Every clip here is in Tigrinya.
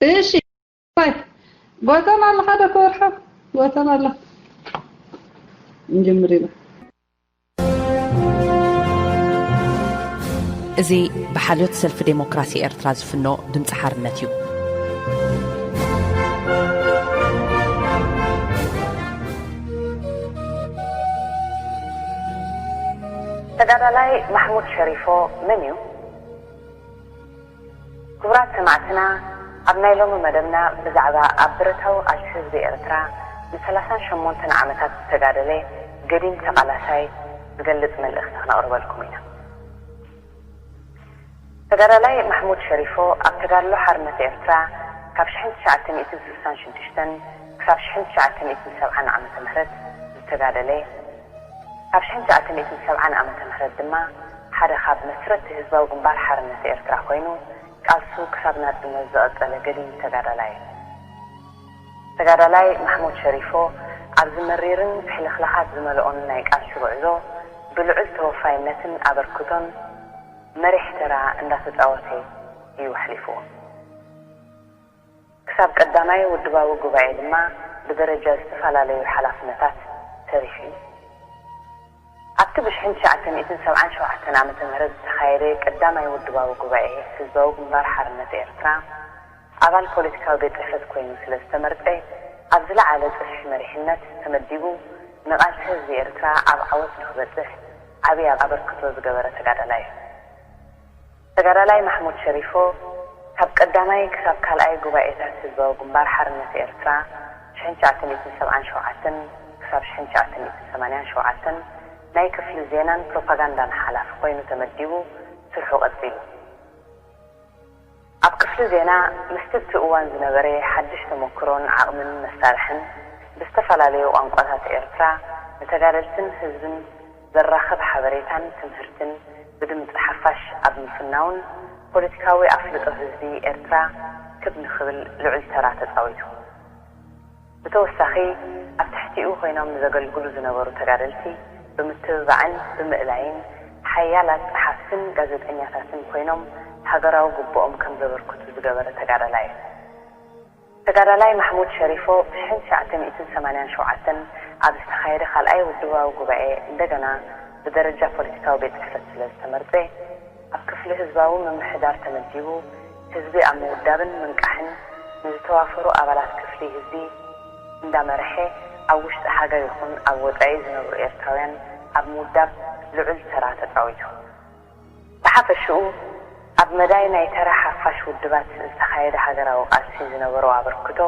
እሺ፣ ባይ። ጎተና ኣለኻ ዶ ክበርሖ? ጎተና ኣለኻ። እንጀምር ኢና። እዚ ብሓልዮት ሰልፊ ዴሞክራሲ ኤርትራ ዝፍኖ ድምፂ ሓርነት እዩ። ተጋዳላይ ማሕሙድ ሸሪፎ መን እዩ? ክቡራት ሰማዕትና፣ ኣብ ናይ ሎሚ መደብና ብዛዕባ ኣብ ብረታዊ ቃልሲ ህዝቢ ኤርትራ ንሰላሳን ሸሞንተን ዓመታት ዝተጋደለ ገዲም ተቓላሳይ ዝገልጽ መልእኽቲ ክነቕርበልኩም ኢና። ተጋዳላይ ማሕሙድ ሸሪፎ ኣብ ተጋድሎ ሓርነት ኤርትራ ካብ ሽሕን ትሽዓተ ሚእትን ስሳን ሽዱሽተን ክሳብ ሽሕን ትሽዓተ ሚእትን ሰብዓን ዓመተ ምህረት ዝተጋደለ፣ ካብ ሽሕን ትሽዓተ ሚእትን ሰብዓን ዓመተ ምህረት ድማ ሓደ ካብ መስረትቲ ህዝባዊ ግንባር ሓርነት ኤርትራ ኮይኑ፣ ቃልሱ ክሳብ ናጽነት ዝቐጸለ ገዲም ተጋዳላይ እዩ። ተጋዳላይ ማሕሙድ ሸሪፎ ኣብዚ መሪርን ሕልኽላኻት ዝመልኦን ናይ ቃልሲ ጉዕዞ ብልዑል ተወፋይነትን ኣበርክቶን መሪሕ ተራ እንዳተጻወተ እዩ ኣሕሊፍዎ። ክሳብ ቀዳማይ ውድባዊ ጉባኤ ድማ ብደረጃ ዝተፈላለዩ ሓላፍነታት ሰሪሑ እዩ። ኣብቲ ብሽሕን ትሽዓተ ሚእትን ሰብዓን ሸውዓተን ዓመተ ምህረት ዝተኻየደ ቀዳማይ ውድባዊ ጉባኤ ህዝባዊ ግንባር ሓርነት ኤርትራ ኣባል ፖለቲካዊ ቤት ጽሕፈት ኮይኑ ስለ ዝተመርጸ፣ ኣብ ዝለዓለ ጽፍሒ መሪሕነት ተመዲቡ ንቓልሲ ህዝቢ ኤርትራ ኣብ ዓወት ንክበጽሕ ዓብዪ ኣበርክቶ ዝገበረ ተጋዳላይ እዩ። ተጋዳላይ ማሕሙድ ሸሪፎ ካብ ቀዳማይ ክሳብ ካልኣይ ጉባኤታት ህዝባዊ ግንባር ሓርነት ኤርትራ ሽሕን ትሽዓተ ሚእትን ሰብዓን ሸውዓተን ክሳብ ሽሕን ትሽዓተ ሚእትን ሰማንያን ሸውዓተን ናይ ክፍሊ ዜናን ፕሮፓጋንዳን ሓላፊ ኮይኑ ተመዲቡ ስርሑ ቀጺሉ። ኣብ ክፍሊ ዜና ምስቲ እቲ እዋን ዝነበረ ሓድሽ ተመክሮን ዓቕምን መሳርሕን ብዝተፈላለዩ ቋንቋታት ኤርትራ ንተጋደልትን ህዝብን ዘራኽብ ሓበሬታን ትምህርትን ብድምጺ ሓፋሽ ኣብ ምፍናውን ፖለቲካዊ ኣፍልጦ ህዝቢ ኤርትራ ክብ ንኽብል ልዑል ተራ ተጻዊቱ። ብተወሳኺ፣ ኣብ ትሕቲኡ ኮይኖም ንዘገልግሉ ዝነበሩ ተጋደልቲ ብምትብባዕን ብምእላይን፣ ሓያላት ጸሓፍትን ጋዜጠኛታትን ኮይኖም ሃገራዊ ግቡኦም ከም ዘበርክቱ ዝገበረ ተጋዳላይ እዩ። ተጋዳላይ ማሕሙድ ሸሪፎ፣ ብሽሕን ትሽዓተ ሚእትን ሰማንያን ሸውዓተን ኣብ ዝተኻየደ ካልኣይ ውድባዊ ጉባኤ እንደገና ብደረጃ ፖለቲካዊ ቤት ጽሕፈት ስለ ዝተመርጸ፣ ኣብ ክፍሊ ህዝባዊ ምምሕዳር ተመዲቡ፣ ህዝቢ ኣብ ምውዳብን ምንቃሕን ንዝተዋፈሩ ኣባላት ክፍሊ ህዝቢ እንዳመርሐ፣ ኣብ ውሽጢ ሃገር ይኹን ኣብ ወጻኢ ዝነብሩ ኤርትራውያን ኣብ ምውዳብ ልዑል ተራ ተጻዊቱ። ብሓፈሽኡ፣ ኣብ መዳይ ናይ ተራ ሓፋሽ ውድባት ዝተኻየደ ሃገራዊ ቃልሲ ዝነበሮ ኣበርክቶ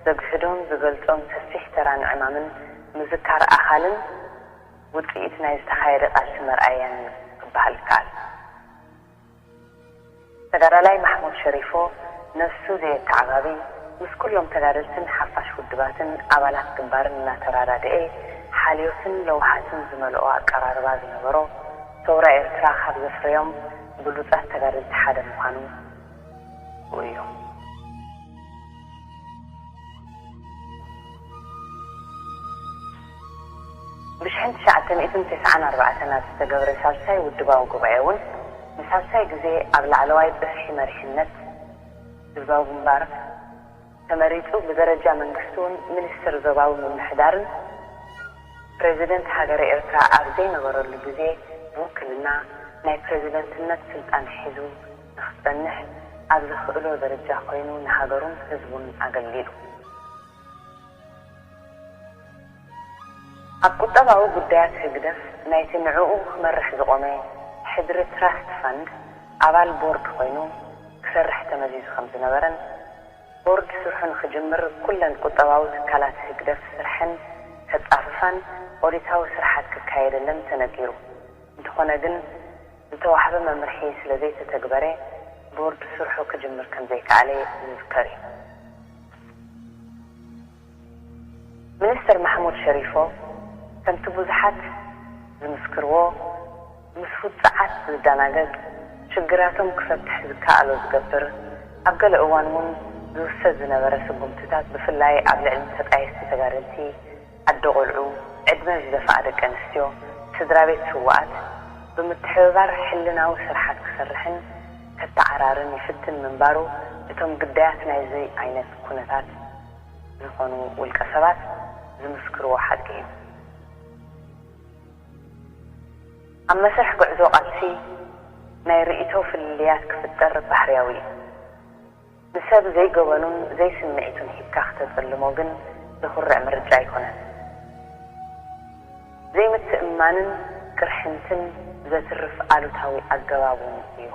ዘግህዶን ዝገልጾን ሰፊሕ ተራን ዕማምን ምዝካር ኣኻልን ውጽኢት ናይ ዝተኻየደ ቃልሲ መርኣያን እዩ ክበሃል ይከኣል። ተጋዳላይ ማሕሙድ ሸሪፎ ነሱ ዘየተዓባቢ፣ ምስ ኩሎም ተጋደልትን ሓፋሽ ውድባትን ኣባላት ግንባርን እናተራዳድኤ፣ ሓልዮትን ለውሃትን ዝመልኦ ኣቀራርባ ዝነበሮ፣ ሰውራ ኤርትራ ካብ ዘፍረዮም ብሉጻት ተጋደልቲ ሓደ ምዃኑ እዩ። ብሽሕን ትሽዓተ ሚእትን ተስዓን ኣርባዕተን ኣብ ዝተገብረ ሳልሳይ ውድባዊ ጉባኤ እውን ንሳልሳይ ግዜ ኣብ ላዕለዋይ ጽፍሒ መሪሕነት ህዝባዊ ግንባር ተመሪጹ፣ ብደረጃ መንግስቲ እውን ሚኒስትር ዞባዊ ምምሕዳርን ፕሬዚደንት ሃገረ ኤርትራ ኣብ ዘይነበረሉ ግዜ ብውክልና ናይ ፕሬዚደንትነት ስልጣን ሒዙ ንክጸንሕ ኣብ ዘኽእሎ ደረጃ ኮይኑ ንሃገሩን ህዝቡን ኣገልጊሉ። ኣብ ቁጠባዊ ጉዳያት ህግደፍ ናይቲ ንዕኡ ክመርሕ ዝቖመ ሕድሪ ትራስት ፋንድ ኣባል ቦርድ ኮይኑ ክሰርሕ ተመዚዙ ከም ዝነበረን፣ ቦርድ ስርሑ ንክጅምር ኩለን ቁጠባዊ ትካላት ህግደፍ ስርሐን ከጻፍፋን ኦዲታዊ ስርሓት ክካየደለን ተነጊሩ። እንተኾነ ግን፣ ዝተዋህበ መምርሒ ስለ ዘይተተግበረ፣ ቦርድ ስርሑ ክጅምር ከም ዘይከኣለ ዝዝከር እዩ። ሚኒስትር ማሕሙድ ሸሪፎ፣ ከምቲ ብዙሓት ዝምስክርዎ፣ ምስ ውጽዓት ዝደናገጽ፣ ሽግራቶም ክፈትሕ ዝከኣሎ ዝገብር፣ ኣብ ገለ እዋን እውን ዝውሰድ ዝነበረ ስጉምትታት፣ ብፍላይ ኣብ ልዕሊ ተጣየስቲ ተጋደልቲ፣ ኣደ ቆልዑ፣ ዕድመ ዝደፍኣ ደቂ ኣንስትዮ፣ ስድራ ቤት ስዉኣት፣ ብምትሕብባር ሕልናዊ ስርሓት ክሰርሕን ተዓራርን ይፍትን ምንባሩ እቶም ግዳያት ናይዚ ዓይነት ኩነታት ዝኾኑ ውልቀ ሰባት ዝምስክርዎ ሓቂ እዩ። ኣብ መስርሕ ጉዕዞ ቃልሲ ናይ ርእይቶ ፍልልያት ክፍጠር ባህርያዊ እዩ። ንሰብ ዘይገበኑን ዘይስምዒቱን ሂብካ ክተጸልሞ ግን ዝኹርዕ ምርጫ ኣይኮነን። ዘይምትእምማንን ቅርሕንትን ዘትርፍ ኣሉታዊ ኣገባብ እውን እዩ።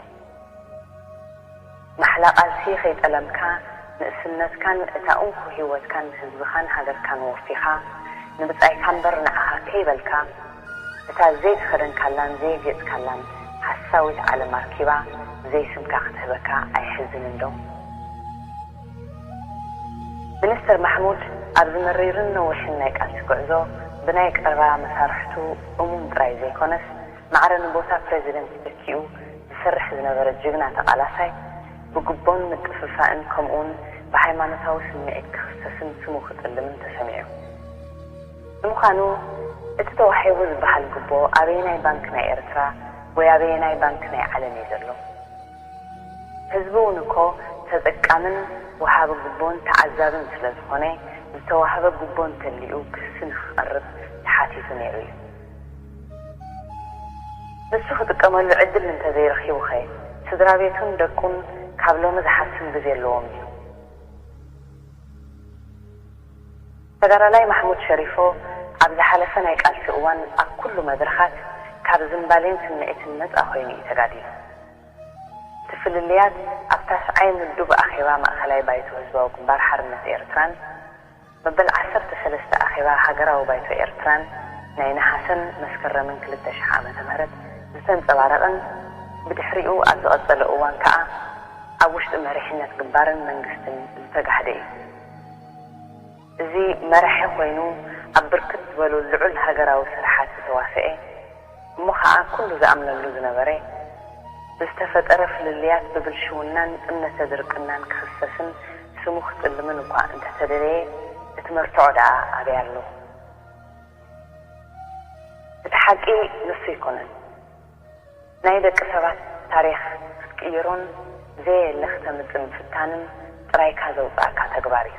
ማሕላ ቃልሲ ከይጠለምካ፣ ንእስነትካን እታ እንኮ ህይወትካን ህዝብኻን ሃገርካን ወፊኻ፣ ንብጻይካ እምበር ንዓኻ ከይበልካ፣ እታ ዘይተኸደንካላን ዘየጌጽካላን ሓሳዊት ዓለም ኣርኪባ ዘይስምካ ክትህበካ ኣይሕዝንን ዶ? ሚኒስተር ማሕሙድ ኣብዚ መሪርን ነዊሕን ናይ ቃልሲ ጉዕዞ ብናይ ቀረባ መሳርሕቱ እሙን ጥራይ ዘይኮነስ፣ ማዕረ ንቦታ ፕረዚደንት ተኪኡ ዝሰርሕ ዝነበረ ጅግና ተቓላሳይ፣ ብጉቦን ምጥፍፋእን ከምኡውን ብሃይማኖታዊ ስምዒት ክኽሰስን ስሙ ክጥልምን ተሰሚዑ። ንምዃኑ፣ እቲ ተዋሒቡ ዝበሃል ጉቦ ኣበየናይ ባንክ ናይ ኤርትራ ወይ ኣበየናይ ባንክ ናይ ዓለም እዩ ዘሎ? ህዝቢ እውን እኮ ተጠቃምን ወሃቢ ጉቦን ተዓዛብን ስለ ዝኾነ፣ ዝተዋህበ ጉቦ እንተሊኡ ክሲ ንኽቐርብ ተሓቲቱ ነይሩ እዩ። ንሱ ክጥቀመሉ ዕድል እንተዘይረኺቡኸ፣ ስድራ ቤቱን ደቁን ካብ ሎሚ ዝሓስም ግዜ ኣለዎም እዩ። ተጋዳላይ ማሕሙድ ሸሪፎ ኣብ ዝሓለፈ ናይ ቃልሲ እዋን ኣብ ኩሉ መድረኻት ካብ ዝንባሌን ስምዒትን ነጻ ኮይኑ እዩ ተጋዲሉ። እቲ ፍልልያት ኣብ ታስዓይ ምዱብ ኣኼባ ማእከላይ ባይቶ ህዝባዊ ግንባር ሓርነት ኤርትራን መበል ዓሰርተ ሰለስተ ኣኼባ ሃገራዊ ባይቶ ኤርትራን ናይ ነሓሰን መስከረምን ክልተ ሽሕ ዓመተ ምህረት ዝተንጸባረቐን ብድሕሪኡ ኣብ ዝቐጸለ እዋን ከኣ ኣብ ውሽጢ መሪሕነት ግንባርን መንግስትን ዝተጋህደ እዩ። እዚ መራሒ ኮይኑ ኣብ ብርክት ዝበሉ ልዑል ሃገራዊ ስራሓት ዝተዋሰኤ እሞ ኸኣ ኩሉ ዝኣምነሉ ዝነበረ ብዝተፈጠረ ፍልልያት ብብልሽውናን እምነተ ድርቅናን ክኽሰስን ስሙ ክጥልምን እኳ እንተተደለየ እቲ መርትዖ ደኣ ኣበይ ኣሎ? እቲ ሓቂ ንሱ ኣይኮነን። ናይ ደቂ ሰባት ታሪኽ ክትቅይሮን ዘየለ ክተምጽእ ምፍታንን ጥራይካ ዘውጽኣካ ተግባር እዩ።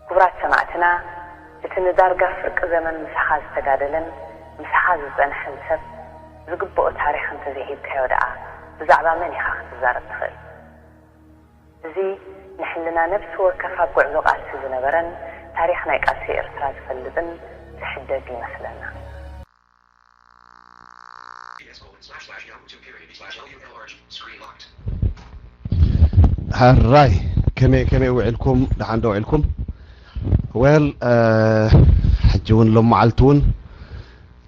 ክቡራት ሰማዕትና፣ እቲ ንዳርጋ ፍርቂ ዘመን ምሳኻ ዝተጋደለን ምሳኻ ዝጸንሐን ሰብ ዝግብኦ ታሪኽ እንተዘይሂብካዮ ደኣ ብዛዕባ መን ኢኻ ክትዛረብ ትኽእል? እዚ ንሕልና ነፍሲ ወከፍ ኣብ ጉዕዞ ቃልሲ ዝነበረን ታሪኽ ናይ ቃልሲ ኤርትራ ዝፈልጥን ዝሕደግ ይመስለና። ሕራይ ከመይ ከመይ ውዒልኩም? ደሓን ዶ ውዒልኩም? Well ሕጂ እውን ሎም መዓልቲ እውን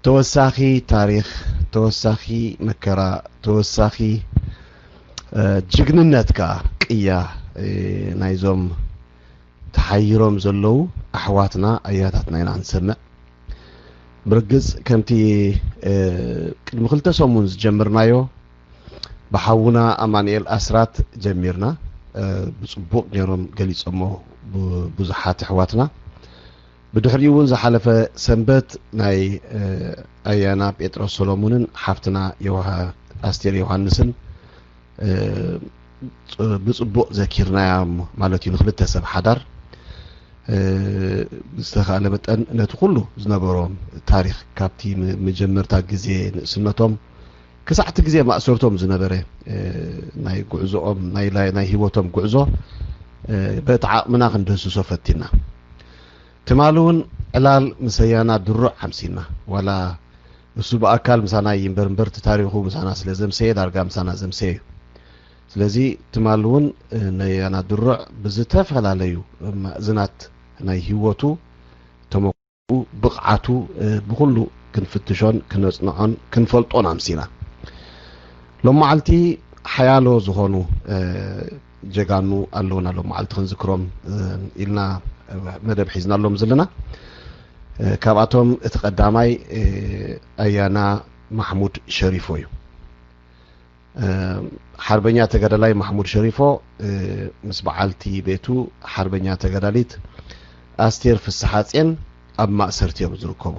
ተወሳኺ ታሪኽ፣ ተወሳኺ መከራ፣ ተወሳኺ ጅግንነት ከኣ ቅያ ናይዞም ተሓይሮም ዘለዉ ኣሕዋትና ኣያታትና ኢና ንሰምዕ። ብርግጽ ከምቲ ቅድሚ ክልተ ሰሙን ዝጀመርናዮ ብሓውና ኣማንኤል ኣስራት ጀሚርና፣ ብጽቡቕ ገይሮም ገሊጾሞ ብዙሓት ኣሕዋትና። ብድሕሪኡ እውን ዝሓለፈ ሰንበት ናይ ኣያና ጴጥሮስ ሰሎሙንን ሓፍትና ኣስቴር ዮሃንስን ብጽቡቕ ዘኪርናዮም ማለት እዩ። ንክልተ ሰብ ሓዳር ብዝተኻእለ መጠን ነቲ ኩሉ ዝነበሮም ታሪኽ ካብቲ መጀመርታ ግዜ ንእስነቶም ክሳዕቲ ግዜ ማእሰርቶም ዝነበረ ናይ ጉዕዞኦም ናይ ህይወቶም ጉዕዞ በቲ ዓቕምና ክንድህስሶ ፈቲና። ትማሊ እውን ዕላል ምስ ኣያና ድሩዕ ኣምሲና። ዋላ እሱ ብኣካል ምሳና ይንበር እምበር እቲ ታሪኹ ምሳና ስለ ዘምሰየ ዳርጋ ምሳና ዘምሰየ እዩ። ስለዚ ትማሊ እውን ነያና ድሩዕ ብዝተፈላለዩ ማእዝናት ናይ ህይወቱ ተመኩ ብቕዓቱ ብኹሉ ክንፍትሾን ክነጽንዖን ክንፈልጦን ኣምሲና። ሎም መዓልቲ ሓያሎ ዝኾኑ ጀጋኑ ኣለውና ሎም መዓልቲ ክንዝክሮም ኢልና መደብ ሒዝናሎም ዘለና። ካብኣቶም እቲ ቀዳማይ ኣያና ማሕሙድ ሸሪፎ እዩ። ሓርበኛ ተጋዳላይ ማሕሙድ ሸሪፎ ምስ በዓልቲ ቤቱ ሓርበኛ ተጋዳሊት ኣስቴር ፍስሓጼን ኣብ ማእሰርቲ እዮም ዝርከቡ።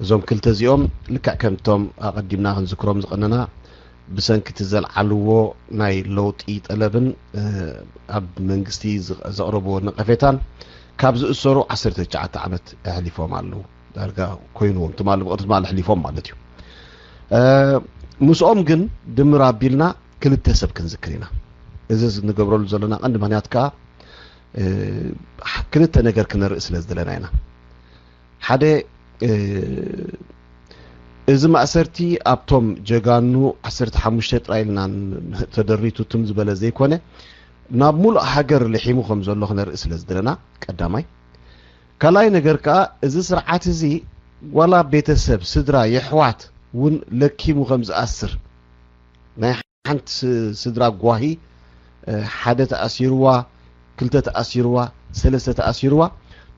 እዞም ክልተ እዚኦም ልክዕ ከምቶም ኣቐዲምና ክንዝክሮም ዝቐነና ብሰንኪ እቲ ዘልዓልዎ ናይ ለውጢ ጠለብን ኣብ መንግስቲ ዘቕረብዎ ነቐፌታን ካብ ዝእሰሩ ዓሰርተ ትሽዓተ ዓመት ኣሕሊፎም ኣለዉ። ዳርጋ ኮይንዎም ትማሊ ብቕድሚ ትማሊ ኣሕሊፎም ማለት እዩ። ምስኦም ግን ድምር ኣቢልና ክልተ ሰብ ክንዝክር ኢና። እዚ ንገብረሉ ዘለና ቀንዲ ምክንያት ከዓ ክልተ ነገር ክነርኢ ስለ ዝደለና ኢና። ሓደ እዚ ማእሰርቲ ኣብቶም ጀጋኑ ዓሰርተ ሓሙሽተ ጥራይ ኢልና ተደሪቱ ትም ዝበለ ዘይኮነ ናብ ሙሉእ ሃገር ልሒሙ ከም ዘሎ ክነርኢ ስለ ዝደለና ቀዳማይ። ካልኣይ ነገር ከዓ እዚ ስርዓት እዚ ዋላ ቤተሰብ፣ ስድራ፣ የሕዋት እውን ለኪሙ ከም ዝኣስር ናይ ሓንቲ ስድራ ጓሂ ሓደ ተኣሲርዋ፣ ክልተ ተኣሲርዋ፣ ሰለስተ ተኣሲርዋ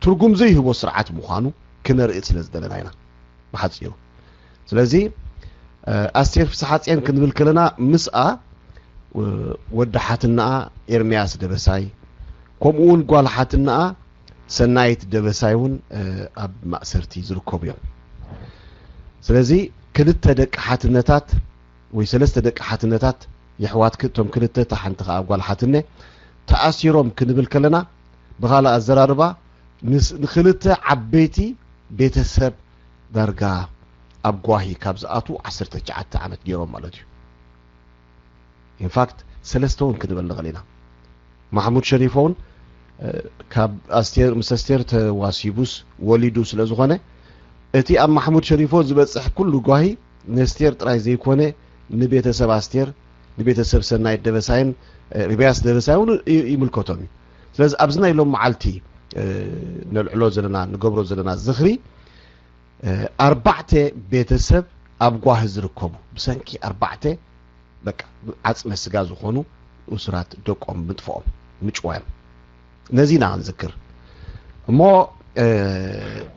ትርጉም ዘይህቦ ስርዓት ምዃኑ ክነርኢ ስለ ዝደለና ኢና ብሓፂሩ። ስለዚ ኣስቴር ፍስሓፅየን ክንብል ከለና ምስኣ ወዲ ሓትናኣ ኤርምያስ ደበሳይ፣ ከምኡ እውን ጓል ሓትናኣ ሰናይት ደበሳይ እውን ኣብ ማእሰርቲ ዝርከቡ እዮም። ስለዚ ክልተ ደቂ ሓትነታት ወይ ሰለስተ ደቂ ሓትነታት የሕዋት ክእቶም ክልተ፣ እታ ሓንቲ ከዓ ጓል ሓትነ ተኣሲሮም ክንብል ከለና ብኻልእ ኣዘራርባ ንክልተ ዓበይቲ ቤተሰብ ዳርጋ ኣብ ጓሂ ካብ ዝኣትዉ ዓሰርተ ትሽዓተ ዓመት ገይሮም ማለት እዩ። ኢንፋክት ሰለስተ እውን ክንብል ንኽእል ኢና። ማሕሙድ ሸሪፎ እውን ካብ ኣስቴር ምስ ኣስቴር ተዋሲቡስ ወሊዱ ስለ ዝኾነ እቲ ኣብ ማሕሙድ ሸሪፎ ዝበፅሕ ኩሉ ጓሂ ነስቴር ጥራይ ዘይኮነ ንቤተሰብ ኣስቴር ንቤተሰብ ሰናይት ደበሳይን ርብያስ ደበሳይ እውን ይምልከቶም እዩ። ስለዚ ኣብዚ ናይ ሎም መዓልቲ ነልዕሎ ዘለና ንገብሮ ዘለና ዝኽሪ ኣርባዕተ ቤተሰብ ኣብ ጓሂ ዝርከቡ ብሰንኪ ኣርባዕተ በቃ ዓፅመ ስጋ ዝኾኑ እሱራት ደቆም ምጥፍኦም ምጭዋዮም ነዚ ኢና ክንዝክር እሞ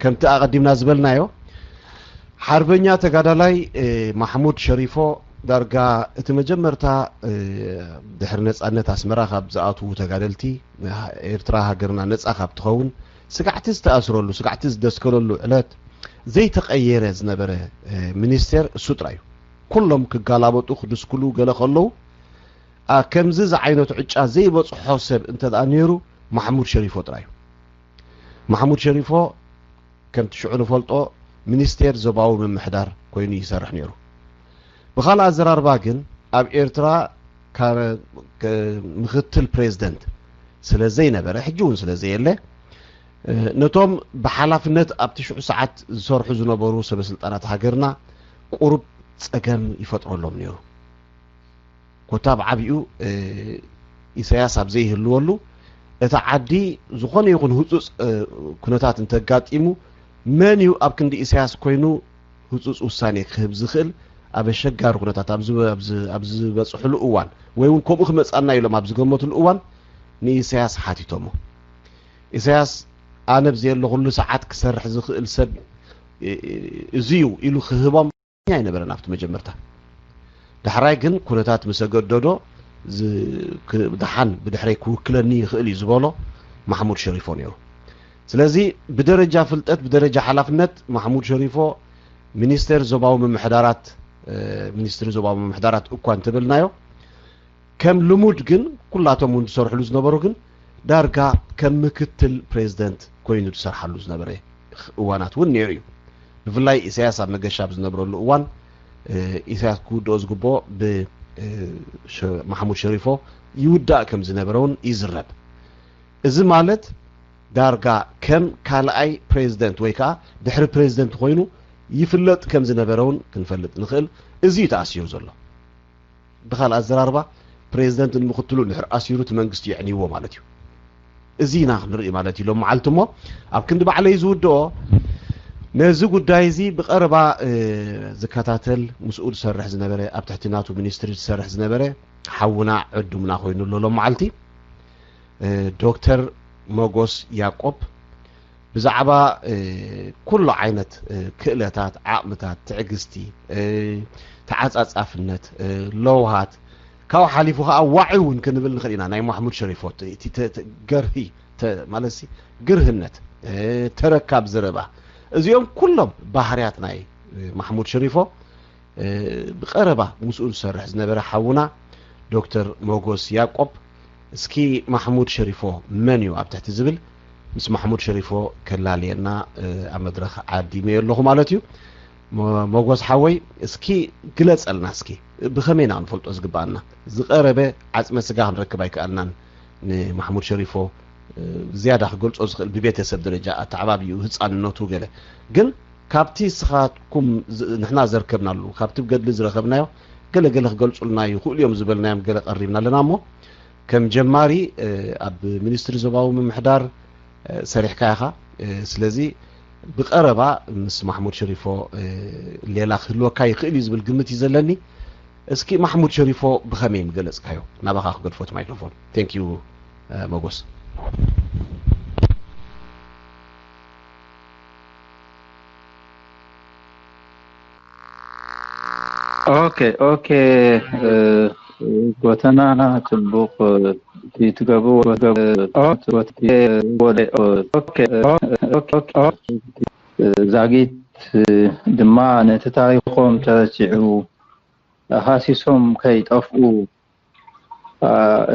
ከምቲ ኣቐዲምና ዝበልናዮ ሓርበኛ ተጋዳላይ ማሕሙድ ሸሪፎ ዳርጋ እቲ መጀመርታ ድሕሪ ነፃነት ኣስመራ ካብ ዝኣትዉ ተጋደልቲ ኤርትራ ሃገርና ነፃ ካብ ትኸውን ስጋዕቲ ዝተኣስረሉ ስጋዕቲ ዝደስከለሉ ዕለት ዘይተቐየረ ዝነበረ ሚኒስቴር እሱ ጥራይ እዩ። ኩሎም ክጋላበጡ ክድስክሉ ገለ ከለዉ ከምዚ ዝዓይነቱ ዕጫ ዘይበፅሖ ሰብ እንተ ነይሩ ማሕሙድ ሸሪፎ ጥራይ እዩ። ማሕሙድ ሸሪፎ ከምቲ ሽዑ ንፈልጦ ሚኒስቴር ዞባዊ ምምሕዳር ኮይኑ ይሰርሕ ነይሩ። ብኻልእ ኣዘራርባ ግን ኣብ ኤርትራ ምክትል ፕሬዚደንት ስለ ዘይነበረ ሕጂ እውን ስለ ዘየለ ነቶም ብሓላፍነት ኣብቲ ሽዑ ሰዓት ዝሰርሑ ዝነበሩ ሰበስልጣናት ሃገርና ቁሩብ ፀገም ይፈጥረሎም ነይሩ። ኮታ ብዓቢኡ ኢሳያስ ኣብ ዘይህልወሉ እታ ዓዲ ዝኾነ ይኹን ህፁፅ ኩነታት እንተጋጢሙ መን እዩ ኣብ ክንዲ ኢሳያስ ኮይኑ ህፁፅ ውሳኔ ክህብ ዝኽእል ኣብ ኣሸጋሪ ኩነታት ኣብ ዝበፅሕሉ እዋን ወይ እውን ከምኡ ክመፃና ኢሎም ኣብ ዝገመትሉ እዋን ንኢሳያስ ሓቲቶሞ። ኢሳያስ ኣነ ብዘየለኹሉ ሰዓት ክሰርሕ ዝኽእል ሰብ እዚ እዩ ኢሉ ክህቦም ኣይነበረን ኣብቲ መጀመርታ። ዳሕራይ ግን ኩነታት ምስ ኣገደዶ ደሓን ብድሕረይ ክውክለኒ ይኽእል እዩ ዝበሎ ማሕሙድ ሸሪፎ ነይሩ። ስለዚ ብደረጃ ፍልጠት ብደረጃ ሓላፍነት ማሕሙድ ሸሪፎ ሚኒስቴር ዞባዊ ምምሕዳራት ሚኒስትሪ ዞባዊ ምምሕዳራት እኳ እንተበልናዮ ከም ልሙድ ግን ኩላቶም እውን ዝሰርሕሉ ዝነበሩ ግን ዳርጋ ከም ምክትል ፕሬዚደንት ኮይኑ ዝሰርሓሉ ዝነበረ እዋናት እውን ነይሩ እዩ። ብፍላይ ኢሳያስ ኣብ መገሻ ኣብ ዝነብረሉ እዋን ኢሳያስ ክውድኦ ዝግብኦ ብማሕሙድ ሸሪፎ ይውዳእ ከም ዝነበረ እውን ይዝረብ። እዚ ማለት ዳርጋ ከም ካልኣይ ፕሬዚደንት ወይ ከዓ ድሕሪ ፕሬዚደንት ኮይኑ ይፍለጥ ከም ዝነበረ እውን ክንፈልጥ ንኽእል። እዚ እዩ ተኣሲሩ ዘሎ። ብኻልእ ኣዘራርባ ፕሬዚደንት ንምኽትሉ እንድሕር ኣሲሩ እቲ መንግስቲ የዕንይዎ ማለት እዩ። እዚ ኢና ክንርኢ ማለት እዩ ሎም መዓልቲ እሞ ኣብ ክንዲ ባዕለይ ዝውድኦ ነዚ ጉዳይ እዚ ብቐረባ ዝከታተል ምስኡ ዝሰርሕ ዝነበረ ኣብ ትሕቲ ናቱ ሚኒስትሪ ዝሰርሕ ዝነበረ ሓውና ዕዱምና ኮይኑ ኣሎ ሎም መዓልቲ ዶክተር መጎስ ያቆብ ብዛዕባ ኩሉ ዓይነት ክእለታት፣ ዓቕምታት፣ ትዕግስቲ፣ ተዓጻጻፍነት፣ ለውሃት ካብኡ ሓሊፉ ከዓ ዋዒ እውን ክንብል ንኽእል ኢና። ናይ ማሕሙድ ሸሪፎ ገርሂ ማለት ግርህነት፣ ተረካብ ዘረባ፣ እዚኦም ኩሎም ባህርያት ናይ ማሕሙድ ሸሪፎ ብቐረባ ምስኡ ዝሰርሕ ዝነበረ ሓውና ዶክተር ሞጎስ ያቆብ፣ እስኪ ማሕሙድ ሸሪፎ መን እዩ ኣብ ትሕቲ ዝብል ምስ ማሕሙድ ሸሪፎ ከላልየና ኣብ መድረኽ ዓዲመዮ ኣለኹ ማለት እዩ። ሞጎስ ሓወይ፣ እስኪ ግለጸልና እስኪ፣ ብኸመይ ኢና ክንፈልጦ ዝግባኣና? ዝቐረበ ዓጽመ ስጋ ክንረክብ ኣይከኣልናን። ንማሕሙድ ሸሪፎ ዝያዳ ክገልጾ ዝኽእል ብቤተሰብ ደረጃ ኣተዓባቢኡ፣ ህጻንነቱ ገለ። ግን ካብቲ ንስኻትኩም ንሕና ዘርከብናሉ፣ ካብቲ ብገድሊ ዝረኸብናዮ ገለ ገለ ክገልጹልና ይኽእሉ እዮም ዝበልናዮም ገለ ቀሪብና ኣለና። እሞ ከም ጀማሪ ኣብ ሚኒስትሪ ዞባዊ ምምሕዳር ሰሪሕካ ኢኻ። ስለዚ ብቐረባ ምስ ማሕሙድ ሸሪፎ ሌላ ክህልወካ ይኽእል እዩ ዝብል ግምት እዩ ዘለኒ። እስኪ ማሕሙድ ሸሪፎ ብኸመይ ምገለጽካዮ? ናባኻ ክገድፎ እቲ ማይክሮፎን። Thank you መጎስ። ኦኬ ኦኬ። ጎተና ጽቡቕ ትገብሩ። ዛጊት ድማ ነቲ ታሪኾም ተረሲዑ ሃሲሶም ከይጠፍኡ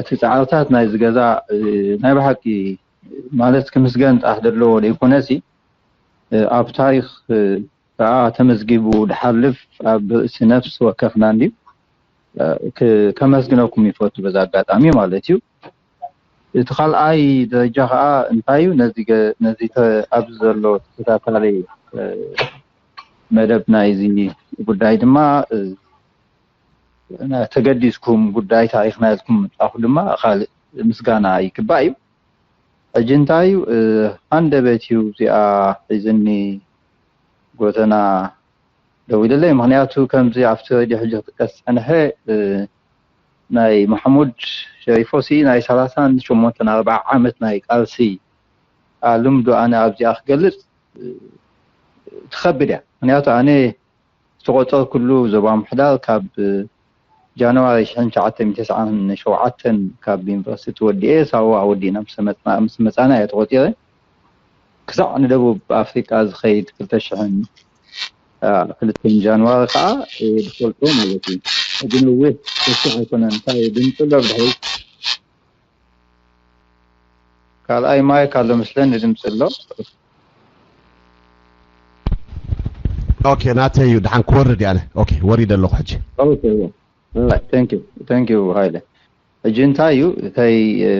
እቲ ፃዕርታት ናይ ዝገዛ ናይ ብሓቂ ማለት ክምስገን ጥራሕ ዘለዎ ዘይኮነሲ ኣብ ታሪኽ ከዓ ተመዝጊቡ ድሓልፍ ኣብ ርእሲ ነፍሲ ወከፍና እንድዩ። ከመስግነኩም ይፈቱ በዛ ኣጋጣሚ ማለት እዩ። እቲ ካልኣይ ደረጃ ከዓ እንታይ እዩ ነዚ ኣብዚ ዘሎ ተከታታሊ መደብ ናይዚ ጉዳይ ድማ ተገዲስኩም ጉዳይ ታሪኽና ኢልኩም ምምፃእኩም ድማ ካልእ ምስጋና ይግባእ እዩ። ሕጂ እንታይ እዩ ሃንደበት እዩ እዚኣ ሒዝኒ ጎተና ደው ኢለለይ። ምክንያቱ ከምዚ ኣብቲ ሬድዮ ሕጂ ክጥቀስ ዝፀንሐ ናይ ማሕሙድ ሸሪፎ ሲ ናይ ሰላሳን ሸሞንተን ኣርባዓ ዓመት ናይ ቃልሲ ልምዱ ኣነ ኣብዚኣ ክገልፅ ትኸብድ እያ። ምክንያቱ ኣነ ዝተቆፀርኩሉ ዞባ ምሕዳር ካብ ጃንዋሪ ሽሕን ትሽዓተ ሚእትን ተስዓን ሸውዓተን ካብ ዩኒቨርሲቲ ወዲኤ ሳዋ ወዲእና ምስ መፃና እየ ተቆፂረ። ክሳዕ ንደቡብ ኣፍሪቃ ዝኸይድ ክልተ ሽሕን ክልተን ጃንዋሪ ከዓ ዝፈልጦ ማለት እዩ። ሕጂ ነዊሕ ተስፋ ኣይኮነን። እንታይ ድምፂ ኣሎ ብድሕሪት? ካልኣይ ማይክ ኣሎ መስለኒ ድምፂ ኣሎ። ኦኬ ናተይ እዩ ድሓን ክወርድ ያለ። ኦኬ ወሪደ ኣለኹ ሕጂ። Thank you ሃይለ። ሕጂ እንታይ እዩ እተይ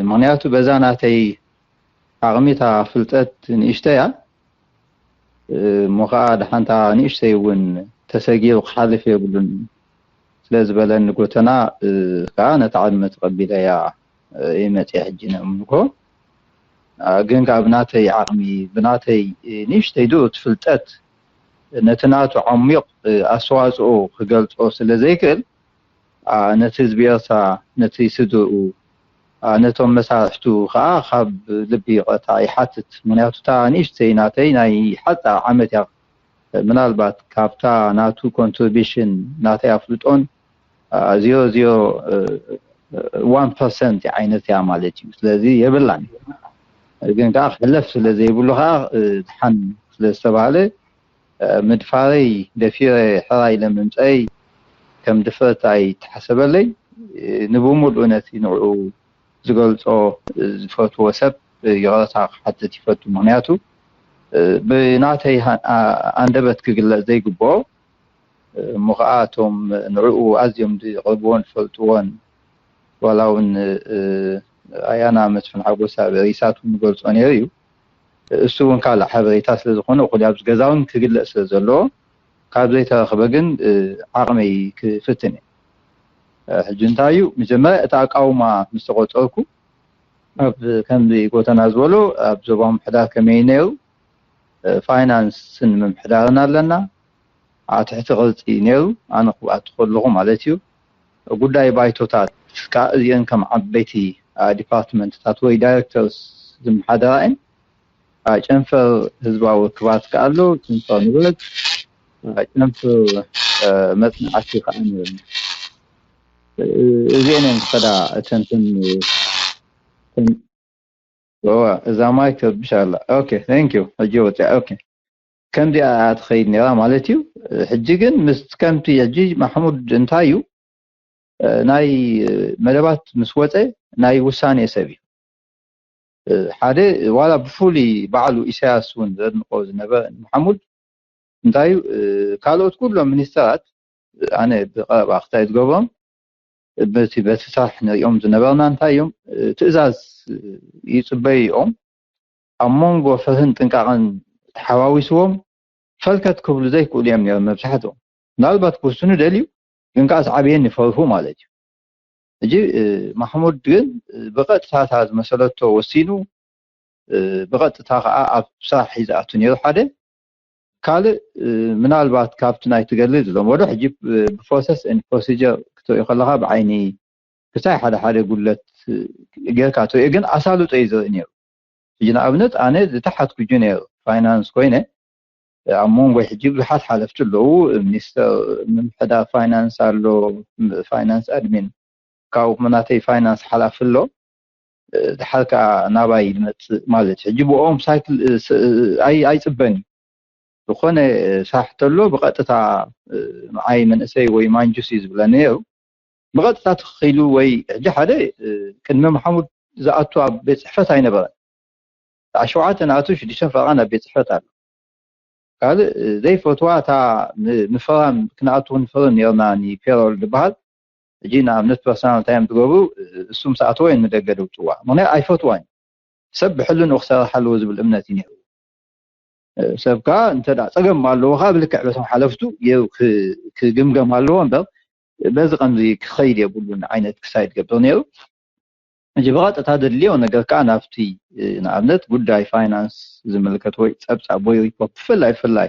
ምክንያቱ በዛ ናተይ ዓቕሚታ ፍልጠት ንእሽተያ እሞ ከዓ ድሓንታ ንእሽተይ እውን ተሰጊሩ ክሓልፍ የብሉን ስለ ዝበለኒ ጎተና ከዓ ነታ ዕድመ ተቐቢለያ እየ መፅየ ሕጂ ነምልኮ ግን ካብ ናተይ ዓቕሚ ብናተይ ንእሽተይ ድኡት ፍልጠት ነቲ ናቱ ዓሚቕ ኣስተዋፅኦ ክገልፆ ስለ ዘይክእል ነቲ ህዝቢ ኤርትራ ነቲ ስድርኡ ነቶም መሳርሕቱ ከዓ ካብ ልቢ ይቕረታ ይሓትት። ምክንያቱ እታ ንእሽተይ ናተይ ናይ ሓፃር ዓመት እያ ምናልባት ካብታ ናቱ ኮንትሪቢሽን ናተይ ኣፍልጦን ዚሮ ዚሮ ዋን ፐርሰንት ዓይነት እያ ማለት እዩ። ስለዚ የብላን ግን ከዓ ክሕለፍ ስለ ዘይብሉ ከዓ ድሓን ስለ ዝተባሃለ ምድፋረይ ደፊረ ሕራይ ለምምፀይ ከም ድፍረት ኣይተሓሰበለይ። ንብሙሉእ ነቲ ንዕኡ ዝገልፆ ዝፈትዎ ሰብ ይቕረታ ክሓትት ይፈቱ። ምክንያቱ ብናተይ ኣንደበት ክግለፅ ዘይግብኦ እሞ ከዓ እቶም ንዕኡ ኣዝዮም ዝቕርብዎን ዝፈልጥዎን ዋላ እውን ኣያና መስፍን ሓጎስ ኣብ ሪሳት እውን ይገልፆ ነይሩ እዩ። እሱ እውን ካልእ ሓበሬታ ስለ ዝኾነ እኹል ኣብዚ ገዛ እውን ክግለፅ ስለ ዘለዎ ካብ ዘይተረኽበ ግን ዓቕመይ ክፍትን እየ። ሕጂ እንታይ እዩ መጀመርያ እቲ ኣቃውማ ምስ ተቆፀርኩ ኣብ ከምዚ ጎተና ዝበሎ ኣብ ዞባ ምሕዳር ከመይ ነይሩ ፋይናንስን ምምሕዳርን ኣለና ትሕቲ ቅርፂ ነይሩ ኣነ ክብኣቱ ከለኹ ማለት እዩ። ጉዳይ ባይቶታት ከዓ እዚአን ከም ዓበይቲ ዲፓርትመንትታት ወይ ዳይሬክተርስ ዝመሓደራ እየን። ጨንፈር ህዝባዊ ርክባት ከዓ ኣሎ፣ ጨንፈር ንብረት፣ ጨንፈር መፅናዕቲ ከዓ ነይሩ። እዚአን እየን ዝኸዳ እተንትን እዛ ማይክ ትረብሽ ኣላ። ኦኬ ቴንክ ዩ ሕጂ ወፅያ። ኦኬ ከምዚኣ እያ ትኸይድ ነይራ ማለት እዩ። ሕጂ ግን ምስ ከምቲ ሕጂ ማሕሙድ እንታይ እዩ፣ ናይ መደባት ምስ ወፀ ናይ ውሳኔ ሰብ እዩ። ሓደ ዋላ ብፍሉይ ባዕሉ ኢሳያስ እውን ዘድንቆ ዝነበረ ማሕሙድ እንታይ እዩ፣ ካልኦት ኩሎም ሚኒስተራት ኣነ ብቐረባ ክታይ ዝገብሮም በቲ በቲ ሳሕ ንሪኦም ዝነበርና እንታይ እዮም፣ ትእዛዝ ይፅበዩ እዮም። ኣብ መንጎ ፍርህን ጥንቃቕን ተሓዋዊስዎም ፈልከት ክብሉ ዘይክእሉ እዮም ነይሮም መብዛሕትኦም። ምናልባት ክውስኑ ደልዩ ግን ከኣ ዝዓበየን ይፈርሁ ማለት እዩ። ሕጂ ማሕሙድ ግን ብቐጥታ እታ ዝመሰለቶ ወሲኑ፣ ብቐጥታ ከዓ ኣብ ስራሕ እዩ ዝኣቱ ነይሩ ሓደ። ካልእ ምናልባት ካብቲ ናይ ትገድሊ ዝለመዶ ሕጂ ብፕሮሰስ ፕሮሲጀር ክትሪኦ ከለካ ብዓይኒ ክሳይ ሓደ ሓደ ጉድለት ጌርካ ትሪኦ፣ ግን ኣሳልጦ እዩ ዝርኢ ነይሩ። ሕጂ ንኣብነት ኣነ ዝተሓትኩ ጁኒየር ፋይናንስ ኮይነ ኣብ መንጎይ ሕጂ ብዙሓት ሓለፍቲ ኣለዉ። ሚኒስተር ምምሕዳር ፋይናንስ ኣሎ፣ ፋይናንስ ኣድሚን ካብኡ ናተይ ፋይናንስ ሓላፊ ኣሎ። ድሓር ከዓ ናባይ ይመፅእ ማለት እዩ። ሕጂ ብኦም ሳይክል ኣይፅበን እዩ። ዝኾነ ሳሕ ተሎ ብቐጥታ ንዓይ መንእሰይ ወይ ማንጁስ እዩ ዝብለኒ ነይሩ። ብቐጥታ ትኽኢሉ ወይ ሕጂ ሓደ ቅድሚ ማሕሙድ ዝኣቱ ኣብ ቤት ፅሕፈት ኣይነበረን። ሸውዓተ ንኣቱ ሽዱሽተ ፈረቓ ናብ ቤት ፅሕፈት ኣሎ። ካልእ ዘይፈትዋ እታ ምፍራም ክንኣቱ ክንፍርም ነርና ንፔሮል ዝበሃል። ሕጂ ንኣብነት ፐርሰናል እንታይ እዮም ትገብሩ? እሱ ምስ ኣተወ እዮም ንደገ ደውፅዋ። ምክንያቱ ኣይፈትዋን። ሰብ ብሕልንኡ ክሰርሕ ኣለዎ ዝብል እምነት እዩ ነይሩ። ሰብ ከዓ እንተ ጸገም ኣለዎ ከዓ ብልክዕ በቶም ሓለፍቱ ክግምገም ኣለዎ እምበር በዚ ከምዚ ክኸይድ የብሉን ዓይነት ክሳይድ ገብር ነይሩ። ሕጂ ብቐጥታ ዘድልዮ ነገር ከዓ ናብቲ ንኣብነት ጉዳይ ፋይናንስ ዝምልከት ወይ ጸብጻብ ወይ ሪፖርት ብፍላይ ብፍላይ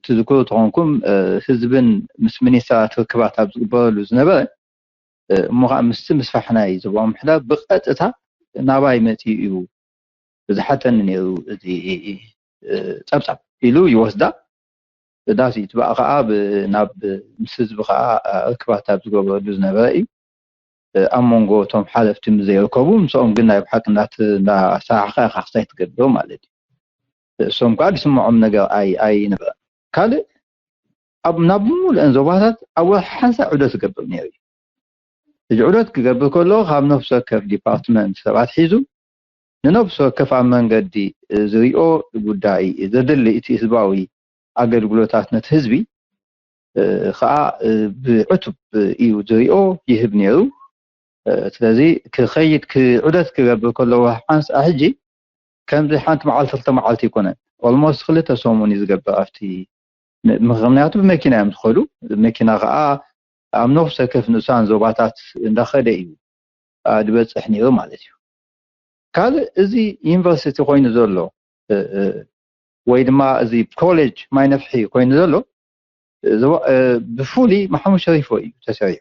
ትዝክሩ ተኾንኩም ህዝብን ምስ ሚኒስተራት ርክባት ኣብ ዝግበረሉ ዝነበረ እሞ ከዓ ምስቲ ምስፋሕ ናይ ዞባዊ ምሕዳር ብቐጥታ ናባይ መፂኡ እዩ ዝሓተኒ ነይሩ እቲ ፀብፃብ ኢሉ ይወስዳ። ዳስ እቲ በኣ ከዓ ናብ ምስ ህዝቢ ከዓ ርክባት ኣብ ዝገበረሉ ዝነበረ እዩ። ኣብ መንጎ እቶም ሓለፍቲ ምስ ዘይርከቡ ምስኦም ግን ናይ ብሓቂ እንዳሰራሕካ ኢካ ክሳይ ትገብር ማለት እዩ። እሶም ከዓ ዝስምዖም ነገር ኣይነበረን። ካልእ ናብ ብምሉአን ዞባታት ኣብ ወርሒ ሓንሳእ ዑደት ይገብር ነይሩ እዩ። እዚ ዑደት ክገብር ከሎ ካብ ነፍሲ ወከፍ ዲፓርትመንት ሰባት ሒዙ ንነፍሲ ወከፍ ኣብ መንገዲ ዝሪኦ ጉዳይ ዘድሊ እቲ ህዝባዊ ኣገልግሎታት ነቲ ህዝቢ ከዓ ብዕቱብ እዩ ዝሪኦ ይህብ ነይሩ። ስለዚ ክኸይድ ዑደት ክገብር ከሎ ሓንሳ ሕጂ ከምዚ ሓንቲ መዓልቲ ክልተ መዓልቲ ኣይኮነን፣ ኦልሞስት ክልተ ሰሙን እዩ ዝገብር ኣብቲ ምክንያቱ ብመኪና እዮም ዝኸዱ። መኪና ከዓ ኣብ ነፍሲ ወከፍ ንኡሳን ዞባታት እንዳኸደ እዩ ዝበፅሕ ነይሩ ማለት እዩ። ካልእ እዚ ዩኒቨርሲቲ ኮይኑ ዘሎ ወይ ድማ እዚ ኮሌጅ ማይ ነፍሒ ኮይኑ ዘሎ ብፍሉይ ማሕሙድ ሸሪፎ እዩ ተሰሪሑ።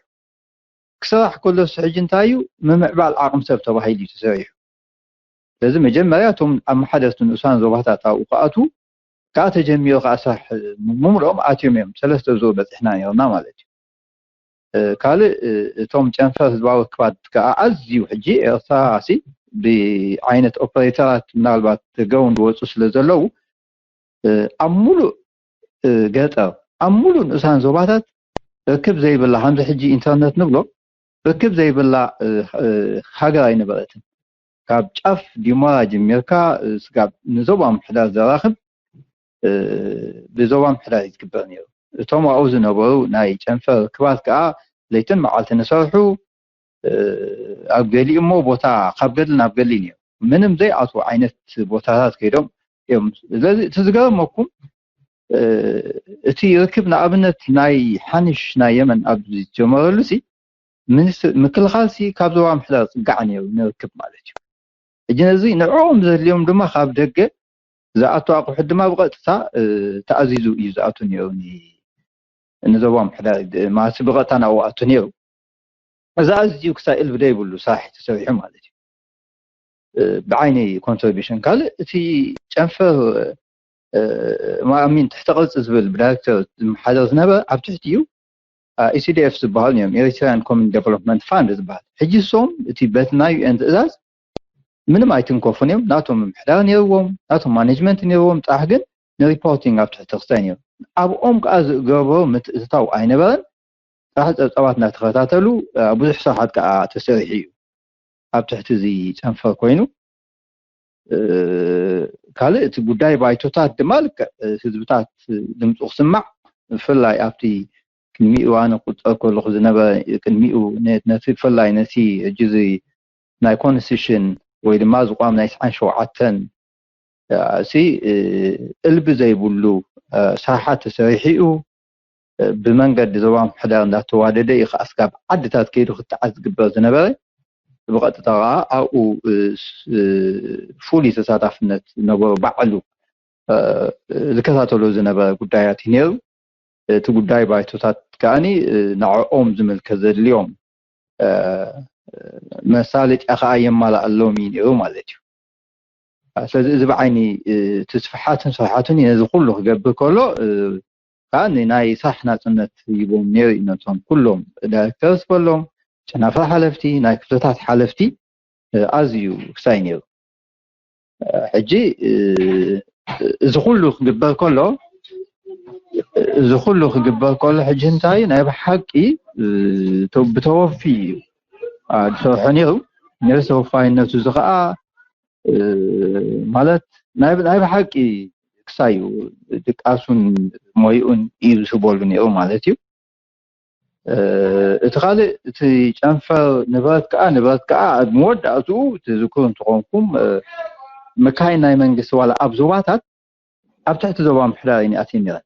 ክስራሕ ከሎ እሱ ሕጂ እንታይ እዩ ምምዕባል ዓቕሚ ሰብ ተባሂሉ እዩ ተሰሪሑ። ስለዚ መጀመርያ እቶም ኣመሓደርቲ ንኡሳን ዞባታት ኣብኡ ክኣትዉ ከዓ ተጀሚሩ ከዓ ስራሕ ምምልኦም ኣትዮም እዮም ሰለስተ ዙር በፂሕና ነርና ማለት እዩ። ካልእ እቶም ጨንፈር ህዝባዊ ክባት ከዓ ኣዝዩ ሕጂ ኤርትራ ሲ ብዓይነት ኦፐሬተራት ምናልባት ገውን ዝወፁ ስለ ዘለዉ ኣብ ሙሉእ ገጠር ኣብ ሙሉእ ንኡሳን ዞባታት ርክብ ዘይብላ ከምዚ ሕጂ ኢንተርነት ንብሎ ርክብ ዘይብላ ሃገር ኣይነበረትን። ካብ ጫፍ ዲሞራ ጀሚርካ ስጋብ ንዞባ ምሕዳር ዘራኽብ ብዞባ ምሕዳር እዩ ዝግበር ነይሩ። እቶም ኣብኡ ዝነበሩ ናይ ጨንፈር ክባት ከዓ ለይትን መዓልትን ይሰርሑ። ኣብ ገሊኡ እሞ ቦታ ካብ ገድሊ ናብ ገድሊ ነይሩ ምንም ዘይኣትዉ ዓይነት ቦታታት ከይዶም እዮም። ስለዚ እቲ ዝገረመኩም እቲ ርክብ ንኣብነት ናይ ሓንሽ ናይ የመን ኣብ ዝጀመረሉ ሲ ምክልኻል ሲ ካብ ዞባ ምሕዳር ፅጋዕ ነይሩ ንርክብ ማለት እዩ። ሕጂ ነዚ ንዕኦም ዘድልዮም ድማ ካብ ደገ ዝኣቱ ኣቑሑት ድማ ብቐጥታ ተኣዚዙ እዩ ዝኣቱ ነይሩ ንዞባ ምሕዳር ማለት ብቐጥታ ናብኡ ኣቱ ነይሩ። እዚ ኣዝዩ ክሳይ እልቢ ዘይብሉ ስራሕ ተሰሪሑ ማለት እዩ። ብዓይኒ ኮንትሪቢሽን ካልእ እቲ ጨንፈር ማእሚን ትሕተ ቅርፂ ዝብል ብዳይሬክተር ዝመሓደር ዝነበረ ኣብ ትሕቲ እዩ ኢሲዲኤፍ ዝበሃሉ እዮም ኤሪትራያን ኮሚን ዴቨሎፕመንት ፋንድ ዝበሃል ሕጂ እሶም እቲ በቲ ናይ ዩኤን ትእዛዝ ምንም ኣይትንከፉን እዮም ናቶም ምምሕዳር ነይርዎም ናቶም ማኔጅመንት ነይርዎም ጥራሕ ግን ንሪፖርቲንግ ኣብ ትሕቲ ክስታይ ነይሩ። ኣብኦም ከዓ ዝገብሮ ምትእትታው ኣይነበረን። ጥራሕ ፀብፃባት እናተኸታተሉ ብዙሕ ስራሓት ከዓ ተሰሪሑ እዩ። ኣብ ትሕቲ እዚ ጨንፈር ኮይኑ ካልእ እቲ ጉዳይ ባይቶታት ድማ ልክዕ ህዝብታት ድምፁ ክስማዕ ብፍላይ ኣብቲ ቅድሚኡ ኣነ ክቁፀር ከለኹ ዝነበረ ቅድሚኡ ነቲ ብፍላይ ነቲ ሕጂ ናይ ኮንስቲቱሽን ወይ ድማ ዝቋም ናይ ስዓን ሸውዓተን እሲ እልቢ ዘይብሉ ስራሓት ተሰሪሑ እዩ። ብመንገዲ ዞባ ምሕዳር እንዳተዋደደ እዩ ከዓ ስጋብ ዓድታት ከይዱ ክትዓዝ ዝግበር ዝነበረ ብቐጥታ ከዓ ኣብኡ ፍሉይ ተሳታፍነት ዝነበሩ ባዕሉ ዝከታተሎ ዝነበረ ጉዳያት እዩ ነይሩ። እቲ ጉዳይ ባይቶታት ከዓኒ ንዕኦም ዝምልከት ዘድልዮም መሳለጥያ ከዓ የማላኣሎም እዩ ነይሩ ማለት እዩ። ስለዚ እዚ ብዓይኒ እቲ ስፍሓትን ስፍሓቱን ነዚ ኩሉ ክገብር ከሎ ከዓ ናይ ስራሕ ናፅነት ይቦም ነይሩ እዩ ነቶም ኩሎም ዳይሬክተርስ በሎም ጨናፍር ሓለፍቲ ናይ ክፍልታት ሓለፍቲ ኣዝዩ ክሳይ ነይሩ። ሕጂ እዚ ኩሉ ክግበር ከሎ እዚ ኩሉ ክግበር ከሎ ሕጂ እንታይ ናይ ብሓቂ ብተወፊ እዩ ዝሰርሖ ነይሩ። ነዚ ተወፋይነቱ እዚ ከዓ ማለት ናይ ብሓቂ ክሳዩ ድቃሱን ሞይኡን እዩ ዝህበሉ ነይሩ ማለት እዩ። እቲ ካልእ እቲ ጨንፈር ንብረት ከዓ ንብረት ከዓ ኣብ መወዳእትኡ ትዝክሩ እንትኾንኩም መካይን ናይ መንግስቲ ዋላ ኣብ ዞባታት ኣብ ትሕቲ ዞባ ምሕዳር እየን ኣትየን ነይረን።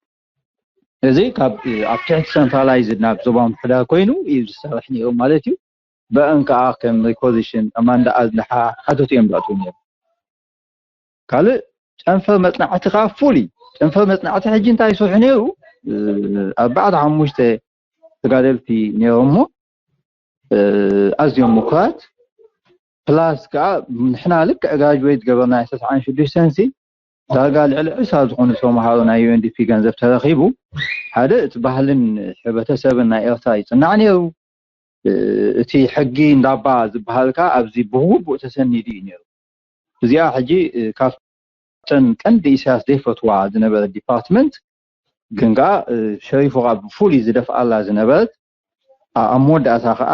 እዚ ካብ ኣብ ትሕቲ ሰንትራላይዝድ ናብ ዞባ ምሕዳር ኮይኑ እዩ ዝሰርሕ ነይሩ ማለት እዩ። ብአን ከዓ ከም ሪኮዚሽን ኣማንዳ ኣዝልሓ ሓተቱ እዮም ዘእትዉ ነይሩ። ካልእ ጨንፈር መፅናዕቲ ከዓ ፍሉይ ጨንፈር መፅናዕቲ ሕጂ እንታይ ይሰርሑ ነይሩ? ኣርባዕተ ሓሙሽተ ተጋደልቲ ነይሮም እሞ ኣዝዮም ምኩራት ፕላስ ከዓ ንሕና ልክዕ ግራጅዌት ገበርና ተስዓን ሽዱሽተን ሲ ዳርጋ ልዕሊ ዕስራ ዝኾኑ ተምሃሮ ናይ ዩ ኤን ዲ ፒ ገንዘብ ተረኺቡ ሓደ እቲ ባህልን ሕብረተሰብን ናይ ኤርትራ ይፅናዕ ነይሩ። እቲ ሕጊ እንዳባ ዝበሃል ከዓ ኣብዚ ብግቡእ ተሰኒዱ እዩ ነይሩ። እዚኣ ሕጂ ካብተን ቀንዲ ኢሳያስ ዘይፈትዋ ዝነበረ ዲፓርትመንት ግን ከዓ ሸሪፉ ከዓ ብፍሉይ ዝደፍኣላ ዝነበረት ኣብ መወዳእታ ከዓ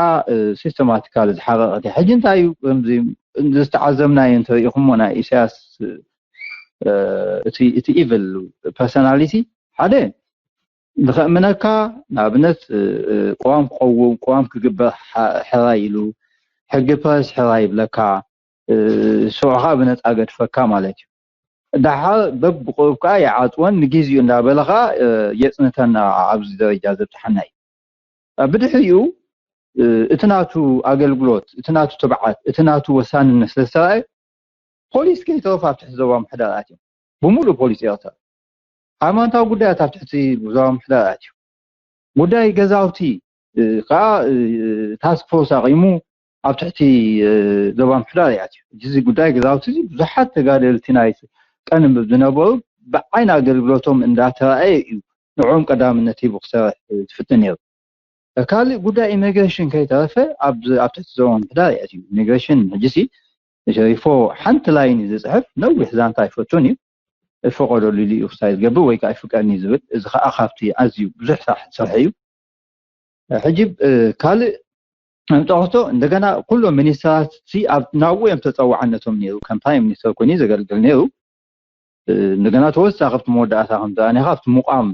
ሲስተማቲካሊ ዝሓረቐት እያ። ሕጂ እንታይ እዩ ዝተዓዘብናዮ እንተሪኢኹሞ ናይ ኢሳያስ እቲ ኢቭል ፐርሶናሊቲ ሓደ ንኸእምነካ ንኣብነት ቅዋም ክቐውም ቅዋም ክግበር ሕራይ ኢሉ ሕጊ ፕረስ ሕራይ ይብለካ ስርዕኻ ብነፃ ገድፈካ ማለት እዩ። ደሓር በብቁሩብ ከዓ ይዓፅወን ንግዜኡ እንዳበለ ከዓ የፅንተና ኣብዚ ደረጃ ዘብፅሓና እዩ። ብድሕሪኡ እቲ ናቱ ኣገልግሎት እቲ ናቱ ትብዓት እቲ ናቱ ወሳንነት ስለዝተረኣየ ፖሊስ ከይተረፉ ኣብ ትሕቲ ዞባ ምሕዳር ኣትዮም ብምሉእ ፖሊስ ኤርትራ ሃይማኖታዊ ጉዳያት ኣብ ትሕቲ ዞባ ምሕዳር ኣትዩ ጉዳይ ገዛውቲ ከዓ ታስክ ፎርስ ኣቂሙ ኣብ ትሕቲ ዞባ ምሕዳር ይኣትዩ። እዚ ጉዳይ ገዛውቲ እዚ ብዙሓት ተጋደልቲ ናይ ቀደም ዝነበሩ ብዓይኒ ኣገልግሎቶም እንዳተራእየ እዩ ንዕኦም ቀዳምነት ሂቡ ክሰርሕ ዝፍትን ነይሩ። ካልእ ጉዳይ ኢሚግሬሽን ከይተረፈ ኣብ ትሕቲ ዞባ ምሕዳር ይኣትዩ። ኢሚግሬሽን ሕጂሲ ሸሪፎ ሓንቲ ላይን እዩ ዝፅሕፍ፣ ነዊሕ ዛንታ ኣይፈቱን እዩ። እፈቀደሉ ኢሉ እዩ ክሳይ ዝገብር ወይ ከዓ ይፍቀድኒ ዝብል። እዚ ከዓ ካብቲ ኣዝዩ ብዙሕ ስራሕ ዝሰርሐ እዩ። ሕጂ ካልእ ምጠቅሶ እንደገና ኩሎም ሚኒስተራት ናብኡ እዮም ተፀዋዕነቶም ነይሩ። ከም ፕራይም ሚኒስተር ኮይኑ ዘገልግል ነይሩ። እንደገና ተወሳኺ ኣብቲ መወዳእታ ከም ዝረኣናዮ ካብቲ ምቋም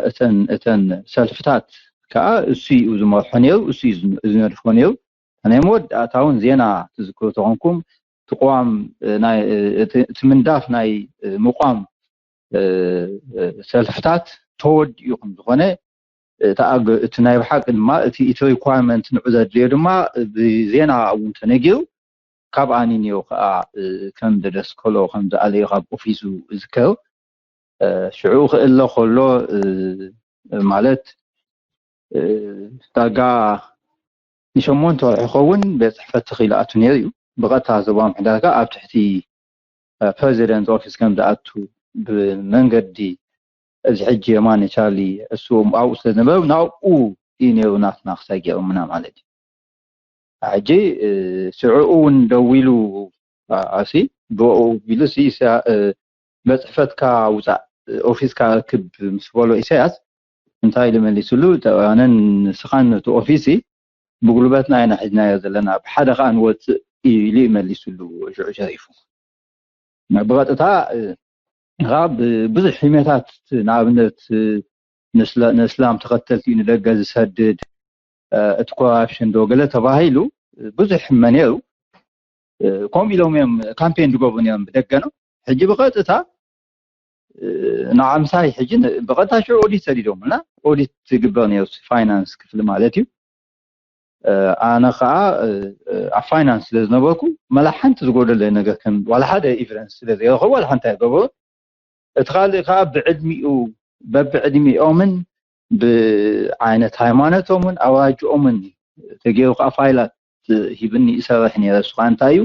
እተን እተን ሰልፍታት ከዓ እሱ እዩ ዝመርሖ ነይሩ፣ እሱ እዩ ዝነድፎ ነይሩ። ናይ መወዳእታ እውን ዜና ትዝክሩ ተኾንኩም እቲ ቅዋም እቲ ምንዳፍ ናይ ምቋም ሰልፍታት ተወዲኡ ከም ዝኾነ እቲ ናይ ብሓቂ ድማ እቲ እቲ ሪኳርመንት ንዑ ዘድልዮ ድማ ብዜና እውን ተነጊሩ ካብ ኣኒኒዮ ከዓ ከም ደደስከሎ ከም ዝኣለዮ ካብ ኦፊሱ እዝከር ሽዑ ክእለ ከሎ ማለት ዳጋ ንሸሞንተ ወርሒ ክኸውን ቤት ፅሕፈት ተኺሉ ኣቱ ነይሩ እዩ። ብቐጥታ ዞባ ምሕዳር ከዓ ኣብ ትሕቲ ፕሬዚደንት ኦፊስ ከም ዝኣቱ ብመንገዲ እዚ ሕጂ የማነ ቻርሊ እሱ ኣብኡ ስለ ዝነበሩ ናብኡ እዩ ነይሩ ናትና ክሳይ ገይሮምና ማለት እዩ። ሕጂ ሽዑኡ እውን ደዊሉ ኣሲ ብኡ ቢሉ ቤት ጽሕፈትካ ውጻእ፣ ኦፊስካ ርክብ ምስ በሎ ኢሳያስ እንታይ ኢሉ መሊስሉ? ኣነን ንስኻን ነቲ ኦፊስ ብጉልበትና ኢና ሒዝናዮ ዘለና፣ ብሓደ ከኣ ንወጽእ ኢሉ እዩ መሊስሉ ሽዑ ሸሪፉ። ብቐጥታ ካብ ብዙሕ ሒመታት፣ ንኣብነት ንእስላም ተኸተልቲ ንደገ ዝሰድድ፣ እቲ ኮራፕሽን ዶ ገለ ተባሂሉ ብዙሕ ሕመ ነይሩ። ከምኡ ኢሎም እዮም ካምፔን ዝገብሩ ነይሮም ብደገ ነው። ሕጂ ብቐጥታ ንዓምሳይ ሕጂ ብቐጥታ ሽዑ ኦዲት ሰዲዶም እና ኦዲት ትግበር ነይሩ ፋይናንስ ክፍሊ ማለት እዩ። ኣነ ከዓ ኣብ ፋይናንስ ስለ ዝነበርኩ መላ ሓንቲ ዝጎደለ ነገር ከም ዋላ ሓደ ኤቪደንስ ስለ ዘይረኸቡ ዋላ ሓንቲ ኣይገበሩ። እቲ ካልእ ከዓ ብዕድሚኡ በብዕድሚኦምን ብዓይነት ሃይማኖቶምን ኣውራጅኦምን ተገይሩ ከዓ ፋይላት ሂብኒ ይሰርሕ ነይረ። እሱ ከዓ እንታይ እዩ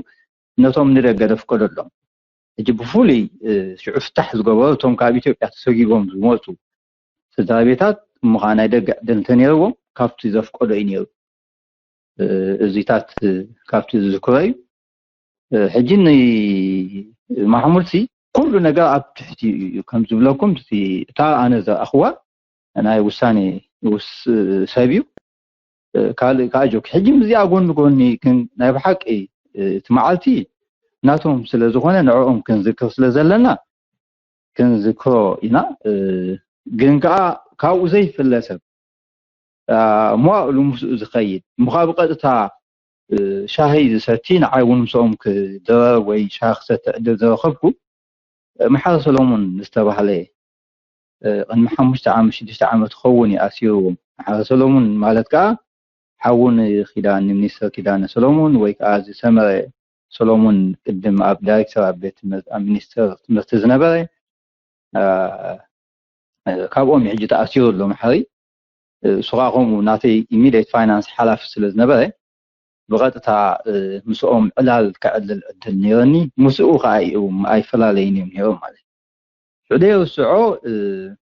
ነቶም ንደገ ደፍቀደሎም። ሕጂ ብፍሉይ ሽዑ ፍታሕ ዝገበሩ እቶም ካብ ኢትዮጵያ ተሰጊጎም ዝመፁ ስድራ ቤታት እሞ ከዓ ናይ ደገ ዕድል እንተነይርዎም ካብቲ ዘፍቀዶ እዩ ነይሩ። እዚታት ካብቲ ዝዝክሮ እዩ። ሕጂ ንማሕሙድ ሲ ኩሉ ነገር ኣብ ትሕቲ እዩ ከም ዝብለኩም እታ ኣነ ዝረኣኽዋ ናይ ውሳኔ ውስ ሰብ እዩ። ካልእ ከዓ ጆክ ሕጂ ምስዚኣ ጎኒ ጎኒ ናይ ብሓቂ እቲ መዓልቲ ናቶም ስለ ዝኾነ ንዕኦም ክንዝክር ስለ ዘለና ክንዝክሮ ኢና። ግን ከዓ ካብኡ ዘይፍለ ሰብ መዋእሉ ምስኡ ዝኸይድ ምዃ ብቐጥታ ሻሂ ዝሰቲ ንዓይ እውን ምስኦም ክድረር ወይ ሻሂ ክሰቲ ዕድል ዝረኸብኩ መሓሪ ሰሎሙን ዝተባህለ ቅድሚ ሓሙሽተ ዓመት ሽዱሽተ ዓመት ክኸውን እዩ ኣሲርዎም። መሓሪ ሰሎሙን ማለት ከዓ ሓውን ኪዳን ሚኒስተር ኪዳነ ሰሎሙን ወይ ከዓ እዚ ሰመረ ሰሎሙን ቅድም ኣብ ዳይሬክተር ኣብ ቤት ትምህርቲ ኣብ ሚኒስተር ትምህርቲ ዝነበረ ካብኦም ሕጂ ተኣሲሩ ኣሎ መሓሪ። እሱ ከዓ ከምኡ ናተይ ኢሚዲየት ፋይናንስ ሓላፊ ስለ ዝነበረ ብቐጥታ ምስኦም ዕላል ከዕልል ዕድል ነይረኒ። ምስኡ ከዓ እዩ ኣይፈላለይን እዮም ነይሮም ማለት እዩ። ሽዑ ደይርስዖ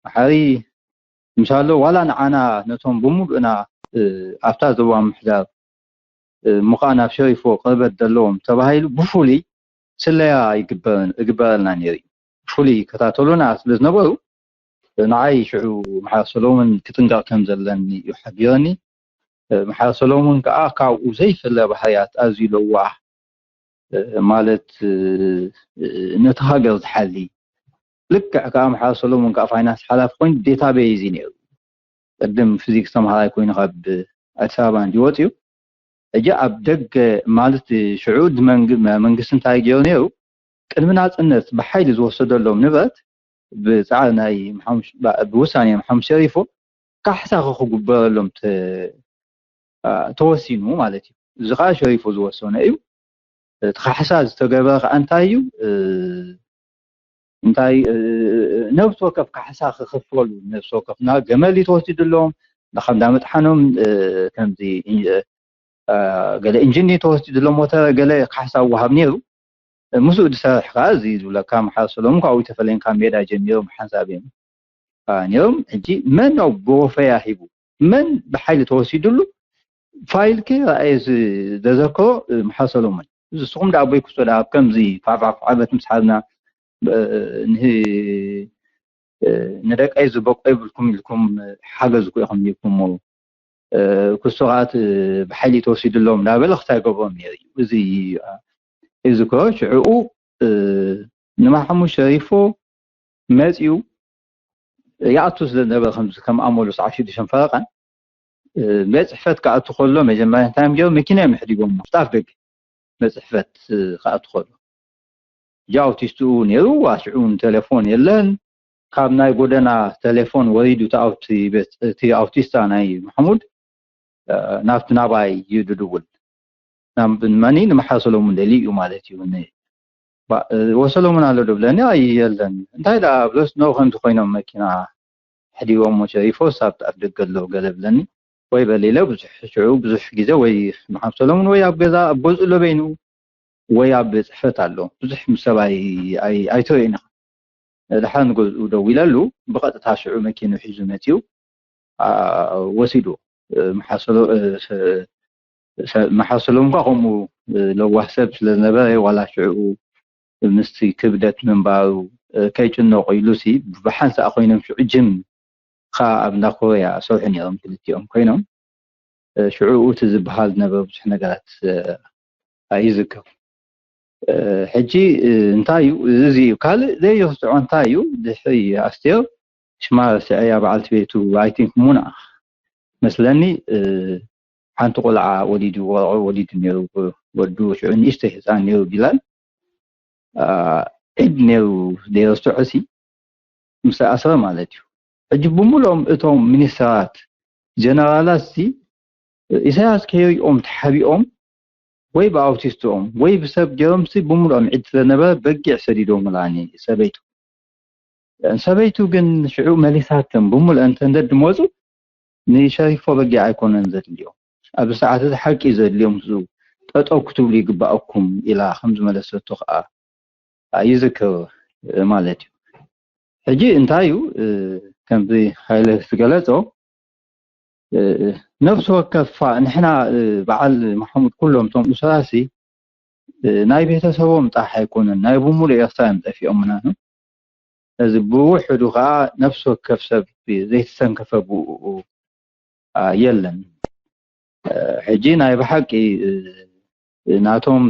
መሓሪ ምሻሎ ዋላ ንዓና ነቶም ብምሉእና ኣብታ ዞባ ምሕዳር ምዃን ኣብ ሸሪፎ ቅርበት ዘለዎም ተባሂሉ ብፍሉይ ስለያ ይግበረልና ነይሩ እዩ። ብፍሉይ ይከታተሉና ስለ ዝነበሩ ንዓይ ሽዑ መሓር ሰሎሙን ክጥንቀቕ ከም ዘለኒ እዩ ሓቢረኒ። መሓር ሰሎሙን ከዓ ካብኡ ዘይፍለ ባህርያት ኣዝዩ ለዋህ ማለት ነቲ ሃገር ዝሓሊ ልክዕ ከዓ መሓር ሰሎሙን ከዓ ፋይናንስ ሓላፊ ኮይኑ ዴታቤዝ እዩ ነይሩ። ቅድም ፊዚክስ ተምሃራይ ኮይኑ ካብ ኣዲስ ኣበባ እንዲ ወፅዩ ሕጂ ኣብ ደገ ማለት ሽዑ መንግስቲ እንታይ ገይሩ ነይሩ ቅድሚ ናፅነት ብሓይሊ ዝወሰደሎም ንብረት ብፃዕሪ ናይ ብውሳኔ ሓሙስ ሸሪፎ ካሕሳ ክግበረሎም ተወሲኑ ማለት እዩ። እዚ ከዓ ሸሪፎ ዝወሰነ እዩ። እቲ ካሕሳ ዝተገበረ ከዓ እንታይ እዩ? እንታይ ነብሲ ወከፍ ካሕሳ ክኽፈሉ ነብሲ ወከፍ ና ገመል ተወሲድሎም ናኸም እንዳመጥሓኖም ከምዚ ገለ እንጂኒ ተወሲድሎም ወተ ገለ ካሕሳ ወሃብ ነይሩ። ምስኡ ዝሰርሕ ከዓ እዚ ዝብለካ መሓር ሰሎሙን ካብኡ ተፈለዮም ካብ ሜዳ ጀሚሮም ሓንሳብ እዮም ነይሮም። ሕጂ መን ነው ብወፈያ ሂቡ መን ብሓይሊ ተወሲድሉ ፋይል ከ ርኣየ ዘዘክሮ መሓር ሰሎሙን ንስኹም ዳ ኣቦይ ክስቶ ዳ ኣብ ከምዚ ፋዕፋዕ ዓበት ምስ ሓዝና ንደቀይ ዝበቆ ይብልኩም ኢልኩም ሓገዝ እኮ ኢኹም ሂብኩሞ ክስቶኻት ብሓይሊ ተወሲድሎም እንዳበለ ክታይ ገብሮም ነይሩ እዩ። እዚ እዚ ኮ ሽዕኡ ንማሕሙድ ሸሪፎ መፂኡ ይኣቱ ስለ ዝነበረ ከምዚ ከም ኣመሉ ሰዓት ሽዱሽተ ፈረቓን ቤት ፅሕፈት ክኣቱ ከሎ መጀመርያ እንታይ እዮም ገይሮም መኪና እዮም ኣሕዲጎም ስጣፍ ደገ ቤት ፅሕፈት ክኣቱ ከሎ ሕጂ ኣውቲስትኡ ነይሩ ሽዑ ቴሌፎን የለን ካብ ናይ ጎደና ቴሌፎን ወሪዱ እቲ ኣውቲስታ ናይ ማሕሙድ ናብቲ ናባይ እዩ ዝድውል መኒ ንመሓር ሰሎሙን ደሊ እዩ ማለት እዩ ወሰሎሙን ኣሎ ዶ ብለኒ ኣይ የለን እንታይ ደኣ ብለስ ኖ ከምዚ ኮይኖም መኪና ሕዲቦሞ ሸሪፎ ሳብ ኣፍ ደገ ኣሎ ገለ ብለኒ ወይ በሊለ ብዙሕ ሽዑ ብዙሕ ግዜ ወይ መሓር ሰሎሙን ወይ ኣብ ገዛ ኣብ ገዝኡ ኣሎ በይኑ ወይ ኣብ ጽሕፈት ኣሎ ብዙሕ ምስ ሰብ ኣይተወይና ድሓር ንገዝኡ ደው ኢለሉ ብቐጥታ ሽዑ መኪኑ ሒዙ መፅዩ ወሲዱ መሓሰሎም ኳ ከምኡ ለዋህ ሰብ ስለዝነበረ ዋላ ሽዕኡ ምስቲ ክብደት ምንባሩ ከይጭነቑ ኢሉ ሲ ብሓንሳእ ኮይኖም ሽዑ ጅም ካ ኣብ እንዳ ኮርያ ሰርሑ ነይሮም ክልቲኦም ኮይኖም። ሽዑ እቲ ዝበሃል ዝነበረ ብዙሕ ነገራት ይዝከር። ሕጂ እንታይ እዩ እዚ እዩ ካልእ ዘይርስዖ እንታይ እዩ? ድሕሪ ኣስቴር ሽማ ስዕያ በዓልቲ ቤቱ፣ I think ሙና መስለኒ፣ ሓንቲ ቆልዓ ወሊዱ፣ ቆልዑ ወሊዱ ነይሩ። ወዱ ሽዑ ንእሽተይ ህፃን ነይሩ ቢላል። ዒድ ነይሩ ዘይርስዖ ሲ ምስ ኣስረ ማለት እዩ። ሕጂ ብምሉኦም እቶም ሚኒስተራት፣ ጀነራላት ሲ ኢሳያስ ከይሪኦም ተሓቢኦም ወይ ብኣውቲስትኦም ወይ ብሰብ ገይሮም ሲ ብምሉኦም ዒድ ስለነበረ በጊዕ ሰዲዶምላ ሰበይቱ። ሰበይቱ ግን ሽዑ መሊሳቶም ብምሉኦም እንተንደድመፁ ንሸሪፎ በጊዕ ኣይኮነን ዘድልዮም። ኣብዚ ሰዓት እዚ ሓቂ እዩ ዘድልዮም፣ ጠጠው ክትብሉ ይግባኣኩም ኢላ ከም ዝመለሰቶ ከዓ ይዝክር ማለት እዩ። ሕጂ እንታይ እዩ ከምዚ ሃይለ ዝገለጾ ነፍሲ ወከፋ ንሕና በዓል ማሕሙድ ኩሎም እቶም እሱራሲ ናይ ቤተሰቦም ጣሕ ኣይኮነን፣ ናይ ብምሉእ ኤርትራ እዮም ጠፊኦምና። እዚ ብውሕዱ ከዓ ነፍሲ ወከፍ ሰብ ዘይተሰንከፈ ብኡ የለን። ሕጂ ናይ ብሓቂ ናቶም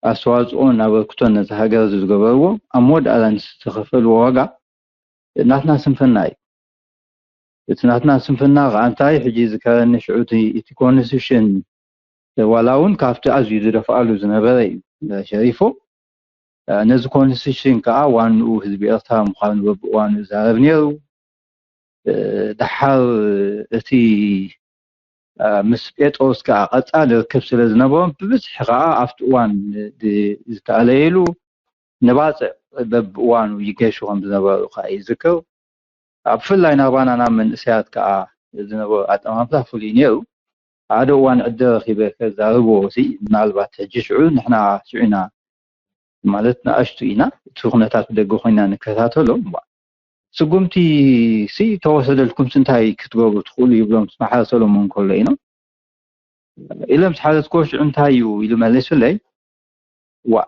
ኣስተዋፅኦን ኣበርክቶን ነዚ ሃገር እዚ ዝገበርዎ ኣብ መወዳእታ ዝተኸፈልዎ ዋጋ ናትና ስንፍና እዩ። እቲ ናትና ስንፍና ከዓ እንታይ ሕጂ ዝከረኒ ሽዑ እቲ ኮንስቲቱሽን ዋላ እውን ካብቲ ኣዝዩ ዝደፍኣሉ ዝነበረ እዩ ሸሪፎ። ነዚ ኮንስቲቱሽን ከዓ ዋንኡ ህዝቢ ኤርትራ ምዃኑ በብእዋኑ ይዛረብ ነይሩ። ደሓር እቲ ምስ ጴጥሮስ ከዓ ቀፃሊ ርክብ ስለ ዝነበሮም ብብዝሒ ከዓ ኣብቲ እዋን ዝተኣለየሉ ንባፅዕ በብእዋኑ ይገሹ ከም ዝነበሩ ከዓ ይዝክር። ኣብ ብፍላይ ናባና ናብ መንእሰያት ከዓ ዝነበሩ ኣጠማምታ ፍሉይ ነይሩ። ሓደ እዋን ዕድል ረኺበ ከዛርቦ ሲ ምናልባት ሕጂ ሽዑ ንሕና ሽዑ ኢና ማለት ንኣሽቱ ኢና እቲ ኩነታት ብደገ ኮይና ንከታተሎ እምበኣር ስጉምቲ ሲ ተወሰደልኩም ሲ እንታይ ክትገብሩ ትኽእሉ ይብሎም ምስ መሓረ ሰሎሞን ከሎ ኢና ኢሎም ዝሓዘትኮ ሽዑ እንታይ እዩ ኢሉ መሊሱለይ ዋ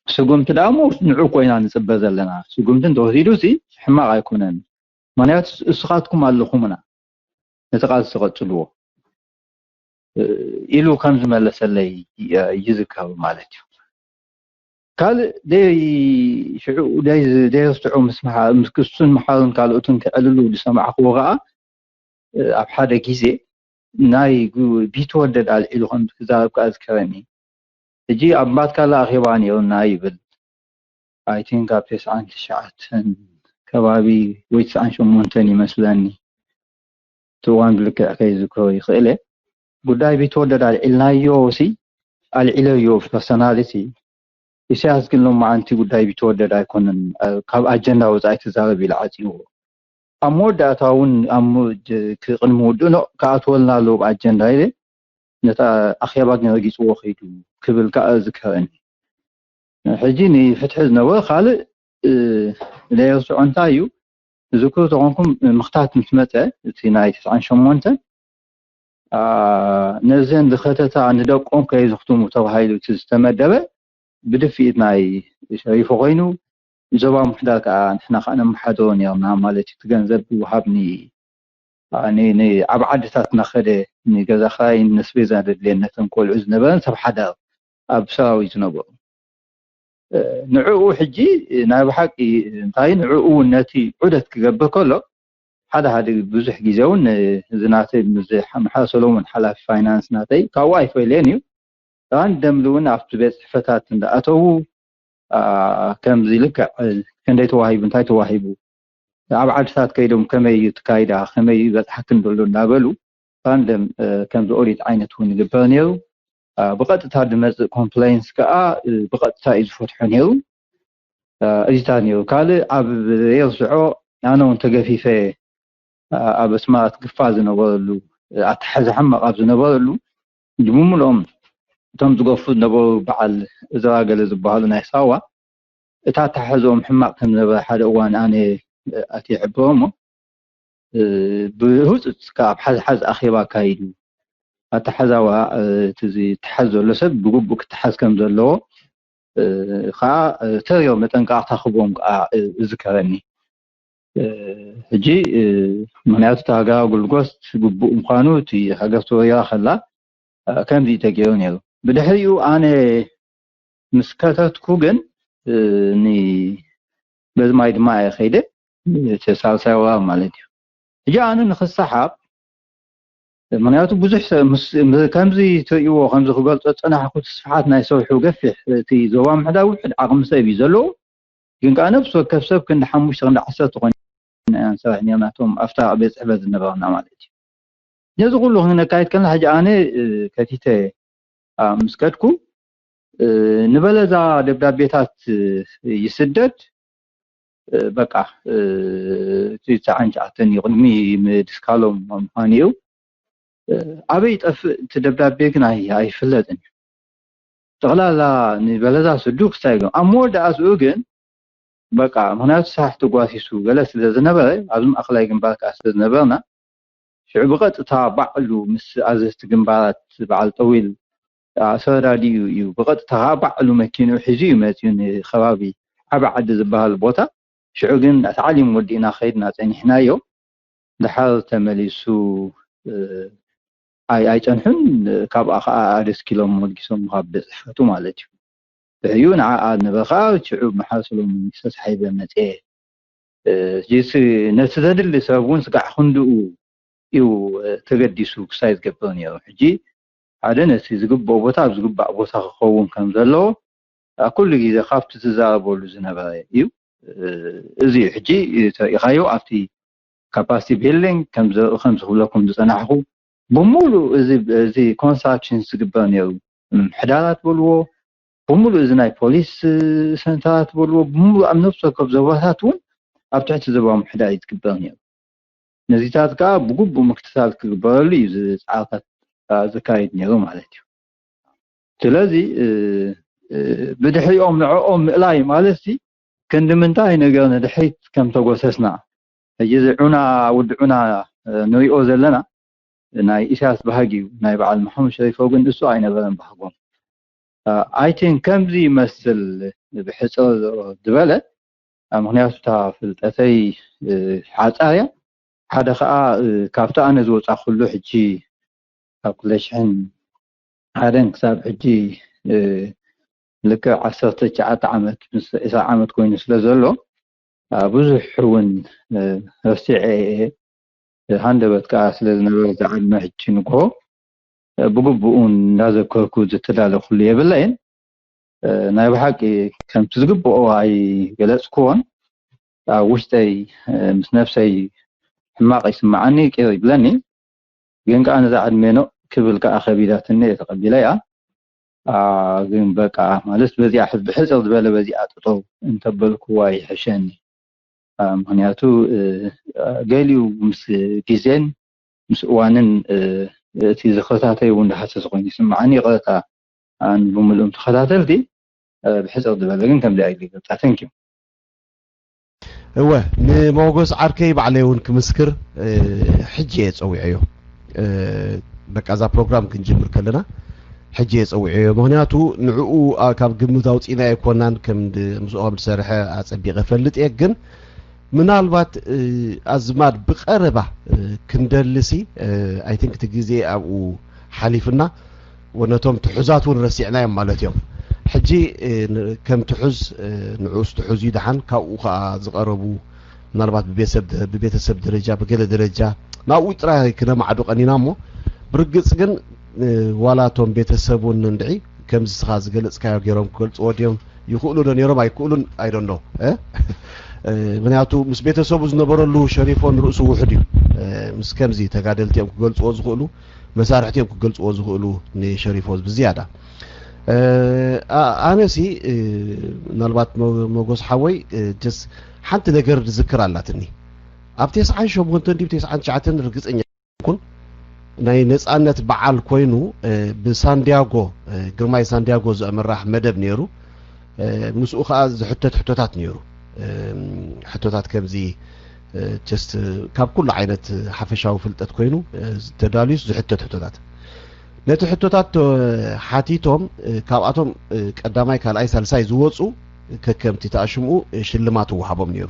ስጉምቲ ደኣ እሞ ንዑ ኮይና ንፅበ ዘለና ስጉምቲ እንተወሲዱ ሲ ሕማቕ ኣይኮነን ምክንያቱ እስኻትኩም ኣለኹምና ነቲ ቃልሲ ቀፅልዎ ኢሉ ከም ዝመለሰለይ ይዝከሩ ማለት እዩ። ካልእ ሽዑ ደይረስዑ ምስ ክሱን መሓርን ካልኦትን ክዕልሉ ዝሰማዕክዎ ከዓ ኣብ ሓደ ግዜ ናይ ቢትወደድ ኣልዒሉ ከም ክዛረብ ከዓ ዝከረኒ ሕጂ ኣብ ማትካላ ኣኼባ ነይሩና ይብል ኣይቲንክ ኣብ ተስዓን ትሽዓተን ከባቢ ወይ ትስዓን ሸሞንተን ይመስለኒ እቲ እዋን ብልክዕ ከይዝክሮ ይኽእል እየ ጉዳይ ቢትወደድ ኣልዒልናዮ ሲ ኣልዒለዮ ፐርሰናሊቲ ኢሳያስ ግን ሎማዓንቲ ጉዳይ ቢትወደድ ኣይኮነን ካብ ኣጀንዳ ወፃኢ ትዛረብ ኢሉ ዓፂዎ ኣብ መወዳእታ እውን ቅድሚ ውድእኖ ክኣትወልና ኣለዎ ብኣጀንዳ ኢለ ነታ ኣኼባ ግን ረጊፅዎ ከይዱ ክብል ከዓ ዝከረኒ ሕጂ ንፍትሒ ዝነበረ ካልእ ለየርስዖ እንታይ እዩ ዝክሩ ተኾንኩም ምኽታት ምስ መፀ እቲ ናይ ተስዓን ሸሞንተን ነዘን ዝኸተታ ንደቆም ከየዝኽትሙ ተባሂሉ እቲ ዝተመደበ ብድፍኢት ናይ ሸሪፎ ኮይኑ ዞባ ምሕዳር ከዓ ንሕና ከዓ ነመሓድሮ ነርና ማለት እዩ። እቲ ገንዘብ ይወሃብኒ ኣብ ዓድታት እናኸደ ንገዛ ክራይ ነስቤዛ ዘድልየን ነተን ቆልዑ ዝነበረን ሰብ ሓዳር ኣብ ሰራዊት ዝነበሩ ንዕኡ ሕጂ ናይ ብሓቂ እንታይ ንዕኡ እውን ነቲ ዑደት ክገብር ከሎ ሓደ ሓደ ብዙሕ ግዜ እውን እዚ ናተይ ምስ ሓ- መሓ ሰሎሞን ሓላፊ ፋይናንስ ናተይ ካብኡ ኣይፈልየን እዩ ራንደምሊ እውን ኣብቲ ቤት ፅሕፈታት እንዳኣተዉ ኣ፣ ከምዚ ልክዕ ክንደይ ተዋሂቡ እንታይ ተዋሂቡ ኣብ ዓድታት ከይዶም ከመይ እዩ ትካይዳ ከመይ በፅሓክን ዘሎ እንዳበሉ ራንደም ከምዚ ኦዲት ዓይነት እውን ይግበር ነይሩ ብቐጥታ ዝመፅእ ኮምፕላይንስ ከዓ ብቐጥታ እዩ ዝፈትሖ ነይሩ እዚታት ነይሩ ካልእ ኣብ የርስዖ ኣነ እውን ተገፊፈ ኣብ ኣስመራ ትግፋ ዝነበረሉ ኣተሓዛ ሕማቕ ኣብ ዝነበረሉ ብምሉኦም እቶም ዝገፉ ዝነበሩ በዓል እዝራ ገለ ዝበሃሉ ናይ ሳዋ እታ ኣተሓሕዝኦም ሕማቕ ከም ዝነበረ ሓደ እዋን ኣነ ኣትየ ይሕብሮ እሞ ብህፁፅ ካብ ሓዝሓዝ ኣኼባ ኣካይዱ ኣተሓዛዋ እቲ ዝተሓዝ ዘሎ ሰብ ብግቡእ ክተሓዝ ከም ዘለዎ ከዓ ተሪዮ መጠንቀቕታ ክቦም ከዓ እዝከረኒ። ሕጂ ምክንያቱ እቲ ሃገራዊ ኣገልግሎት ግቡእ ምዃኑ፣ እቲ ሃገር ተወሪራ ከላ ከምዚ እዩ ተገይሩ ነይሩ። ብድሕሪኡ ኣነ ምስ ከተትኩ ግን በዚ ማይ ድማ እየ ከይደ፣ እቲ ሳልሳይ ወራር ማለት እዩ። ሕጂ ኣነ ንክሰሓብ፣ ምክንያቱ ብዙሕ ሰብ ከምዚ ትርእይዎ፣ ከምዚ ክገልጾ ዝጸናሕኩ፣ እቲ ስፍሓት ናይ ሰውሑ ገፊሕ፣ እቲ ዞባ ምሕዳር ውሕድ ዓቕሚ ሰብ እዩ ዘለዎ። ግን ከዓ ነፍሲ ወከፍ ሰብ ክንዲ ሓሙሽተ ክንዲ ዓሰርተ ኮነ ኢና ንሰርሕ ነርና፣ እቶም ኣብታ ቤት ጽሕፈት ዝነበርና ማለት እዩ። ነዚ ኩሉ ክነካይድ ከለና ሕጂ ኣነ ከቲተ ምስ ከድኩ፣ ንበለዛ ደብዳቤታት ይስደድ። በቃ እቲ ትስዓን ትሽዓተን እዩ፣ ቅድሚ ምድስካሎም ምዃኑ እዩ። ኣበይ ይጠፍእ እቲ ደብዳቤ ግን ኣይፍለጥን እዩ። ጠቕላላ ንበለዛ ስዱ ክሳይ፣ ግን ኣብ መወዳእትኡ ግን በቃ፣ ምክንያቱ ሳሕ ተጓሲሱ ገለ ስለ ዝነበረ፣ ኣብዚ ማእኸላይ ግንባር ከዓ ስለ ዝነበርና፣ ሽዑ ብቐጥታ ባዕሉ ምስ ኣዘዝቲ ግንባራት፣ በዓል ጠዊል ኣሰረዳዲኡ እዩ። ብቐጥታ ከዓ ባዕሉ መኪንኡ ሒዙ እዩ መፂኡ ንከባቢ ዓቢ ዓዲ ዝበሃል ቦታ። ሽዑ ግን ተዓሊም ወዲእና ከይድና ጸኒሕናዮ። ድሓር ተመሊሱ ኣይጸንሑን፣ ካብኣ ከዓ ኣደስኪሎም ወልጊሶም ካብ ቤት ጽሕፈቱ ማለት እዩ። ድሕሪኡ ንዓኣ ነበረ ከዓ ሽዑ መሓር ሰሎሞን ተሳሒበ መፅየ። ጅስ ነቲ ዘድሊ ሰብ እውን ስጋዕ ክንድኡ እዩ ተገዲሱ ክሳይ ዝገብር ነይሩ። ሕጂ ሓደ ነቲ ዝግብኦ ቦታ ኣብ ዝግባእ ቦታ ክኸውን ከም ዘለዎ ኣብ ኩሉ ግዜ ካብቲ ዝዛረበሉ ዝነበረ እዩ። እዚ እዩ ሕጂ ተሪኢኻዮ ኣብቲ capacity building ከም ዝብለኩም ዝፀናሕኩ፣ ብሙሉእ እዚ construction ዝግበር ነይሩ፣ ምሕዳራት በልዎ፣ ብሙሉእ እዚ ናይ ፖሊስ ሰንተራት በልዎ፣ ብሙሉእ ኣብ ነፍሲ ወከፍ ዞባታት እውን ኣብ ትሕቲ ዞባ ምሕዳር እዩ ዝግበር ነይሩ። ነዚታት ከዓ ብግቡእ ምክትታል ክግበረሉ እዩ ፃዕርታት ዘካይድ ነይሩ ማለት እዩ። ስለዚ ብድሕሪኦም ንዕኦም ምእላይ ማለት ሲ ክንዲ ምንታይ ነገር ንድሕሪት ከም ተጎሰስና። ሕጂ እዚ ዑና፣ ወዲ ዑና ንሪኦ ዘለና ናይ ኢሳያስ ባህጊ እዩ። ናይ በዓል መሓመድ ሸሪፎ ግን እሱ ኣይነበረን ባህጎም። ኣይቲን ከምዚ ይመስል ብሕፅር ዝበለ፣ ምክንያቱ እታ ፍልጠተይ ሓፃር እያ። ሓደ ከዓ ካብቲ ኣነ ዝወፃ ኩሉ ሕጂ ካብ ክልተ ሽሕን ሓደን ክሳብ ሕጂ ልክዕ ዓሰርተ ትሽዓተ ዓመት ምስ ዕስራ ዓመት ኮይኑ ስለ ዘሎ ብዙሕ እውን ረሲዐ እየ። ሃንደበት ከዓ ስለ ዝነበረ ዝዓድመ ሕጂ ንግሆ ብግቡኡ እንዳዘከርኩ ዝተዳለኩሉ የብለይን። ናይ ብሓቂ ከምቲ ዝግብኦ ኣይገለፅኩዎን። ኣብ ውሽጠይ ምስ ነብሰይ ሕማቕ ይስምዓኒ፣ ቅር ይብለኒ። ግን ከዓ ነዛ ዕድመ ኖእ ክብል ከዓ ከቢዳትኒ እየ ተቐቢለያ። ግን በቃ ማለት በዚኣ ብሕፅር ዝበለ በዚኣ ጠጠው እንተበልኩዋ ይሕሸኒ። ምክንያቱ ገሊኡ ምስ ግዜን ምስ እዋንን እቲ ዝኸታተይ እውን ዳሓሰስ ኮይኑ ይስምዓኒ። ይቕረታ ኣን ብምልኦም ተኸታተልቲ ብሕፅር ዝበለ ግን ከምዚ ኣይግልገልፃ። Thank you። እወ፣ ንሞጎስ ዓርከይ ባዕለይ እውን ክምስክር ሕጂ እየ ፀዊዐዮ። በቃ እዛ ፕሮግራም ክንጅምር ከለና ሕጂ እየ ፀዊዐዮ። ምክንያቱ ንዕኡ ካብ ግምት ኣውፂእና ኣይኮናን፣ ከም ምስኦም ዝሰርሐ ኣፀቢቀ ፈልጥ እየ። ግን ምናልባት ኣዝማድ ብቀረባ ክንደልሲ፣ I think እቲ ግዜ ኣብኡ ሓሊፍና፣ ወነቶም ትሑዛት እውን ረሲዕናዮም ማለት እዮም። ሕጂ ከም ትሑዝ ንዑስ ትሑዝ እዩ። ደሓን ካብኡ ከዓ ዝቐረቡ ምናልባት ብቤተሰብ ደረጃ፣ ብገለ ደረጃ ናብኡ ጥራይ ክነማዕዱ ቀኒና እሞ፣ ብርግፅ ግን ዋላ እቶም ቤተሰብ እውን እንድዒ ከምዚ ስኻ ዝገለፅካዮ ገይሮም ክገልፅዎ ድዮም ይኽእሉ ዶ ነይሮም ኣይክእሉን? I don't know። ምክንያቱ ምስ ቤተሰቡ ዝነበረሉ ሸሪፎ ንርእሱ ውሑድ እዩ። ምስ ከምዚ ተጋደልቲ እዮም ክገልፅዎ ዝኽእሉ፣ መሳርሕቲ እዮም ክገልፅዎ ዝኽእሉ ንሸሪፎ ብዝያዳ። ኣነሲ ምናልባት መጎስ ሓወይ ጀስ ሓንቲ ነገር ዝዝክር ኣላትኒ። ኣብ ተስዓን ሸሞንተን ድዩ ተስዓን ትሽዓተን ርግፀኛ ኩን ናይ ነፃነት በዓል ኮይኑ ብሳንዲያጎ፣ ግርማይ ሳንዲያጎ ዝእምራሕ መደብ ነይሩ። ምስኡ ከዓ ዝሕተት ሕቶታት ነይሩ። ሕቶታት ከምዚ ጀስት ካብ ኩሉ ዓይነት ሓፈሻዊ ፍልጠት ኮይኑ ተዳልዩስ ዝሕተት ሕቶታት። ነቲ ሕቶታት ሓቲቶም፣ ካብኣቶም ቀዳማይ፣ ካልኣይ፣ ሳልሳይ ዝወፁ ከከምቲ ተኣሽምኡ ሽልማት ይወሃቦም ነይሩ።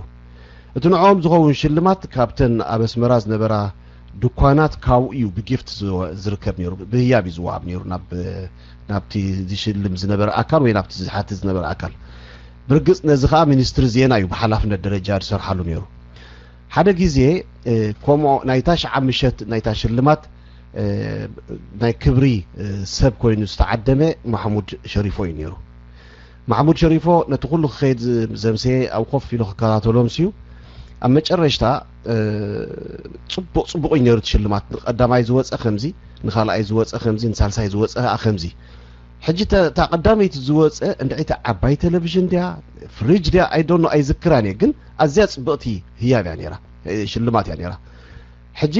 እቲ ንዕኦም ዝኸውን ሽልማት ካብተን ኣብ ኣስመራ ዝነበራ ድኳናት ካብኡ እዩ ብጊፍት ዝወ-፣ ዝርከብ ነይሩ፣ ብህያብ እዩ ዝወሃብ ነይሩ ናብ፣ ናብቲ ዝሽልም ዝነበረ ኣካል ወይ ናብቲ ዝሓትት ዝነበረ ኣካል። ብርግጽ ነዚ ኸኣ ሚኒስትሪ ዜና እዩ ብሓላፍነት ደረጃ ዝሰርሓሉ ነይሩ። ሓደ ግዜ፣ እ፣ ከምኡ ናይታ ሸዓ ምሸት ናይታ ሽልማት፣ እ፣ ናይ ክብሪ፣ እ፣ ሰብ ኮይኑ ዝተዓደመ ማሕሙድ ሸሪፎ እዩ ነይሩ። ማሕሙድ ሸሪፎ ነቲ ኩሉ ክኸይድ ዝ-፣ ዘምሰየ ኣብ ኮፍ ኢሉ ክከታተሎም ስዩ። ኣብ መጨረሽታ፣ እ፣ ጽቡቕ ጽቡቕ እዩ ነይሩ እቲ ሽልማት። ንቐዳማይ ዝወጸ ከምዚ፣ ንኻልኣይ ዝወጸ ከምዚ፣ ንሳልሳይ ዝወጸ ከኣ ከምዚ። ሕጂ እተ-፣ እታ ቀዳመይቲ ዝወጸ እንድዒ እታ ዓባይ ቴሌቪዥን ድያ፣ ፍሪጅ ድያ፣ I don't know፣ ኣይዝክራን እየ፣ ግን ኣዝያ ጽብቕቲ ህያብ እያ ነይራ፣ እ፣ ሽልማት እያ ነይራ። ሕጂ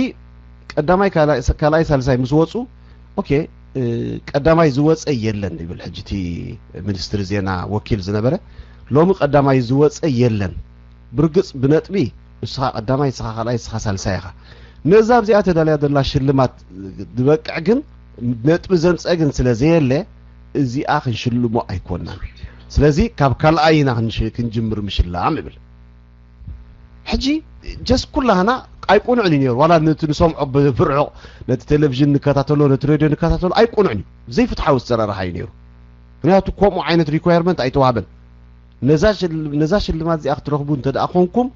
ቀዳማይ፣ ካልኣይ፣ ካልኣይ፣ ሳልሳይ ምስ ወጹ፣ ኦኬ፣ እ፣ ቀዳማይ ዝወጸ የለን ይብል ሕጂ እቲ ሚኒስትሪ ዜና ወኪል ዝነበረ። ሎሚ ቀዳማይ ዝወጸ የለን። ብርግጽ ብነጥቢ ንስኻ ቀዳማይ፣ ንስኻ ካልኣይ፣ ንስኻ ሳልሳይ ኢኻ። ነዛ ኣብዚኣ ተዳልያ ዘላ ሽልማት ዝበቅዕ ግን ነጥቢ ዘምጸ ግን ስለ ዘየለ እዚኣ ክንሽልሞ ኣይኮናን። ስለዚ ካብ ካልኣይ ኢና ክንሽ-፣ ክንጅምር ምሽላም ይብል። ሕጂ ጀስት ኩላህና ኣይቁኑዕን እዩ ነይሩ። ዋላ ነቲ ንሰምዖ ብ-፣ ብርሑቕ ነቲ ቴሌቪዥን ንከታተሎ፣ ነቲ ሬድዮ ንከታተሎ ኣይቁኑዕን እዩ። ዘይፍትሓዊ ኣሰራርሓ እዩ ነይሩ። ምክንያቱ ከምኡ ዓይነት ሪኳየርመንት ኣይተዋህበን። ነዛ ሽል-፣ ነዛ ሽልማት እዚኣ ክትረኽቡ እንተ ደኣ ኮንኩም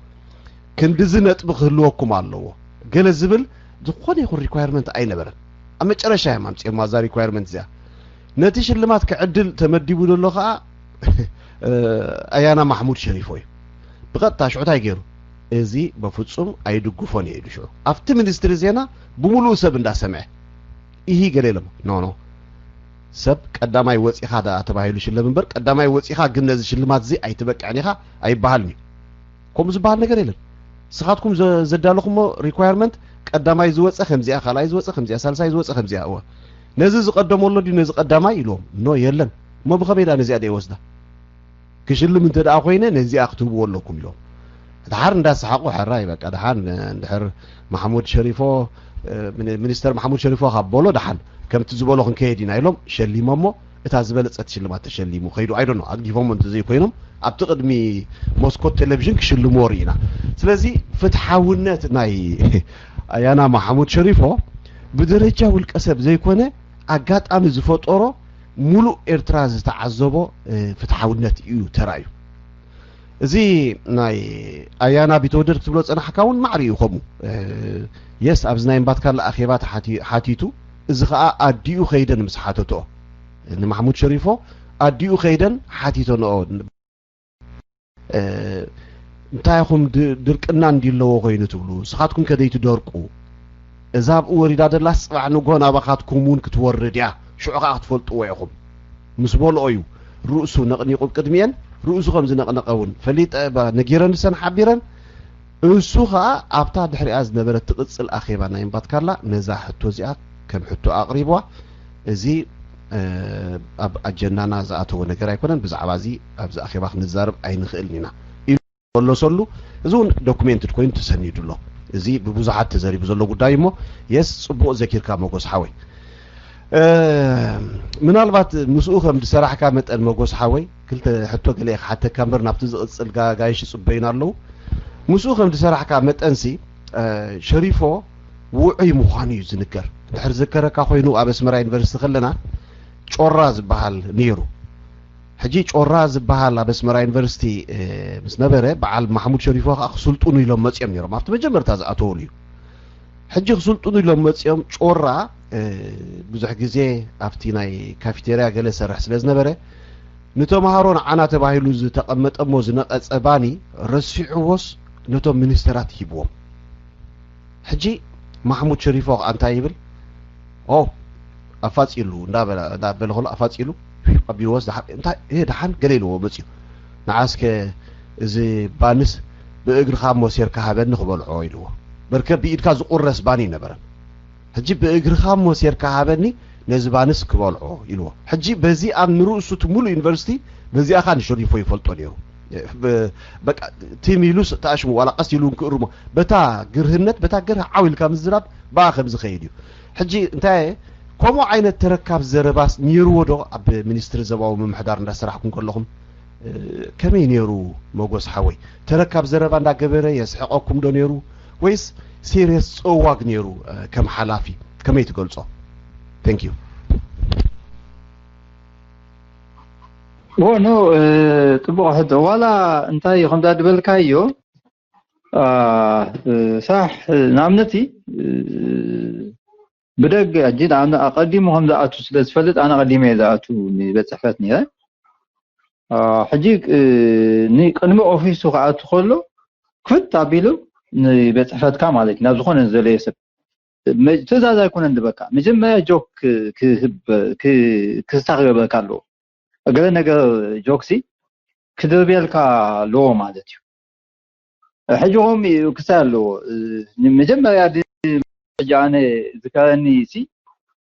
ክንድዚ ነጥቢ ክህልወኩም ኣለዎ ገለ ዝብል ዝኾነ ይኹን ሪኳየርመንት ኣይነበረን። ኣብ መጨረሻ እዮም ኣምጺኦማ እዛ ሪኳየርመንት እዚኣ። ነቲ ሽልማት ክዕድል ተመዲቡ ዘሎ ኸኣ ኣያና ማሕሙድ ሸሪፎ እዩ። ብቐጥታ ሽዑ እንታይ ገይሩ? እዚ በፍጹም ኣይድግፎን እየ ኢሉ ሽዑ ኣብቲ ሚኒስትሪ ዜና ብምሉኡ ሰብ እንዳሰምዐ። ኢሂ ገለ ኢሎም። ኖ፣ ኖ። ሰብ ቀዳማይ ወጺኻ ደኣ ተባሂሉ ሽለም እምበር፣ ቀዳማይ ወጺኻ ግን ነዚ ሽልማት እዚ ኣይትበቅዕን ኢኻ ኣይበሃልን እዩ። ከምኡ ዝበሃል ነገር የለን። ንስኻትኩም ዘ-፣ ዘዳለኹሞ ሪኳየርመንት ቀዳማይ ዝወጸ ከምዚኣ፣ ካልኣይ ዝወጸ ከምዚኣ፣ ሳልሳይ ዝወጸ ከምዚኣ፣ እወ። ነዚ ዝቐደሞ ኣሎ ድዩ ነዚ ቀዳማይ ኢልዎም? ኖ፣ የለን። እሞ ብኸመይ ደኣ ነዚኣ ደኣ ይወስዳ? ክሽልም እንተ ደኣ ኮይነ ነዚኣ ክትህብዎ ኣለኩም ኢሎም። ደሓር እንዳሰሓቑ ሕራይ በቃ ደሓን እንድሕር ማሕሙድ ሸሪፎ፣ እ፣ ሚኒ-፣ ሚኒስተር ማሕሙድ ሸሪፎ ካብ በሎ ደሓን ከምቲ ዝበሎ ክንከየድ ኢና ኢሎም ሸሊሞሞ እታ ዝበለጸት ሽልማት ተሸሊሙ ከይዱ። I don't know፣ ኣግዲፎሞ እንተዘይኮይኖም ኣብቲ ቅድሚ መስኮት ቴሌቪዥን ክሽልምዎ ርኢና። ስለዚ ፍትሓውነት ናይ ኣያና ማሕሙድ ሸሪፎ ብደረጃ ውልቀ ሰብ ዘይኮነ ኣጋጣሚ ዝፈጠሮ ሙሉእ ኤርትራ ዝተዓዘቦ፣ እ፣ ፍትሓውነት እዩ ተራእዩ። እዚ ናይ ኣያና ቢተወደድ ክትብሎ ጸናሕካ እውን ማዕረ እዩ ከምኡ። እ፣ የስ ኣብዚ ናይ እምባትካላ ኣኼባ ተሓቲ-፣ ሓቲቱ፣ እዚ ኸኣ ኣዲኡ ከይደን ምስ ሓተትኦ፣ ንማሕሙድ ሸሪፎ ኣዲኡ ከይደን ሓቲተንኦ። እ፣ እንታይ ኢኹም ድ-፣ ድርቅና እንዲ ኣለዎ ኮይኑ ትብሉ? ንስኻትኩም ከ ዘይትደርቁ? እዛ ኣብኡ ወሪዳ ደላስ ጽባሕ ንግሆ ናባኻትኩም እውን ክትወርድ እያ። ሽዑ ኸኣ ክትፈልጥዎ ኢኹም። ምስ በልኦ እዩ ርእሱ ነቕኒቑ ቅድሚኤን፣ ርእሱ ከም ዝነቕነቐ እውን ፈሊጠ፣ ባ-፣ ነጊረን ንሰን ሓቢረን። እሱ ኸኣ ኣብታ ድሕሪኣ ዝነበረት ትቕጽል ኣኼባ ናይ እምባትካላ ነዛ ሕቶ እዚኣ ከም ሕቶ ኣቕሪብዋ። እዚ፣ እ፣ ኣብ ኣጀንዳና ዝኣተወ ነገር ኣይኮነን። ብዛዕባ እዚ ኣብዚ ኣኼባ ክንዛረብ ኣይንኽእልን ኢና ኢሉ መለሰሉ። እዚ እውን ዶኩሜንትድ ኮይኑ ተሰኒዱ ኣሎ። እዚ ብብዙሓት ተዘሪቡ ዘሎ ጉዳይ እሞ፣ የስ፣ ጽቡቕ ዘኪርካ መጎስ ሓወይ። እ፣ ምናልባት ምስኡ ከም ዝሰራሕካ መጠን መጎስ ሓወይ፣ ክልተ ሕቶ ገለ ክሓተካ እምበር ናብቲ ዝቕጽል ጋ-፣ ጋይሽ ይጽበዩና ኣለዉ። ምስኡ ከም ዝሰራሕካ መጠንሲ፣ እ፣ ሸሪፎ ውዑይ ምዃኑ እዩ ዝንገር። እንድሕር ዝከረካ ኮይኑ ኣብ ኣስመራ ዩኒቨርሲቲ ከለና ጮራ ዝበሃል ነይሩ። ሕጂ ጮራ ዝበሃል ኣብ ኣስመራ ዩኒቨርሲቲ፣ እ፣ ምስ ነበረ በዓል ማሕሙድ ሸሪፎ ከኣ ክስልጥኑ ኢሎም መጺኦም ነይሮም። ኣብቲ መጀመርታ ዝኣተወሉ እዩ። ሕጂ ክስልጥኑ ኢሎም መጺኦም ጮራ፣ እ፣ ብዙሕ ግዜ ኣብቲ ናይ ካፊቴርያ ገለ ሰርሕ ስለ ዝነበረ ንተምሃሮ ንዓና ተባሂሉ ዝተቐመጠ እሞ ዝነቐጸ ባኒ ረሲዕዎስ ነቶም ሚኒስተራት ሂብዎም። ሕጂ ማሕሙድ ሸሪፎ ከኣ እንታይ ይብል? ኦ፣ ኣፋጺሉ እንዳበለ፣ እንዳበለ ከሎ ኣፋጺሉ ኣቢልዎስ ደሓ-፣ እንታይ፣ እ፣ ደሓን ገለ ኢልዎ መጺኡ። ንዓስከ እዚ ባንስ ብእግርኻ እሞ ሴርካ ሃበኒ ክበልዖ ኢልዎ። በርከ ብኢድካ ዝቑረስ ባኒ ኣይነበረን። ሕጂ ብእግርኻ እሞ ሴርካ ሃበኒ ነዚ ባንስ ክበልዖ ኢልዎ። ሕጂ በዚ ኣብ ንርእሱ እቲ ሙሉእ ዩኒቨርሲቲ በዚኣ ኸኣ ንሸሪፎ ይፈልጦ ነይሩ። ብ-፣ በቃ ቲም ኢሉስ ተኣሽሙ ዋላ ቀስ ኢሉ እውን ክእርሞ በታ ግርህነት፣ በታ ግርህ ዓው ኢልካ ምዝራብ ብኣ ከም ዝኸይድ እዩ። ሕጂ እንታይ ከምኡ ዓይነት ተረካብ ዘረባስ ነይርዎ ዶ? ኣብ ሚኒስትሪ ዞባዊ ምምሕዳር እንዳሰራሕኩም ከለኹም ከመይ ነይሩ? መጎስ ሓወይ፣ ተረካብ ዘረባ እንዳገበረ የስሕቐኩም ዶ ነይሩ? ወይስ ሲሪየስ ጸዋግ ነይሩ? ከም ሓላፊ ከመይ ትገልጾ? Thank you። ኖ፣ ጽቡቕ ሕቶ። ዋላ እንታይ እዩ ከምዛ ዝበልካዮ ሳሕ ንኣብነት ብደገ ሕጂ ኣቐዲሙ ከም ዝኣቱ ስለ ዝፈልጥ ኣነ ቀዲመ እየ ዝኣቱ ንቤት ፅሕፈት ነይረ። ሕጂ ንቅድሚ ኦፊሱ ክኣቱ ከሎ ክፍት ኣቢሉ ንቤት ፅሕፈትካ ማለት እዩ ናብ ዝኾነ ዝደለየ ሰብ ትእዛዝ ኣይኮነን ዝበካ መጀመርያ ጆክ ክስታ ክገብረካ ኣለዎ። ገለ ነገር ጆክሲ ክድርብየልካ ኣለዎ ማለት እዩ። ሕጂ ከምኡ እዩ ክሳይ ኣለዎ። መጀመርያ ሕጂ ኣነ ዝከረኒ ሲ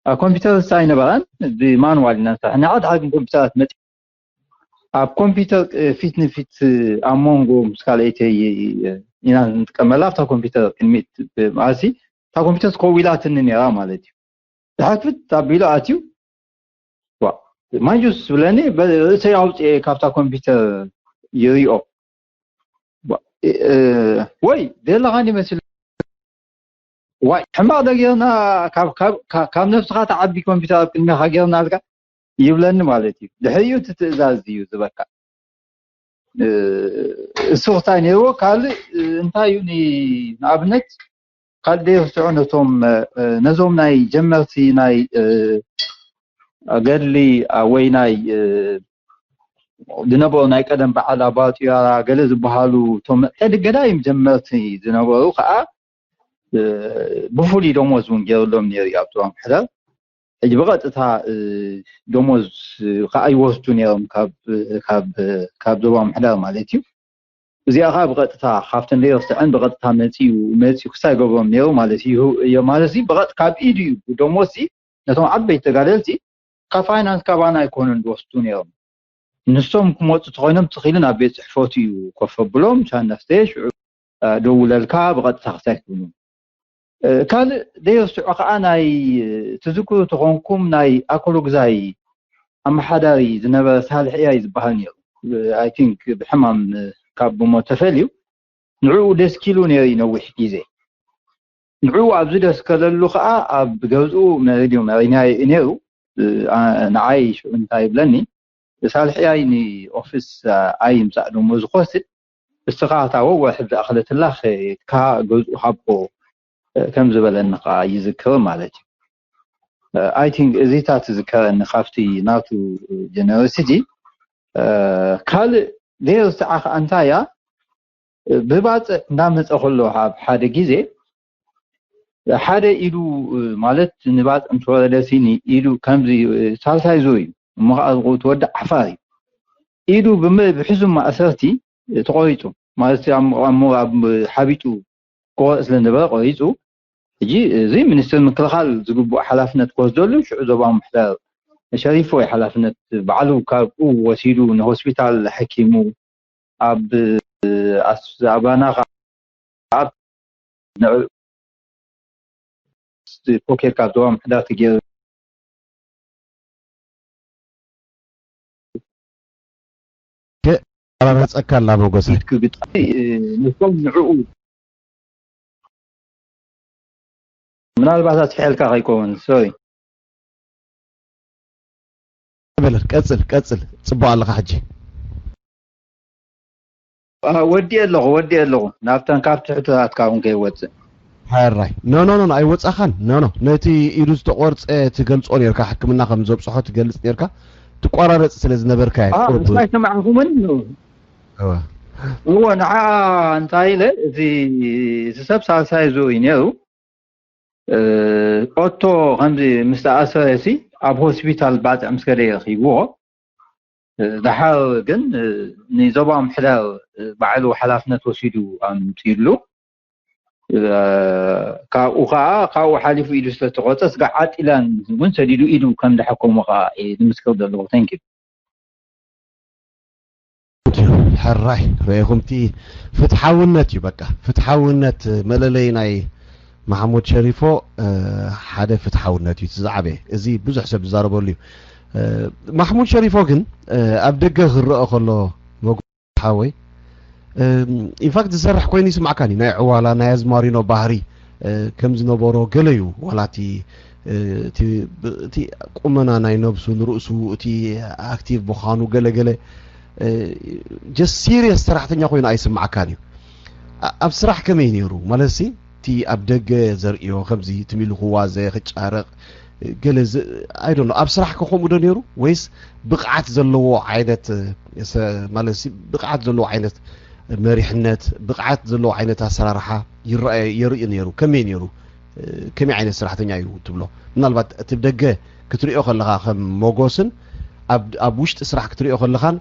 ኣብ ኮምፒውተር ሳ ኣይነበራን ብማንዋል ኢና ንሰርሕ። ንሓደ ሓደ ኮምፒውተራት መፂ ኣብ ኮምፒውተር ፊት ንፊት ኣብ መንጎ ምስ ካልኣይተይ ኢና ንጥቀመላ ኣብታ ኮምፒውተር ቅድሚት ማለትሲ እታ ኮምፒውተር ኮዊላትኒ ነራ ማለት እዩ። ድሓር ክፍት ኣቢሉ ኣትዩ ማንጁስ ዝብለኒ ርእሰይ ኣውፅኤ ካብታ ኮምፒውተር ይሪኦ ወይ ደለኻን ይመስል ዋይ ሕማቕ ዶ ጌርና ካብ ነብስኻ ተዓቢ ኮምፒውተር ኣብ ቅድሚኻ ጌርና ኣልካ ይብለኒ ማለት እዩ። ድሕሪኡ እቲ ትእዛዝ እዩ ዝበካ። እሱ ክታይ ነይርዎ ካልእ እንታይ እዩ ንኣብነት ካልእ ደይርስዑ ነቶም ነዞም ናይ ጀመርቲ ናይ ገድሊ ወይ ናይ ዝነበሩ ናይ ቀደም በዓል ኣባጥያራ ገለ ዝበሃሉ እቶም ቀዲ ገዳይም ጀመርቲ ዝነበሩ ከዓ ብፍሉይ ደሞዝ እውን ገይሩሎም ነይሩ እዩ ኣብቲ ምሕደር። ሕጂ ብቐጥታ ደሞዝ ከዓ ይወስዱ ነይሮም ካብ ዞባ ምሕደር ማለት እዩ። እዚኣ ከዓ ብቐጥታ ካብተን ዘይወስዐን ብቐጥታ መፂኡ መፂኡ ክሳይ ገብሮም ነይሩ ማለት እዩ። ማለት ካብ ኢዱ እዩ ደሞዝ ነቶም ዓበይቲ ተጋደልቲ ካብ ፋይናንስ ካባና ኣይኮኑን ዝወስዱ ነይሮም። ንሶም ክመፁ ተኮይኖም ትኽኢሉ ናብ ቤት ፅሕፈቱ እዩ ኮፍ ኣብሎም ሻነፍተ ሽዑ ደውለልካ ብቐጥታ ክሳይ ክብሉ ካልእ ደየስዑ ከዓ ናይ ትዝክሩ ተኾንኩም ናይ ኣኮሎግዛይ ኣመሓዳሪ ዝነበረ ሳልሕ እያይ ዝበሃል ነይሩ። I think ብሕማም ካብ ብሞት ተፈልዩ ንዕኡ ደስኪሉ ነይሩ ነዊሕ ግዜ። ንዕኡ ኣብዚ ደስከለሉ ከዓ ኣብ ገዝኡ መሪድ እዩ መሪናይ ነይሩ። ንዓይ ሽዑ እንታይ ይብለኒ ሳልሕ እያይ ንኦፊስ ኣይምፃእ ደሞ ዝኮስድ እስኻ እታ ወርሒ ዝኣኽለትላ ከ ገዝኡ ሃቦ ከም ዝበለኒ ከዓ ይዝክር ማለት እዩ። I think እዚታት ዝከረኒ ካብቲ ናቱ generosity ካልእ ዘይርስዓ ከዓ እንታይ እያ ብባፅዕ እንዳመፀ ከሎ ኣብ ሓደ ግዜ ሓደ ኢዱ ማለት ንባፅዕ ምስ ወረደ ሲኒ ኢዱ ከምዚ ሳልሳይ ዙር እዩ እሞ ከዓ ዝቁ ትወድእ ዓፋር እዩ ኢዱ ብሕዙም ማእሰርቲ ተቆሪፁ ማለት ኣብ ሓቢጡ ክቆርፅ ስለ ዝነበረ ቆሪፁ ሕጂ እዚ ሚኒስትር ምክልኻል ዝግብኦ ሓላፍነት ክወስደሉ ሽዑ ዞባ ምሕዳር ሸሪፎ እዩ ሓላፍነት ባዕሉ ካብኡ ወሲዱ ንሆስፒታል ሓኪሙ ኣብ ኣባና ኣብ ንዑ ፖኬት ካብ ዞባ ምሕዳር ተገይሩ ኣራረፀካ ኣላ መጎሰ ንሶም ንዕኡ ምናልባት ኣስሒልካ ከይከውን ሶሪ በለ ቀፅል ቀፅል ፅቡቅ ኣለካ ሕጂ ወዲእ ኣለኹ ወዲእ ኣለኹ ናብተን ካብ ትሕቶታትካ እውን ከይወፅእ ሕራይ ኖ ኖ ኖ ኣይወፃኻን ኖ ኖ ነቲ ኢዱ ዝተቆርፀ ትገልፆ ነርካ ሕክምና ከም ዘብፅሖ ትገልፅ ነርካ ትቋራረፅ ስለ ዝነበርካ ምስላይ ሰማዕኹምን እወ ንዓ እንታይ ኢለ እቲ ሰብ ሳልሳይ ዙር እዩ ነይሩ ኦቶ ከምዚ ምስ ተኣሰረ ሲ ኣብ ሆስፒታል ባፅዕ ምስ ከደ ረኺብዎ ደሓር ግን ንዞባ ምሕዳር ባዕሉ ሓላፍነት ወሲዱ ኣምፅሉ ካብኡ ከዓ ካብኡ ሓሊፉ ኢዱ ስለተቆፀ ስጋ ዓጢላን እውን ሰዲዱ ኢዱ ከም ደሓከሙ ከዓ ዝምስክር ዘለኹ ተንኪ ሕራይ ረኢኹም እቲ ፍትሓውነት እዩ በቃ ፍትሓውነት መለለይ ናይ ማሕሙድ ሸሪፎ ሓደ ፍትሓውነት እዩ ዝዓበየ። እዚ ብዙሕ ሰብ ዝዛረበሉ እዩ። ማሕሙድ ሸሪፎ ግን ኣብ ደገ ክረአ ከሎ፣ መጉ ሓወይ፣ ኢንፋክት ዝሰርሕ ኮይኑ ይስማዕካኒ። ናይ ዕዋላ ናይ ኣዝማሪኖ ባህሪ ከም ዝነበሮ ገለ እዩ። ዋላ እቲ እቲ ቁመና ናይ ነብሱ ንርእሱ፣ እቲ ኣክቲቭ ምዃኑ፣ ገለ ገለ ጀስት ሲሪየስ ሰራሕተኛ ኮይኑ ኣይስማዕካን እዩ። ኣብ ስራሕ ከመይ ነይሩ ማለት ሲ፣ እቲ ኣብ ደገ ዘርእዮ ከምዚ ትም ኢሉ ክዋዘ ክጫረቕ ገለ፣ ኣይ ዶንት ኖ፣ ኣብ ስራሕ ከ ከምኡ ዶ ነይሩ? ወይስ ብቕዓት ዘለዎ ዓይነት ማለት ሲ፣ ብቕዓት ዘለዎ ዓይነት መሪሕነት፣ ብቕዓት ዘለዎ ዓይነት ኣሰራርሓ ይረኣየ፣ የርኢ ነይሩ? ከመይ ነይሩ? ከመይ ዓይነት ሰራሕተኛ እዩ ትብሎ? ምናልባት እቲ ብደገ ክትሪኦ ከለኻ ከም ሞጎስን ኣብ ውሽጢ ስራሕ ክትሪኦ ከለኻን፣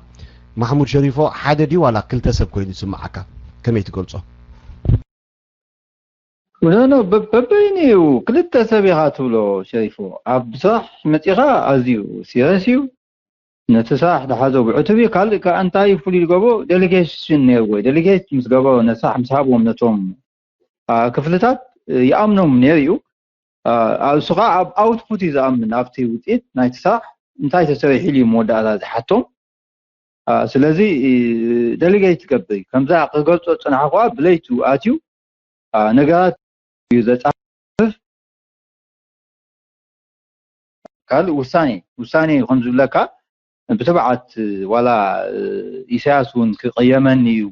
ማሕሙድ ሸሪፎ ሓደ ድዩ ዋላ ክልተ ሰብ ኮይኑ ዝስምዓካ? ከመይ ትገልጾ? ኖ በበይኑ እዩ። ክልተ ሰብ ኢኻ ትብሎ ሸሪፎ። ኣብ ስራሕ መፂኻ ኣዝዩ ሲረስ እዩ። ነቲ ስራሕ ዝሓዞ ብዕቱብ እዩ። ካልእ ከኣ እንታይ ፍሉይ ዝገብሮ፣ ዴሊጌሽን ነይርዎ። ዴሊጌት ምስ ገበሮ፣ ነቲ ስራሕ ምስ ሃብዎም ነቶም ክፍልታት ይኣምኖም ነይሩ እዩ። እሱ ከዓ ኣብ ኣውትፑት እዩ ዝኣምን፣ ኣብቲ ውፅኢት ናይቲ ስራሕ እንታይ ተሰሪሑ ኢሉ እዩ መወዳእታ ዝሓቶም። ስለዚ ደሊጌት ትገብር እዩ። ከምዛ ክገልፆ ዝፅናሕኩዋ ብለይቱ ኣትዩ ነገራት እዩ ዘፃፍፍ። ካልእ ውሳኔ ውሳኔ ከም ዝብለካ ብትብዓት ዋላ ኢሳያስ እውን ክቅየመኒ እዩ፣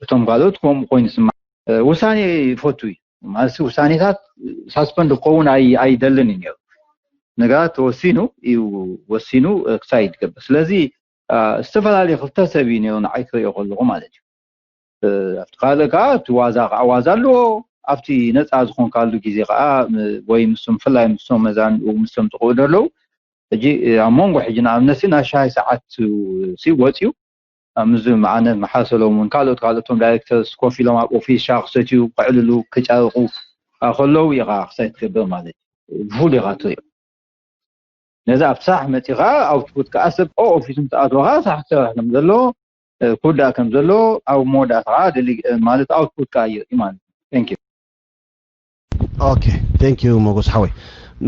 እቶም ካልኦት ከምኡ ኮይኑ ስማ ውሳኔ ይፈቱ እዩ ማለት ውሳኔታት ሳስፐንድ ክኸውን ኣይደልን እዩ ነሩ። ነገራት ተወሲኑ እዩ፣ ወሲኑ ክሳይድ ይገብር። ስለዚ ዝተፈላለዩ ክልተ ሰብ እዩ ነሩ ንዓይ ክሪኦ ከለኹ ማለት እዩ። ኣብቲ ካልእ ከዓ እቲ ዋዛ ከዓ ዋዛ ኣለዎ። ኣብቲ ነፃ ዝኾንካሉ ግዜ ከዓ ወይ ምስም ፍላይ ምስም መዛንኡ ምስም ጥቕኡ ደለዉ ሕጂ ኣብ መንጎ ሕጂ ንኣብነት ናይ ሻሂ ሰዓት ሲ ወፅዩ ምስዚ መዓነት መሓር ሰሎሙን ካልኦት ካልኦቶም ዳይሬክተርስ ኮፍ ኢሎም ኣብ ኦፊስ ሻሂ ክሰትዩ ክዕልሉ ክጨርቁ ከለዉ ኢኻ ክሳይ ትገብር ማለት እዩ። ብፉል ኢኻ ትሪኦ። ነዚ ኣብ ስራሕ መፂኻ ኣውትፑት ከዓ ሰብ ኦፊስ ምስ ኣተወኻ ስራሕ ክሰርሕ ከም ዘሎ ክውዳእ ከም ዘሎ ኣብ መወዳእታ ከዓ ማለት ኣውትፑት ከዓ የርኢ ማለት እዩ። ኦኬ፣ ቴንክ ዩ ሞጎስ ሓወይ።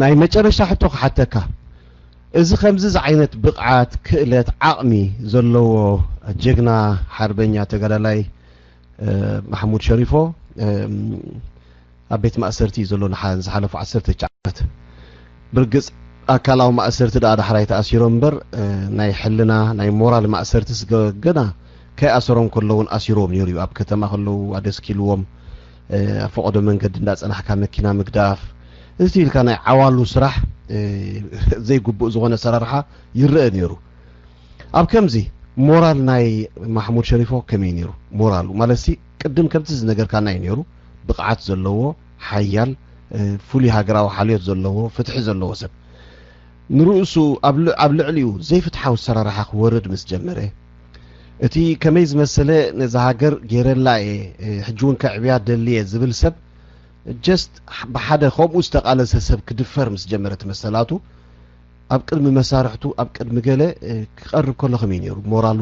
ናይ መጨረሻ ሕቶ ክሓተካ፣ እዚ ከምዚ ዝዓይነት ብቕዓት፣ ክእለት፣ ዓቕሚ ዘለዎ ጀግና ሓርበኛ ተጋዳላይ ማሕሙድ ሸሪፎ ኣብ ቤት ማእሰርቲ እዩ ዘሎ ንዝሓለፉ ዓሰርተ ዓመት። ብርግፅ ኣካላዊ ማእሰርቲ ደኣ ዳሕራይ ተኣሲሮም እምበር ናይ ሕልና ናይ ሞራል ማእሰርቲስ ገና ከይኣሰሮም ከለውን ኣሲሮም ነይሩ እዩ። ኣብ ከተማ ከለዉ ኣደስኪልዎም ኣብ ፈቐዶ መንገዲ እንዳፀናሕካ መኪና ምግዳፍ፣ እዚ ኢልካ ናይ ዓዋሉ ስራሕ ዘይግቡእ ዝኾነ ኣሰራርሓ ይረአ ነይሩ። ኣብ ከምዚ ሞራል ናይ ማሕሙድ ሸሪፎ ከመይ ነይሩ? ሞራሉ ማለት ሲ ቅድም ከምቲ ዝነገርካና እዩ ነይሩ። ብቕዓት ዘለዎ ሓያል ፍሉይ ሃገራዊ ሓልዮት ዘለዎ ፍትሒ ዘለዎ ሰብ ንርእሱ ኣብ ልዕሊኡ ዘይፍትሓዊ ኣሰራርሓ ክወርድ ምስ ጀመረ እቲ ከመይ ዝመሰለ ነዛ ሃገር ገይረላ እየ ሕጂ እውን ከዕብያ ደሊ እየ ዝብል ሰብ ጀስት ብሓደ ከምኡ ዝተቓለሰ ሰብ ክድፈር ምስ ጀመረ እቲ መሰላቱ ኣብ ቅድሚ መሳርሕቱ ኣብ ቅድሚ ገለ ክቐርብ ከሎ ከመይ ነይሩ? ሞራሉ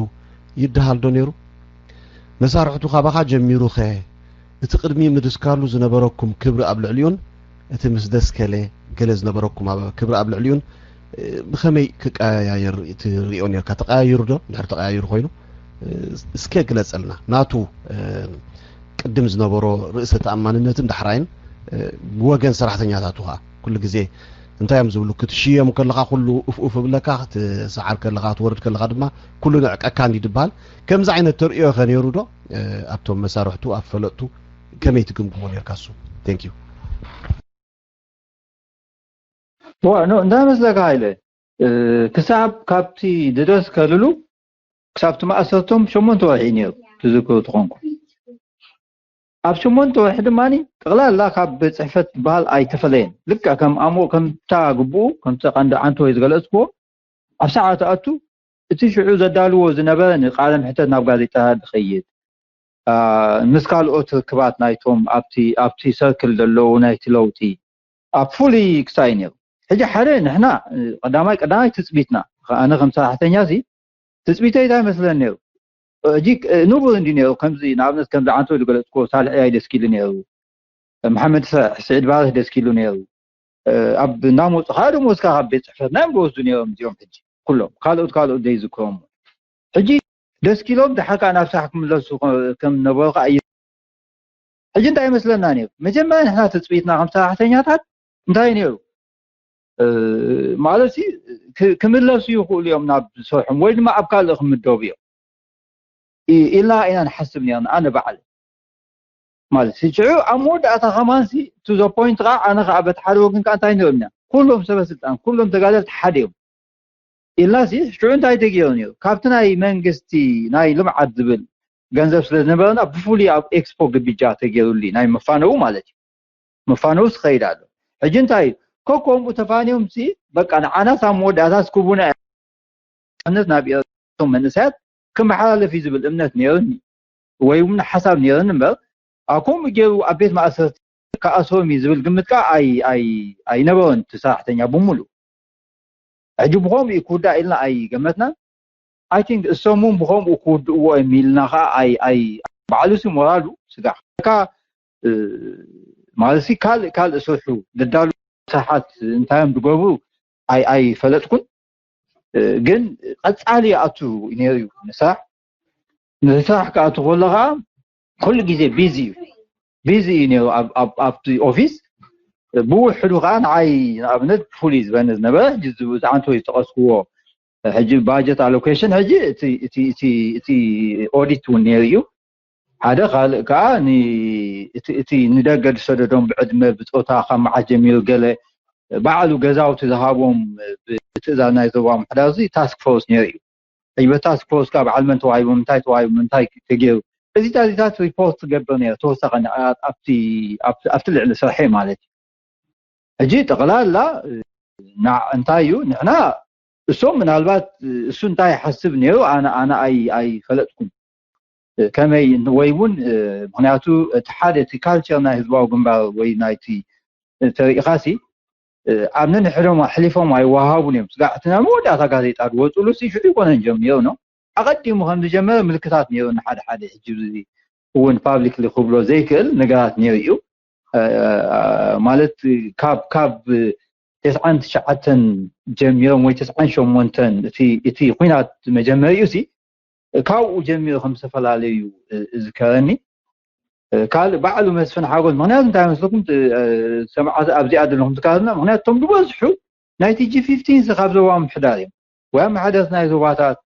ይደሃል ዶ ነይሩ? መሳርሕቱ ካባኻ ጀሚሩ ኸ እቲ ቅድሚ ምድስካሉ ዝነበረኩም ክብሪ ኣብ ልዕሊኡን እቲ ምስ ደስከለ ገለ ዝነበረኩም ክብሪ ኣብ ልዕሊኡን ብኸመይ ክቀያየር ትሪኦ ነርካ? ተቀያይሩ ዶ? እንድሕር ተቀያይሩ ኮይኑ እስከ ግለጸልና ናቱ ቅድም ዝነበሮ ርእሰ ተኣማንነትን ዳሕራይን ብወገን ሰራሕተኛታቱ ከዓ ኩሉ ግዜ እንታይ እዮም ዝብሉ ክትሽየም ከለካ ኩሉ ኡፍ ኡፍ እብለካ ክትሰዓር ከለካ ክትወርድ ከለካ ድማ ኩሉ ንዕቀካ እንዲ ድበሃል ከምዚ ዓይነት ተርእዮ ከ ነይሩ ዶ ኣብቶም መሳርሕቱ ኣብ ፈለጥቱ ከመይ ትግምግሞ ነርካ እሱ thank you ዋ ኖ እንታይ መስለካ ሃይለ ክሳብ ካብቲ ድደስ ከልሉ ክሳብ እቲ ማእሰርቶም ሸሞንተ ወርሒ ነይሩ ትዝክሩ ትኾንኩም ኣብ ሸሞንተ ወርሒ ድማ ጠቕላላ ካብ ቤት ፅሕፈት ዝበሃል ኣይተፈለየን ልክዕ ከም ኣሞ ከምታ ግብኡ ከምቲ ቀንዲ ዓንቶ ዝገለፅክዎ ኣብ ሰዓት ኣቱ እቲ ሽዑ ዘዳልዎ ዝነበረ ንቃለ ምሕተት ናብ ጋዜጣ ዝኸይድ ምስ ካልኦት ርክባት ናይቶም ኣብቲ ኣብቲ ሰርክል ዘለዉ ናይቲ ለውጢ ኣብ ፍሉይ ክሳይ ነይሩ ሕጂ ሓደ ንሕና ቀዳማይ ቀዳማይ ትፅቢትና ኣነ ከም ሰራሕተኛ ሲ ትፅቢተይ እንታይ መስለን ነይሩ ሕጂ ንቡር እንዲ ነይሩ ከምዚ ንኣብነት ከምዚ ዓንቶ ዝገለፅኮ ሳልሕ ያይ ደስኪሉ ነይሩ መሓመድ ስዒድ ባርህ ደስኪሉ ነይሩ። ኣብ እናመፁ ከዓ ደሞዝካ ካብ ቤት ፅሕፈትና እዮም ዝወስዱ ነይሮም እዚኦም። ሕጂ ኩሎም ካልኦት ካልኦት ዘይዝክሮም ሕጂ ደስኪሎም ድሓር ከዓ ናብ ስራሕ ክምለሱ ከም ነበሩ ከዓ እየ። ሕጂ እንታይ ይመስለና ነይሩ? መጀመርያ ንሕና ትፅቢትና ከም ሰራሕተኛታት እንታይ ነይሩ? ማለት ክምለሱ ይኽእሉ እዮም ናብ ስርሖም ወይ ድማ ኣብ ካልእ ክምደቡ እዮም ኢልና ኢና ንሓስብ ነርና። ኣነ ባዕለ ማለት ሽዑ ኣብ መወዳእታ ከማንሲ ቱ ዘ ፖይንት ከዓ ኣነ ከዓ በቲ ሓደ ወግን ከዓ እንታይ ንርእምና ኩሎም ሰበ ስልጣን ኩሎም ተጋደልቲ ሓደ እዮም ኢልና ሲ ሽዑ እንታይ ተገይሩ ነይሩ? ካብቲ ናይ መንግስቲ ናይ ልምዓት ዝብል ገንዘብ ስለ ዝነበረና ብፍሉይ ኣብ ኤክስፖ ግብጃ ተገይሩሉ ናይ መፋነው ማለት እዩ። መፋነው ስኸይድ ኣሎ። ሕጂ እንታይ እዩ? ከከምኡ ተፋንዮም ሲ በቃ ንዓናስ ኣብ መወዳእታ ስክቡና እምነት ናብ እቶም መንእሰያት ክመሓላለፍ እዩ ዝብል እምነት ነይርኒ ወይ እውን ሓሳብ ነይርኒ እምበር ኣብ ከምኡ ገይሩ ኣብ ቤት ማእሰርቲ ክኣስሮም እዩ ዝብል ግምት ከዓ ኣይነበሮን እቲ ሰራሕተኛ ብምሉእ። ሕጂ ብኸምኡ እዩ ክውዳእ ኢልና ኣይገመትናን። I think እሶም እውን ብኸምኡ ክውድእዎ እዮም ኢልና ከዓ ባዕሉ ሲ ሞራሉ ስጋዕ ካ ማለት ካልእ ካልእ ስርሑ ደዳሉ ሰሓት እንታይ እዮም ዝገብሩ ኣይፈለጥኩን። ግን ቀፃሊ ይኣቱ ነይሩ እዩ ንስራሕ። ንስራሕ ክኣቱ ከሎ ከዓ ኩሉ ግዜ ቢዚ እዩ ቢዚ እዩ ነይሩ ኣብቲ ኦፊስ። ብውሕዱ ከዓ ንዓይ ንኣብነት ፍሉይ ዝበነ ዝነበረ ዝዓንቶ ዝጠቐስክዎ ሕጂ ባጀት ኣሎኬሽን ሕጂ እቲ ኦዲት እውን ነይሩ እዩ ሓደ ካልእ ከዓ እቲ ንደገ ዝሰደዶም ብዕድመ ብፆታ ካብ መዓስ ጀሚሩ ገለ ባዕሉ ገዛውቲ ዝሃቦም ብትእዛዝ ናይ ዞባ ምሕዳር እዚ ታስክ ፎርስ ነይሩ እዩ። ሕጂ በታስክ ፎርስ ከዓ በዓል መን ተዋሂቦም እንታይ ተዋሂቦም እንታይ ተገይሩ እዚታት እዚታት ሪፖርት ትገብር ነይሩ ተወሳኸ ኣብቲ ልዕሊ ስርሐ ማለት እዩ። ሕጂ ጠቕላላ እንታይ እዩ ንሕና እሶም ምናልባት እሱ እንታይ ይሓስብ ነይሩ ኣነ ኣነ ኣይፈለጥኩን ከመይ ወይ እውን ምክንያቱ እቲ ሓደ እቲ ካልቸር ናይ ህዝባዊ ግንባር ወይ ናይቲ ተሪኢኻሲ ኣብ ነንሕዶም ኣሕሊፎም ኣይወሃቡን እዮም ስጋዕ እቲ ናይ መወዳእታ ጋዜጣ ዝወፅሉ ሲ ሽዑ ይኮነን ጀሚሩ ነው ኣቐዲሙ ከም ዝጀመረ ምልክታት ነይሩ ንሓደ ሓደ ሕጂ እውን ፓብሊክሊ ክብሎ ዘይክእል ነገራት ነይሩ እዩ ማለት ካብ ካብ ተስዓን ትሽዓተን ጀሚሮም ወይ ተስዓን ሸሞንተን እቲ ኩናት መጀመሪኡ ሲ ካብኡ ጀሚሩ ከም ዝተፈላለዩ ዝከረኒ ካልእ ባዕሉ መስፍን ሓጎስ ምክንያቱ እንታይ መስለኩም ሰማዕቲ ኣብዚኣ ዘለኹም ትካልና ምክንያቱ እቶም ዝበዝሑ ናይቲ ጂ ፊፍቲን ካብ ዞባ ምሕዳር እዮም ወይ ኣመሓደርቲ ናይ ዞባታት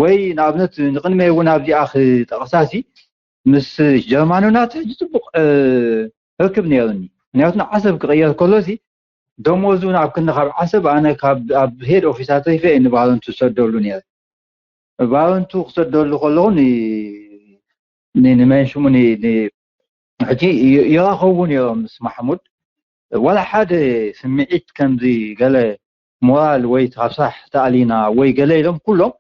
ወይ ንኣብነት ንቅድመይ እውን ኣብዚኣ ክጠቕሳሲ ምስ ጀርማኖ ናቲ ሕጂ ፅቡቅ ርክብ ነይሩኒ ምክንያቱ ንዓሰብ ክቅየር ከሎሲ ደሞዙ ናብ ክንዲ ካብ ዓሰብ ኣነ ኣብ ሄድ ኦፊስ ኣትሪፈ እየ ንባረንቱ ዝሰደሉ ነይረ ባረንቱ ክሰደሉ ከለኹ ንመን ሽሙ ሕጂ ይራኸቡ ነይሮም ምስ ማሕሙድ ዋላ ሓደ ስምዒት ከምዚ ገለ ሞራል ወይ ካብ ስራሕ ተኣሊና ወይ ገለ ኢሎም ኩሎም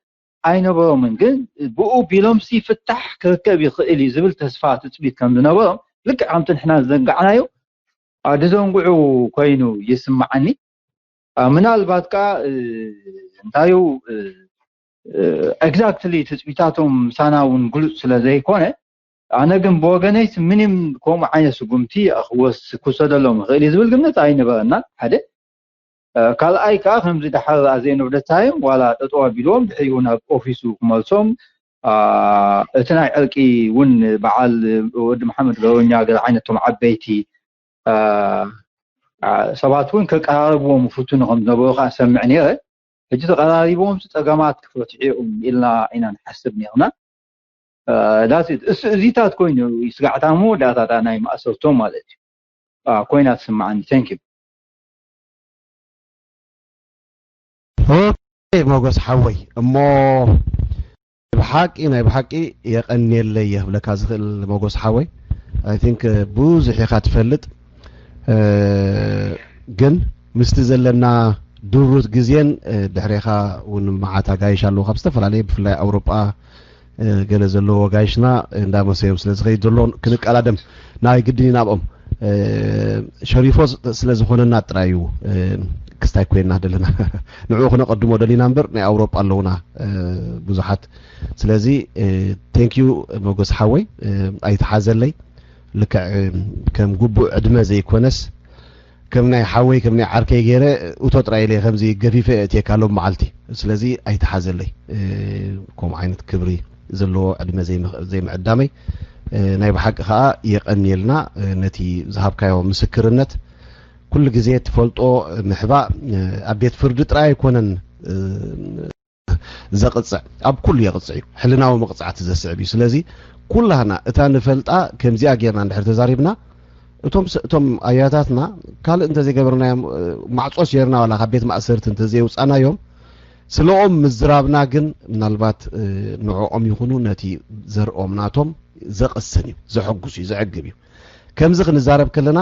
ኣይነበሮምን ግን ብኡ ቢሎምሲ ፍታሕ ክርከብ ይኽእል እዩ ዝብል ተስፋ ትፅቢት ከም ዝነበሮም ልክዕ ከምቲ ንሕና ዝዘንጋዕናዮ ኣድዘንጉዑ ኮይኑ ይስምዓኒ ምናልባት ከዓ እንታዩ exactly ትፅቢታቶም ምሳና እውን ግሉፅ ስለ ዘይኮነ ኣነ ግን ብወገነይ ምንም ከምኡ ዓይነት ስጉምቲ ክወስ ክውሰደሎም ይኽእል እዩ ዝብል ግምት ኣይነበረናን ሓደ ካልኣይ ከዓ ከምዚ ድሓር ኣዘይ ንብደታዮም ዋላ ጠጠው ኣቢልዎም ድሕሪኡ ናብ ኦፊሱ ክመልሶም እቲ ናይ ዕርቂ እውን በዓል ወዲ መሓመድ ገበኛ ገለ ዓይነቶም ዓበይቲ ሰባት እውን ከቀራርብዎም ፍቱኑ ከም ዝነበሩ ከዓ ሰምዕ ነይረ ሕጂ ተቀራሪቦም ፀገማት ክፈትሑ እዮም ኢልና ኢና ንሓስብ ነርና እዚታት ኮይኑ ስጋዕታ መወዳእታታ ናይ ማእሰርቶም ማለት እዩ ኮይና ትስምዓኒ thank you ኦኬ ሞጎስ ሓወይ እሞ ብሓቂ ናይ ብሓቂ የቀንየለይ እየ ክብለካ ዝኽእል ሞጎስ ሓወይ I think ብዙሕ ኢኻ ትፈልጥ ግን ምስቲ ዘለና ድሩት ግዜን ድሕሬኻ እውን መዓት ኣጋይሽ ኣለዉ ካብ ዝተፈላለየ ብፍላይ ኣውሮጳ ገለ ዘለዎ ኣጋይሽና እንዳመሰዮም ስለ ዝኸይድ ዘሎ ክንቀዳደም ናይ ግድን ኢና ኣብኦም ሸሪፎ ስለ ዝኾነና ጥራይ እዩ ክስታይ ኮይና ደለና ንዕኡ ክነቐድሞ ደሊና እምበር ናይ ኣውሮጳ ኣለውና ብዙሓት ስለዚ thank you ሞጎስ ሓወይ ኣይተሓዘለይ ልክዕ ከም ግቡእ ዕድመ ዘይኮነስ ከም ናይ ሓወይ ከም ናይ ዓርከይ ገይረ እቶ ጥራይ ኢለ ከምዚ ገፊፈ እትየካ ሎም መዓልቲ። ስለዚ ኣይተሓዘለይ። ከምኡ ዓይነት ክብሪ ዘለዎ ዕድመ ዘይምዕዳመይ ናይ ብሓቂ ከዓ የቐንየልና ነቲ ዝሃብካዮ ምስክርነት። ኩሉ ግዜ ትፈልጦ ምሕባእ ኣብ ቤት ፍርዲ ጥራይ ኣይኮነን ዘቕፅዕ፣ ኣብ ኩሉ የቕፅዕ እዩ። ሕልናዊ መቕፃዕቲ ዘስዕብ እዩ። ስለዚ ኩላህና እታ ንፈልጣ ከምዚኣ ጌርና እንድሕር ተዛሪብና እቶም እቶም ኣያታትና ካልእ እንተዘይገበርናዮም ማዕፆስ ጌርና ዋላ ካብ ቤት ማእሰርቲ እንተዘየውፃናዮም ስለኦም ምዝራብና ግን ምናልባት ንዕኦም ይኹኑ ነቲ ዘርኦም ናቶም ዘቕስን እዩ፣ ዘሐጉስ እዩ፣ ዘዕግብ እዩ። ከምዚ ክንዛረብ ከለና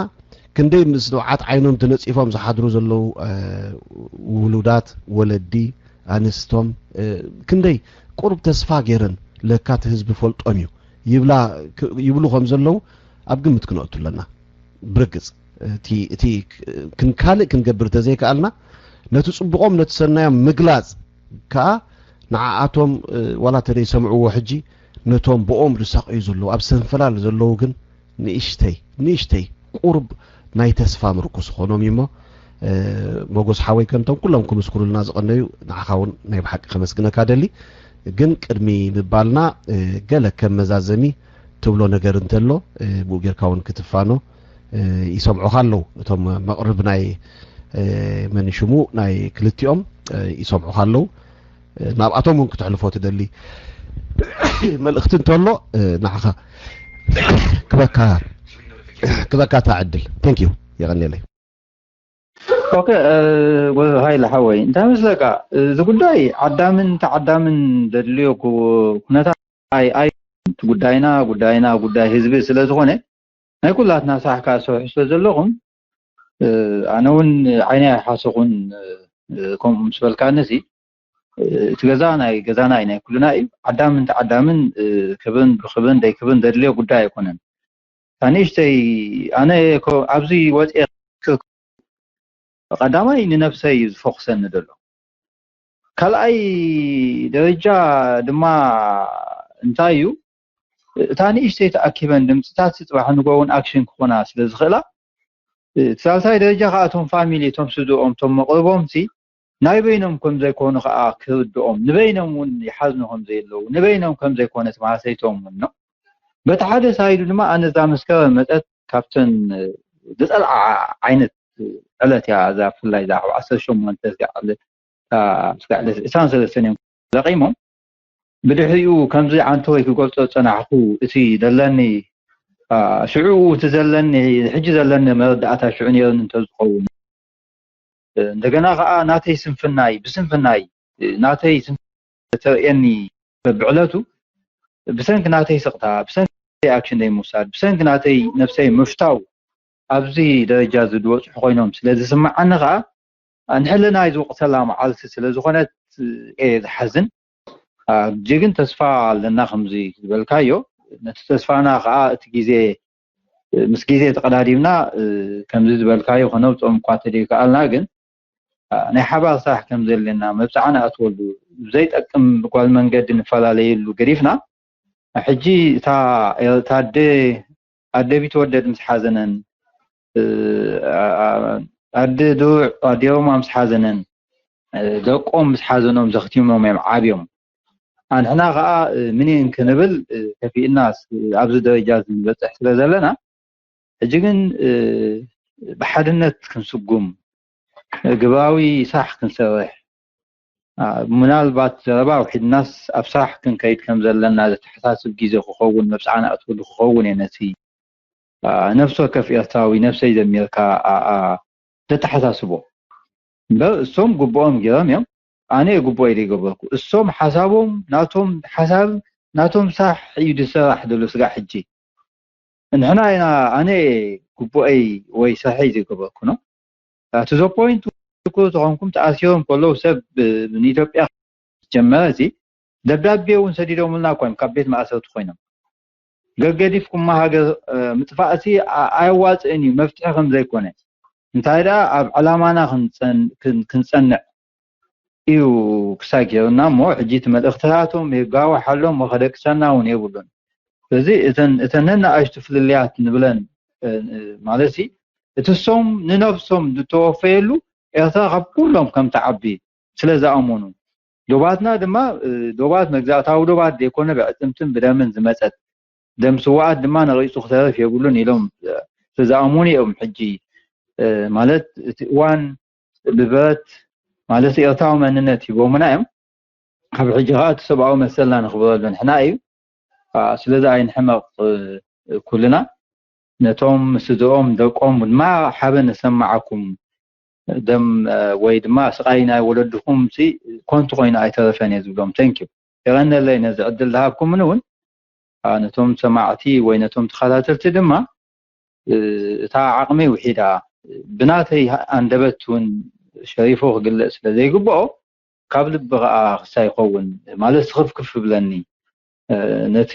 ክንደይ ምስ ንብዓት ዓይኖም ተነፂፎም ዝሓድሩ ዘለዉ ውሉዳት ወለዲ ኣንስቶም ክንደይ ቁሩብ ተስፋ ገይረን ለካ እቲ ህዝቢ ፈልጦም እዩ ይብላ ይብሉ ከም ዘለዉ ኣብ ግምት ክነእቱ ኣለና። ብርግፅ እቲ ክንካልእ ክንገብር ተዘይከኣልና ነቲ ፅቡቆም ነቲ ሰናዮም ምግላፅ ከዓ ንዓኣቶም ዋላ ተደይ ሰምዕዎ ሕጂ ነቶም ብኦም ዝሳቀዩ ዘለዉ ኣብ ሰንፈላል ዘለዉ ግን ንእሽተይ ንእሽተይ ቁሩብ ናይ ተስፋ ምርኩስ ኾኖም እዩ እሞ መጎስ ሓወይ ከምቶም ኩሎም ክምስክሩልና ዝቐነዩ ንዓኻ እውን ናይ ብሓቂ ከመስግነካ ደሊ። ግን ቅድሚ ምባልና ገለ ከም መዛዘሚ ትብሎ ነገር እንተሎ ብኡ ጌርካ እውን ክትፋኖ ይሰምዑኻ ኣለዉ። እቶም መቕርብ ናይ መን ሽሙ ናይ ክልቲኦም ይሰምዑኻ ኣለዉ። ናብኣቶም እውን ክትሕልፎ ትደሊ መልእኽቲ እንተሎ ንዓኻ ክበካ ክበካ እታ ዕድል። Thank you። የቐንየለይ። ኦኬ። ሃይለ ሓወይ እንታይ መስለካ፣ እዚ ጉዳይ ዓዳምን ተዓዳምን ዘድልዮ ኩነታት ኣይ ኣይ ጉዳይና ጉዳይና ጉዳይ ህዝቢ ስለ ዝኾነ ናይ ኩላትና ሳሕ ከዓ ሰሑ ስለ ዘለኹም ኣነ እውን ዓይነይ ኣይሓሰኹን። ከምኡ ምስ በልካኒ ሲ እቲ ገዛ ናይ ገዛና እዩ፣ ናይ ኩልና እዩ። ዓዳምን ተዓዳምን ክብን ርክብን ደይክብን ዘድልዮ ጉዳይ ኣይኮነን። እታ ንእሽተይ ኣነ ኣብዚ ወፅኤ ቀዳማይ ንነብሰይ እዩ ዝፈኩሰኒ ዘሎ። ካልኣይ ደረጃ ድማ እንታይ እዩ እታ ንእሽተይ ተኣኪበን ድምፅታት ፅባሕ ንጎውን ኣክሽን ክኾና ስለ ዝኽእላ፣ እቲ ሳልሳይ ደረጃ ከዓ እቶም ፋሚሊ እቶም ስድኦም እቶም መቕርቦም ሲ ናይ በይኖም ከም ዘይኮኑ ከዓ ክርድኦም ንበይኖም እውን ይሓዝኑ ከም ዘየለዉ ንበይኖም ከም ዘይኮነት ማሰይቶም እውን ነው። በቲ ሓደ ሳይዱ ድማ ኣነ እዛ መስከረም መጠት ካብተን ዝፀልዓ ዓይነት ዕለት እያ እዛ ብፍላይ እዛ ካብ ዓሰርተ ሸሞንተ ስጋዕ ዕለት ስጋዕ ዕለት ዕስራን ሰለስተን እዮም ለቂሞም። ብድሕሪኡ ከምዚ ዓንተወይ ክገልፆ ዝፀናሕኩ እቲ ደለኒ ሽዑ እቲ ዘለኒ ሕጂ ዘለኒ መረዳእታ ሽዑ ነይሩኒ እንተዝኸውን እንደገና ከዓ ናተይ ስንፍናይ ብስንፍናይ ናተይ ተርእየኒ በብዕለቱ ብሰንኪ ናተይ ስቕታ ብሰንኪ ኣክሽን ዘይምውሳድ ብሰንኪ ናተይ ነብሰይ ምፍታው ኣብዚ ደረጃ ዝድበፅሑ ኮይኖም ስለ ዝስምዓኒ ከዓ ንሕልናይ ዝወቕሰላ መዓልቲ ስለ ዝኾነት እየ ዝሓዝን። ሕጂ ግን ተስፋ ኣለና ከምዚ ዝበልካዮ ነቲ ተስፋና ከዓ እቲ ግዜ ምስ ግዜ ተቐዳዲምና ከምዚ ዝበልካዮ ከነውፅኦም እኳ ተደይከኣልና ግን ናይ ሓባር ስራሕ ከም ዘለና መብፅዓ ንኣትወሉ ብዘይጠቅም ጓል መንገዲ ንፈላለየሉ ገዲፍና ሕጂ እታ ኣደ ኣደ ቢትወደድ ምስ ሓዘነን ኣደ ድሩዕ ኣዴሮማ ምስ ሓዘነን ደቆም ምስ ሓዘኖም ዘኽቲሞም እዮም ዓብዮም። ኣንሕና ከዓ ምኒን ክንብል ከፊእና ኣብዚ ደረጃ እዚ ንበፅሕ ስለ ዘለና ሕጂ ግን ብሓድነት ክንስጉም ግብራዊ ሳሕ ክንሰርሕ ምናልባት ዘረባ ውሒድናስ ኣብ ሳሕ ክንከይድ ከም ዘለና ዘተሓሳስብ ግዜ ክኸውን መብፅዓ ንኣትወሉ ክኸውን እየ ነቲ ነፍሲ ወከፍ ኤርትራዊ ነብሰይ ዘሚርካ ዘተሓሳስቦ እምበር እሶም ግብኦም ገይሮም እዮም ኣነ ግብኦ ኢለ ይገበርኩ እሶም ሓሳቦም ናቶም ሓሳብ ናቶም ሳሕ እዩ ዝሰራሕ ዘሎ ስጋዕ ሕጂ ንሕና ኢና ኣነ ግቡአይ ወይ ስርሐይ ዘይገበርኩ ነው። To the point እኮ ተኾንኩም ተኣሲሮም ከለዉ ሰብ ንኢትዮጵያ ጀመረ እዚ ደብዳቤ እውን ሰዲዶምልና እኮ እዮም ካብ ቤት ማእሰርቲ ኮይኖም ገገዲፍኩማ ሃገር ምጥፋእሲ ኣየዋፅእን እዩ መፍትሒ ከም ዘይኮነ እንታይ ደኣ ኣብ ዕላማና ክንፀንዕ እዩ ክሳይ ገይሩና እሞ ሕጂ እቲ መልእኽትታቶም የጋውሓሎም እሞ ከደቅሰና እውን የብሉን። ስለዚ እተን እተን ነናኣሽቱ ፍልልያት ንብለን፣ እ፣ እ፣ ማለት ሲ እቲ ሶም ንነብሶም ዝተወፈየሉ ኤርትራ ካብ ኩሎም ከም ትዓቢ ስለ ዝኣመኑ፣ ዶባትና ድማ፣ እ፣ ዶባት መግዛእታዊ ዶባት ዘይኮነ ብዕጽምትን ብደምን ዝመጸት፣ ደም ስውኣት ድማ ነቒጹ ክተርፍ የብሉን ኢሎም ስለ ዝኣመኑ እዮም። ሕጂ፣ እ፣ ማለት እቲ እዋን ብብረት ማለት ኤርትራዊ መንነት ሂቦምና እዮም። ካብ ሕጂ ከኣ እቲ ሰብኣዊ መሰልና ንኽብረሉ ንሕና እዩ። አ፣ ስለዚ ኣይንሕመቕ፣ እ፣ ኩልና ነቶም ስድርኦም ደቆም ድማ ሓበን ነሰማዓኩም፣ ደም፣ እ፣ ወይ ድማ ስቓይ ናይ ወለድኹም ሲ ኮንቱ ኮይኑ ኣይተረፈን እየ ዝብሎም። Thank you። የቐነለይ ነዚ ዕድል ዝሃብኩምኒ እውን። አ፣ ነቶም ሰማዕቲ ወይ ነቶም ተኸታተልቲ ድማ፣ እ፣ እታ ዓቕሚ ውሒዳ ብናተይ ኣንደበት እውን ሸሪፎ ክግለጽ ስለ ዘይግብኦ፣ ካብ ልቢ ከኣ ክሳይ ይኸውን ማለት ስኽፍክፍ ይብለኒ። እ፣ ነቲ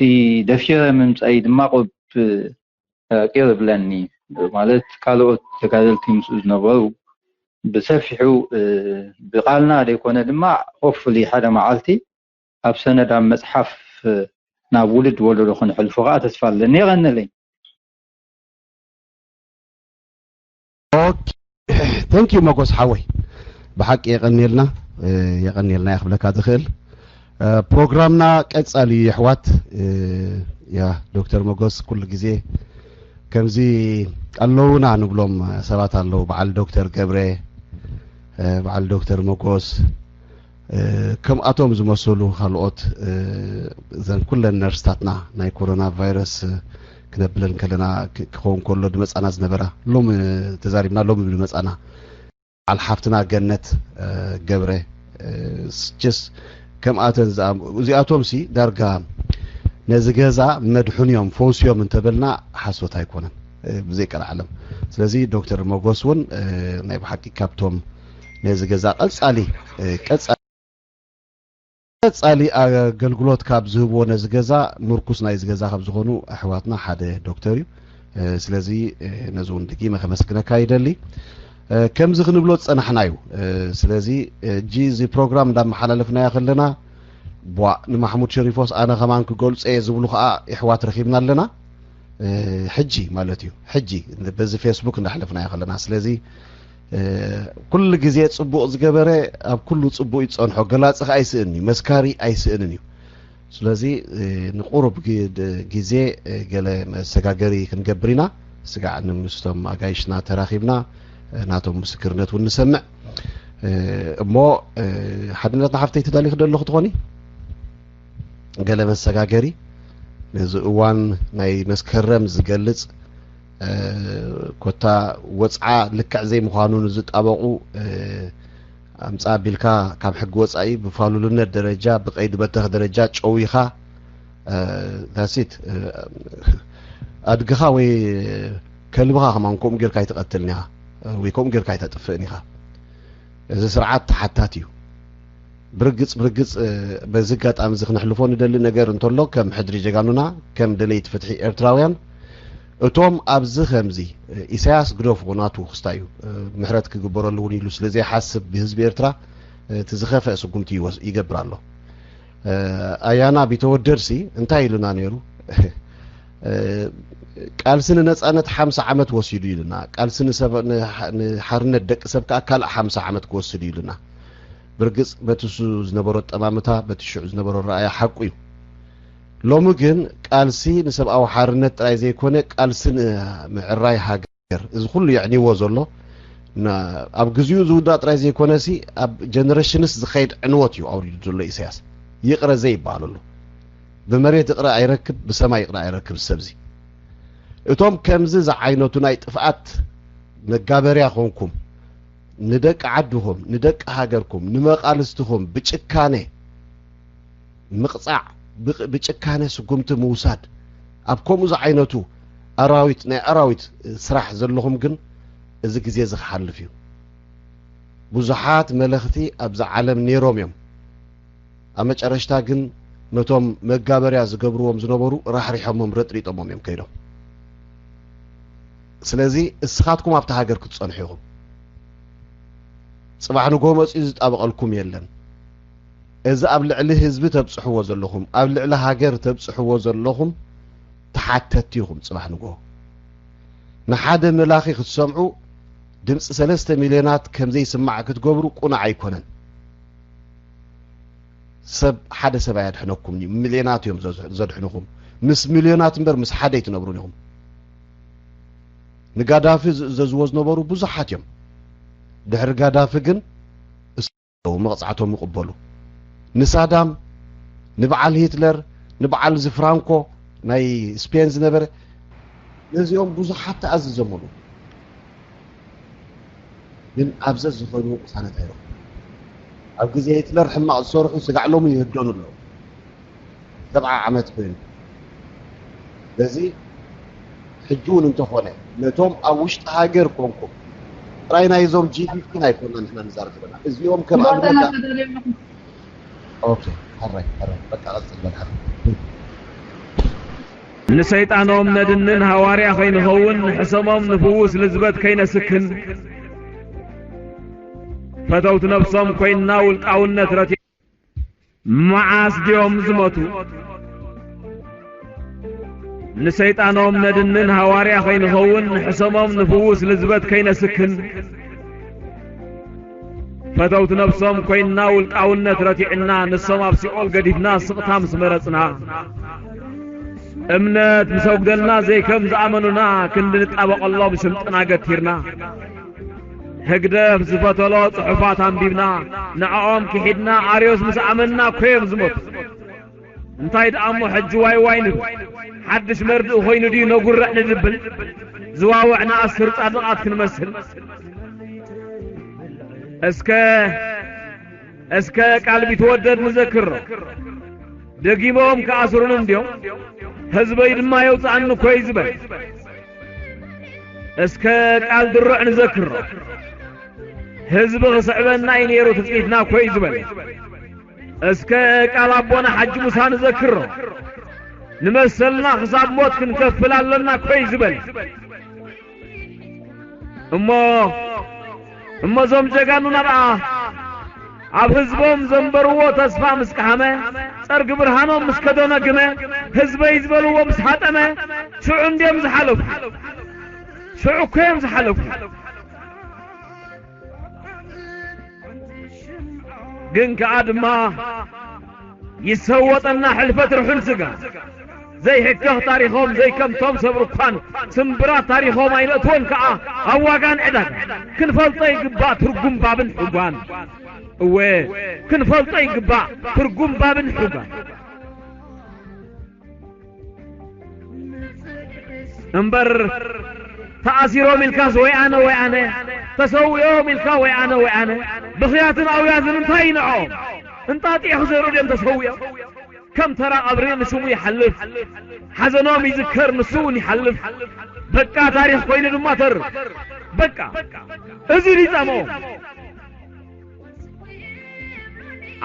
ደፊረ ምምጻይ ድማ ቁብ፣ እ፣ ቂር ይብለኒ። ማለት ካልኦት ተጋደልቲ ምስኡ ዝነበሩ ብሰፊሑ፣ እ፣ ብቓልና ዘይኮነ ድማ hopefully ሓደ መዓልቲ ኣብ ሰነድ ኣብ መጽሓፍ፣ እ፣ ናብ ውልድ ወለዶ ክንሕልፎ ከኣ ተስፋ ኣለኒ። የቐንለይ። ኦኬ፣ thank you መጎስ ሓወይ፣ ብሓቂ የቐንየልና፣ እ፣ የቐንየልና እየ ክብለካ ዝኽእል። እ፣ ፕሮግራምና ቀጻሊ እዩ የሕዋት። እ፣ ያ ዶክተር መጎስ ኩሉ ግዜ ከምዚ ኣለዉና ንብሎም ሰባት ኣለዉ፣ በዓል ዶክተር ገብረ፣ እ፣ በዓል ዶክተር መጎስ፣ እ፣ ከምኣቶም ዝመሰሉ ካልኦት፣ እ፣ እዘን ኩለን ነርስታትና ናይ ኮሮና ቫይረስ፣ እ፣ ክነብለን ከለና ክ-፣ ክኸውን ከሎ ዝመጻና ዝነበራ፣ ሎሚ ተዛሪብና ሎሚ ዝመጻና በዓል ሓፍትና ገነት፣ እ፣ ገብረ፣ እ፣ ስ-፣ ጀስ ከምኣተን ዝኣም-፣ እዚኣቶም ሲ ዳርጋ ነዚ ገዛ መድሑን እዮም፣ ፈውሲ እዮም እንተበልና ሓሶት ኣይኮነን፣ እ፣ ብዘይ ቀልዓለም። ስለዚ ዶክተር መጎስ እውን፣ እ፣ ናይ ብሓቂ ካብቶም ነዚ ገዛ ቀጻሊ፣ እ፣ ቀጻሊ ቀጻሊ ኣገልግሎት ካብ ዝህብዎ ነዚ ገዛ ምርኩስ ናይዚ ገዛ ካብ ዝኾኑ ኣሕዋትና ሓደ ዶክተር እዩ። እ፣ ስለዚ፣ እ፣ ነዚ እውን ድጊመ ከመስግነካ ይደሊ። እ፣ ከምዚ ክንብሎ ዝጸናሕና እዩ። እ፣ ስለዚ፣ እ፣ ሕጂ እዚ ፕሮግራም እንዳመሓላለፍናዮ ከለና፣ ቧእ ንማሕሙድ ሸሪፎስ ኣነ ከማን ክገልጾ እየ ዝብሉ ከኣ ኣሕዋት ረኺብና ኣለና። እ፣ ሕጂ ማለት እዩ። ሕጂ በዚ ፌስቡክ እንዳሕለፍናዮ ከለና። ስለዚ፣ እ፣ ኩሉ ግዜ ጽቡቕ ዝገበረ ኣብ ኩሉ ጽቡቕ እዩ ዝጸንሖ። ገላጺ ከኣ ኣይስእንን እዩ፣ መስካሪ ኣይስእንን እዩ። ስለዚ፣ እ፣ ንቁሩብ ግ-፣ ድ-፣ ግዜ፣ እ፣ ገለ መሰጋገሪ ክንገብር ኢና። ስጋዕ ንምስቶም ኣጋይሽና ተራኺብና፣ እ፣ ናቶም ምስክርነት እውን ንሰምዕ። እ፣ እሞ፣ እ፣ ሓድነትና ሓፍተይ ትዳሊ ክደለኹ ትኾኒ? ገለ መሰጋገሪ ነዚ እዋን ናይ መስከረም ዝገልጽ፣ እ፣ ኮታ ወጽዓ ልክዕ ዘይምዃኑ ንዝጣበቑ፣ እ፣ ኣምጻ ኣቢልካ ካብ ሕጊ ወጻኢ ብፋሉልነት ደረጃ፣ ብቀይዲ በተኽ ደረጃ ጨዊኻ፣ እ፣ that's it፣ እ፣ ኣድግኻ ወይ ከልብኻ ከማን ከምኡ ጌርካ ኣይትቐትልን ኢኻ፣ ወይ ከምኡ ጌርካ ኣይተጥፍእን ኢኻ። እዚ ስርዓት ተሓታቲ እዩ። ብርግጽ፣ ብርግጽ፣ እ፣ በዚ ኣጋጣሚ እዚ ክነሕልፎ ንደሊ ነገር እንተሎ፣ ከም ሕድሪ ጀጋኑና፣ ከም ደለይቲ ፍትሒ ኤርትራውያን፣ እቶም ኣብዚ ከምዚ፣ እ፣ ኢሳያስ ግደፍዎ፣ ናቱ ክስታይ እዩ፣ እ፣ ምሕረት ክግበረሉ እውን ኢሉ ስለ ዘይሓስብ ብህዝቢ ኤርትራ፣ እ፣ እቲ ዝኸፍአ ስጉምቲ ይወስ-፣ ይገብር ኣሎ። እ፣ ኣያና ቢተወደድሲ እንታይ ኢሉና ነይሩ? እ፣ ቃልሲ ንነጻነት ሓምሳ ዓመት ወሲዱ ኢሉና። ቃልሲ ንሰብ-፣ ንሓ-፣ ንሓርነት ደቂ ሰብ ከኣ ካልእ ሓምሳ ዓመት ክወስድ እዩ ኢሉና። ብርግጽ በቲ እሱ ዝነበሮ ኣጠማምታ፣ በቲ ሽዑ ዝነበሮ ረኣያ ሓቁ እዩ። ሎሚ ግን ቃልሲ ንሰብኣዊ ሓርነት ጥራይ ዘይኮነ፣ ቃልሲ ንምዕራይ ሃገር፣ እዚ ኩሉ የዕንይዎ ዘሎ፣ ና-፣ ኣብ ግዜኡ ዝውዳእ ጥራይ ዘይኮነሲ፣ ኣብ ጀነሬሽንስ ዝኸይድ ዕንወት እዩ ኣውሪዱ ዘሎ ኢሳያስ። ይቕረ ዘይበሃል ኣሎ። ብመሬት ይቕረ ኣይረክብ፣ ብሰማይ ይቕረ ኣይረክብ ሰብዚ። እቶም ከምዚ ዝዓይነቱ ናይ ጥፍኣት መጋበርያ ኮንኩም፣ ንደቂ ዓድኹም፣ ንደቂ ሃገርኩም፣ ንመቓልስትኹም ብጭካነ ምቕጻዕ፣ ብቅ-፣ ብጭካነ ስጉምቲ ምውሳድ፣ ኣብ ከምኡ ዝዓይነቱ ኣራዊት፣ ናይ ኣራዊት ስራሕ ዘለኹም ግን፣ እዚ ግዜ እዚ ክሓልፍ እዩ። ብዙሓት መለኽቲ ኣብዛ ዓለም ነይሮም እዮም። ኣብ መጨረሽታ ግን ነቶም መጋበርያ ዝገብርዎም ዝነበሩ ራሕሪሖሞም ረጥሪጦሞም እዮም ከይዶም። ስለዚ እስኻትኩም ኣብታ ሃገር ክትጸንሑ ኢኹም። ጽባሕ ንግሆ መጺኡ ዝጣበቐልኩም የለን። እዚ ኣብ ልዕሊ ህዝቢ ተብጽሕዎ ዘለኹም፣ ኣብ ልዕሊ ሃገር ተብጽሕዎ ዘለኹም ተሓተቲ ኢኹም ጽባሕ ንግሆ። ንሓደ መላኺ ክትሰምዑ ድምፂ ሰለስተ ሚልዮናት ከም ዘይስማዕ ክትገብሩ ቁኑዕ ኣይኮነን። ሰብ ሓደ ሰብ ኣየድሕነኩምን እዩ፣ ሚልዮናት እዮም ዘዝ- ዘድሕኑኹም። ምስ ሚልዮናት እምበር ምስ ሓደ ኣይትነብሩን ኢኹም። ንጋዳፊ ዝእዘዝዎ ዝነበሩ ብዙሓት እዮም። ድሕሪ ጋዳፊ ግን እስ- መቕጻዕቶም ይቕበሉ። ንሳዳም፣ ንበዓል ሂትለር፣ ንበዓል እዚ ፍራንኮ ናይ ስፔን ዝነበረ፣ ነዚኦም ብዙሓት ተኣዝዞምሉ። ግን ኣብዘ ዝኾኑ ቅሳነት ኣይረኹም። ኣብ ግዜ ሂትለር ሕማቕ ዝሰርሑ ስጋዕ ሎሚ ይህደኑ ኣለዉ። ሰብዓ ዓመት ኮይኑ። ስለዚ ሕጂ እውን እንተኾነ ነቶም ኣብ ውሽጢ ሃገር ኮንኩም ጥራይ ናይዞም ጂ ፊፍቲን ኣይኮና ንሕና ንዛረብ ዘለና። እዚኦም ከም ኣብነት ኦኬ፣ ሕራይ፣ ሕራይ፣ በቃ ቀጽል በል፣ ሕራይ። ንሰይጣኖም ነድንን ሃዋርያ ከይንኸውን ንሕሰሞም ንፍውስ ልዝበት ከይነስክን ፈተውቲ ነብሶም ኮይንና ውልቃውነት ረቲ መዓስ ድዮም ዝሞቱ? ንሰይጣኖም ነድንን ሃዋርያ ከይንኸውን ንሕሰሞም ንፍውስ ልዝበት ከይነስክን ፈተውቲ ነብሶም ኮይንና ውልቃውነት ረቲዕና ንሶም ኣብ ሲኦል ገዲፍና ስቕታ ምስ መረጽና እምነት ምስ ኣጉደልና ዘይከም ዝኣመኑና ክንዲ ንጣበቐሎም ሽምጥና ገቲርና ህግደፍ ዝፈተሎ ጽሑፋት ኣንቢብና ንዕኦም ክሒድና ኣርዮስ ምስ ኣመንና እኮ እዮም ዝሞቱ። እንታይ ደኣ እሞ ሕጂ ዋይ ዋይ ንብል? ሓድሽ መርድእ ኮይኑ ድዩ ነጉርዕ ንድብል? ዝዋውዕ ንኣስር ጻድቓት ክንመስል? እስከ እስከ ቃል ቢትወደድ ንዘክሮ። ደጊሞም ክኣስሩን እንድዮም፣ ህዝበይ ድማ የውጽኣኒ እኮ እዩ ዝበል። እስከ ቃል ድሩዕ ንዘክሮ። ህዝቢ ክስዕበና እዩ ነይሩ ትጽቢትና እኮ እዩ ዝበል። እስከ ቃል ኣቦና ሓጂ ሙሳ ንዘክሮ። ንመሰልና ክሳብ ሞት ክንከፍል ኣለና እኮ እዩ ዝበል። እሞ እሞ እዞም ጀጋኑና ደኣ ኣብ ህዝቦም ዘንበርዎ ተስፋ ምስ ቀሃመ፣ ጸርጊ ብርሃኖም ምስ ከደነግመ፣ ህዝበይ ዝበልዎ ምስ ሃጠመ፣ ሽዑ እንድዮም ዝሓለፉ። ሽዑ እኮ እዮም ዝሓለፉ። ግን ከኣ ድማ ይሰወጠና ሕልፈት ርሑል ስጋ። ዘይሕከኽ ታሪኾም ዘይከምቶም ሰብ ርኳን ስምብራት ታሪኾም ኣይነእትዎን ከኣ ኣብ ዋጋን ዕዳጋ። ክንፈልጦ ይግባእ ትርጉም ባብን ሕጓን። እወ፣ ክንፈልጦ ይግባእ ትርጉም ባብን ሕጓን። እምበር ተኣሲሮም ኢልካስ ወይ ኣነ ወይ ኣነ፣ ተሰዊኦም ኢልካ ወይ ኣነ ወይ ኣነ። ብኽያትን ኣውያዝን እንታይ ይንዖም? እንጣጢዕ ክዘርኡ ድዮም ተሰዊኦም? ከም ተራ ቀብሪ ንስሙ ይሓልፍ፣ ሓዘኖም ይዝከር ንሱ እውን ይሓልፍ። በቃ ታሪኽ ኮይኑ ድማ ተርፍ። በቃ እዚ ድዩ ጻምኦም?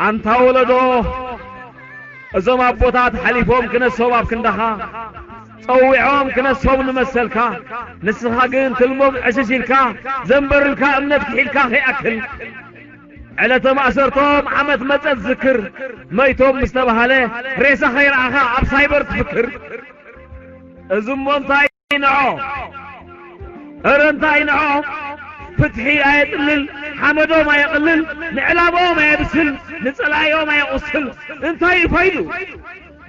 ኣንታ ወለዶ፣ እዞም ኣቦታት ሓሊፎም ክነሶም ኣብ ክንዳኻ፣ ጸዊዖም ክነሶም ንመሰልካ፣ ንስኻ ግን ትልሞም ዕሽሽ ኢልካ፣ ዘንበርልካ እምነት ክሒድካ ከይኣክል፣ ዕለተ ማእሰርቶም ዓመት መጸት ዝክር፣ መይቶም ምስ ተባሃለ ሬሳ ከይረኣኻ ኣብ ሳይበር ትፍክር። እዚ እሞ እንታይ ንዖ? እረ እንታይ ንዖ? ፍትሒ ኣየጥልል፣ ሓመዶም ኣየቕልል፣ ንዕላምኦም ኣየብስል፣ ንጸላኢኦም ኣየቑስል። እንታይ እዩ ፋይዱ?